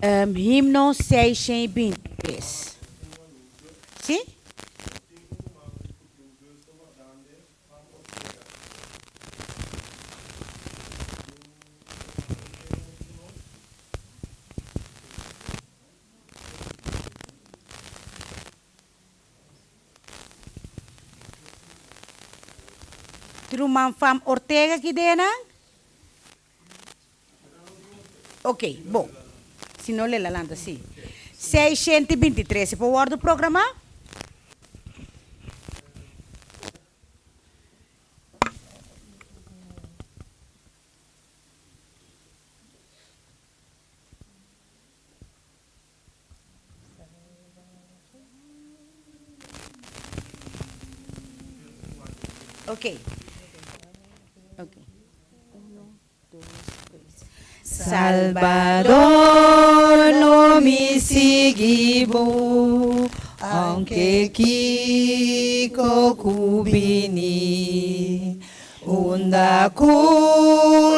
himno 623 si? Truman Fam Ortega ki denan? Ok, bon. Si no lela lanta si. 623 e por wordo programa? Ok. Ok. Salbador, lo mi sigui bo, aunke kiko ku bini. Unda ku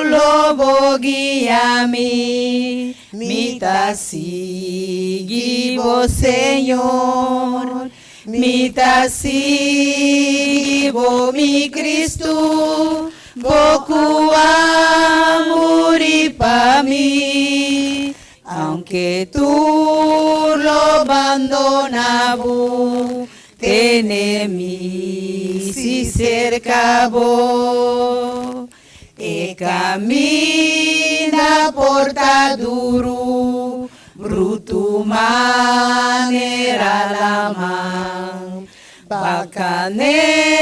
lo bo guia mi, mi ta sigui bo, Señor. Mi ta sigui bo, mi Cristo, bo ku a muri pa mi. Aunke tur lo bandoná bo, tene mi si serka bo. E kaminda por ta duru, brutu manera laman. Bakanele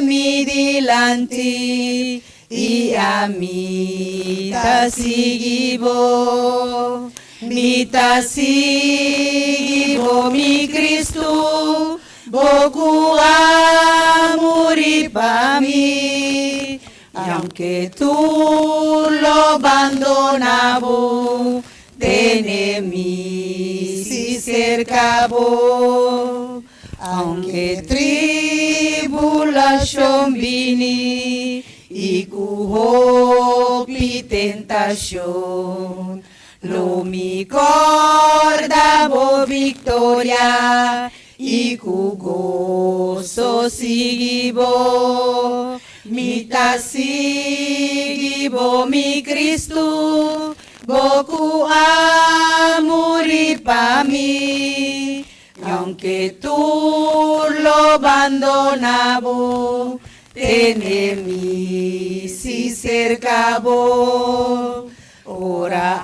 mi dilanti i ami ta sigui bo. Mi ta sigui bo, mi Cristo, Bo ku a muri pa mi, aunke tur lo bandona bo, tene mi si serka bo. Aunke tribulashon bini i ku hopi tentashon, Lo mi corda bo victoria y cu gozo sigui bo. Mi ta sigui bo, mi Cristo, bo cu a muri pa mi. Y aunke tur lo bandona bo, tene mi si cerca bo. Ora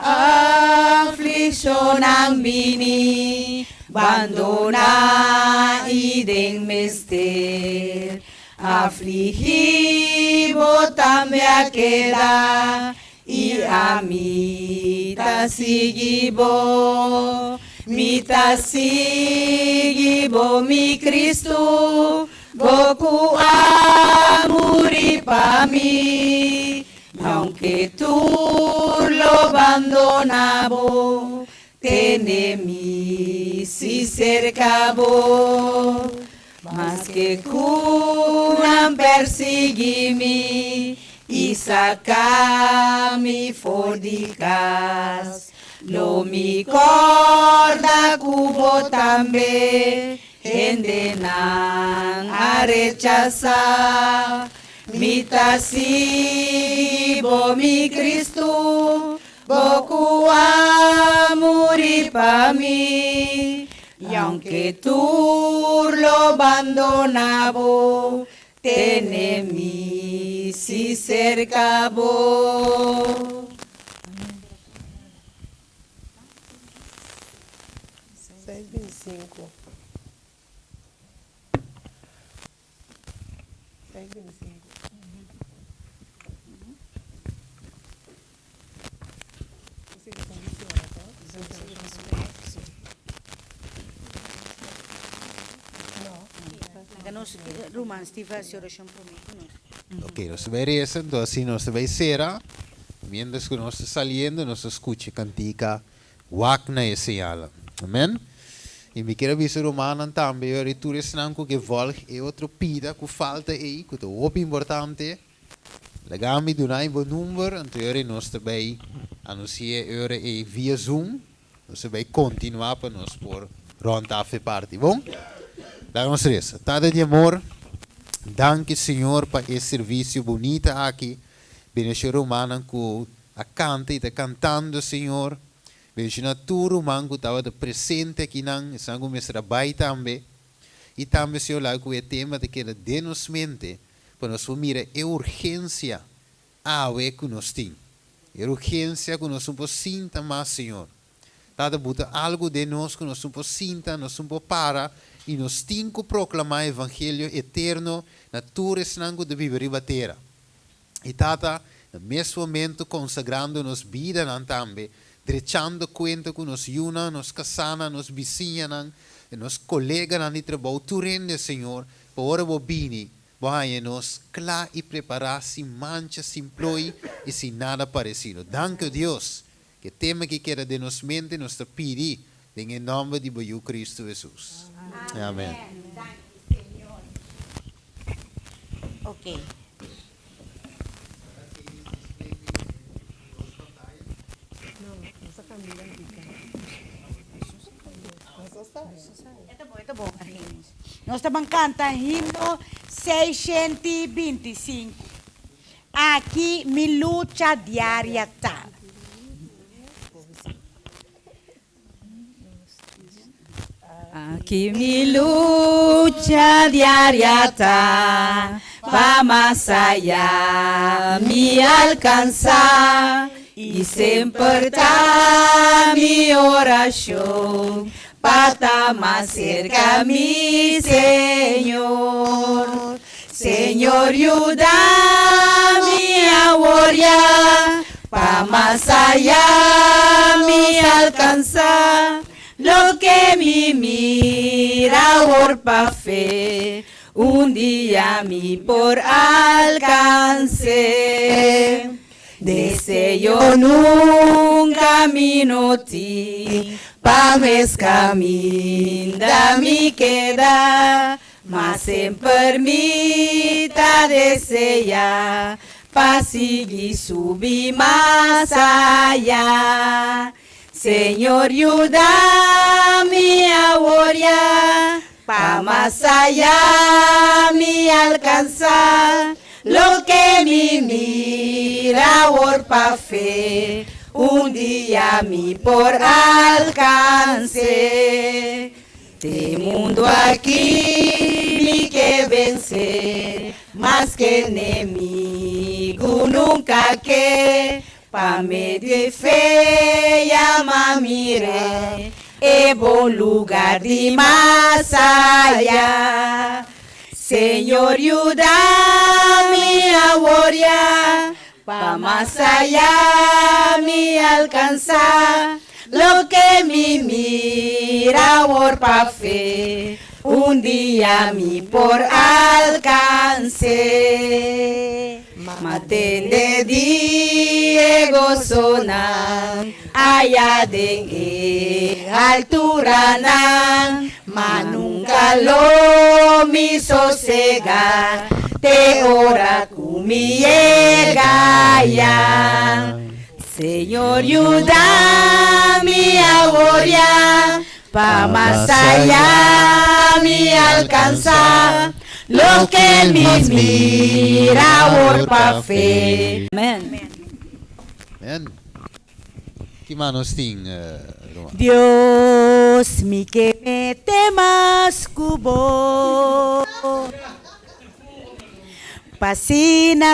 aflikshonnan bini, bandoná i den mester. Afligí bo tambe a keda, i ami ta sigui bo. Mi ta sigui bo, mi Kristu, bo ku a muri pa mi. Aunke tur lo bandona bo, tene mi si serka bo. Maske ku nan persigi mi i saka mi for di kas, lo mi kòrda ku bo tambe Hendenan a rechasá. Mi ta sigui bo, mi Cristo, bo ku a muri pa mi. I aunke tur lo bandoná bo, tene mi si serka bo. Seis binti sinku. Seis binti sinku. Laga nos ruman Steve hasi orashon promé ku nos. Ok, nos ta bai reza, enton asina nos ta bai sera. Mientras ku nos ta saliendo, nos ta skucha e kantika Wak na e señalnan. Amen. I mi kier a bisa rumannan tambe, ora tur esnan ku ke vòlg e otro pida ku falta ei, ku ta hopi importante, laga mi duna bo number, anto ora nos ta bai anunsi'é e ora ei via Zoom. Nos ta bai kontinuá pa nos por rònt af e parti. Bon? Laga nos resa. Tata di amor, danki Señor pa e servisio bunita aki. Bendicion rumannan ku a kanta i ta kantando Señor. Bendiciona tur ruman ku tabata presente akinan, esnan ku mester a bai tambe. I tambe Señor laga ku e tema ta keda den nos mente pa nos por mira e urgensia awe ku nos tin. E urgensia ku nos no por sinta mas Señor. Tata buta algu den nos ku nos no por sinta, nos no por para i nos tin ku proklamá evangelio eterno na tur esnan ku ta biba riba tera. I Tata, na mes momento konsagrando nos bidanan tambe, drechando kuenta ku nos yunan, nos kasánan, nos bisiñanan, nos koleganan di trabou, tur hende, Señor, pa ora Bo bini, Bo haña nos kla i prepará sin mancha, sin ploi i sin nada paresido. Danki, o Dios, ku e tema aki keda den nos mente, nos ta pidi den e nòmber di bo Yu Kristu Hesus. Amèn. Ok. Nos ta ban kanta himno 625. Aki mi lucha diaria ta. Aki mi lucha diaria ta, pa mas aya mi alkansá i semper ta mi orashon pa ta mas serka mi Señor. Señor yuda mi awor ya pa mas aya mi alkansá loke mi mira awor pa fe un dia mi por alkans'é. Deseo nunka mi no tin pa mes kaminda mi keda, ma semper mi ta deseá pa sigui subi mas aya. Señor yuda mi awor ya pa mas aya mi alkansá loke mi mira awor pa fe un dia mi por alkans'é. Te mundu aki mi ke vense maske enemigu nunka ke pa medio di fe ya m'a mira e bon lugá di mas aya. Señor yuda mi awor ya pa mas aya mi alkansá loke mi mira awor pa fe un dia mi por alkans'é. M'a tende di e gosonan aya den e alturanan, ma nunka lo mi sosegá te ora ku mi yega aya. Señor yuda mi awor ya pa mas aya mi alkansá loke mi mira awor pa fe. Amen. Ki mas nos tin, ruman? Dios, mi ke mete mas ku bo, p'asina.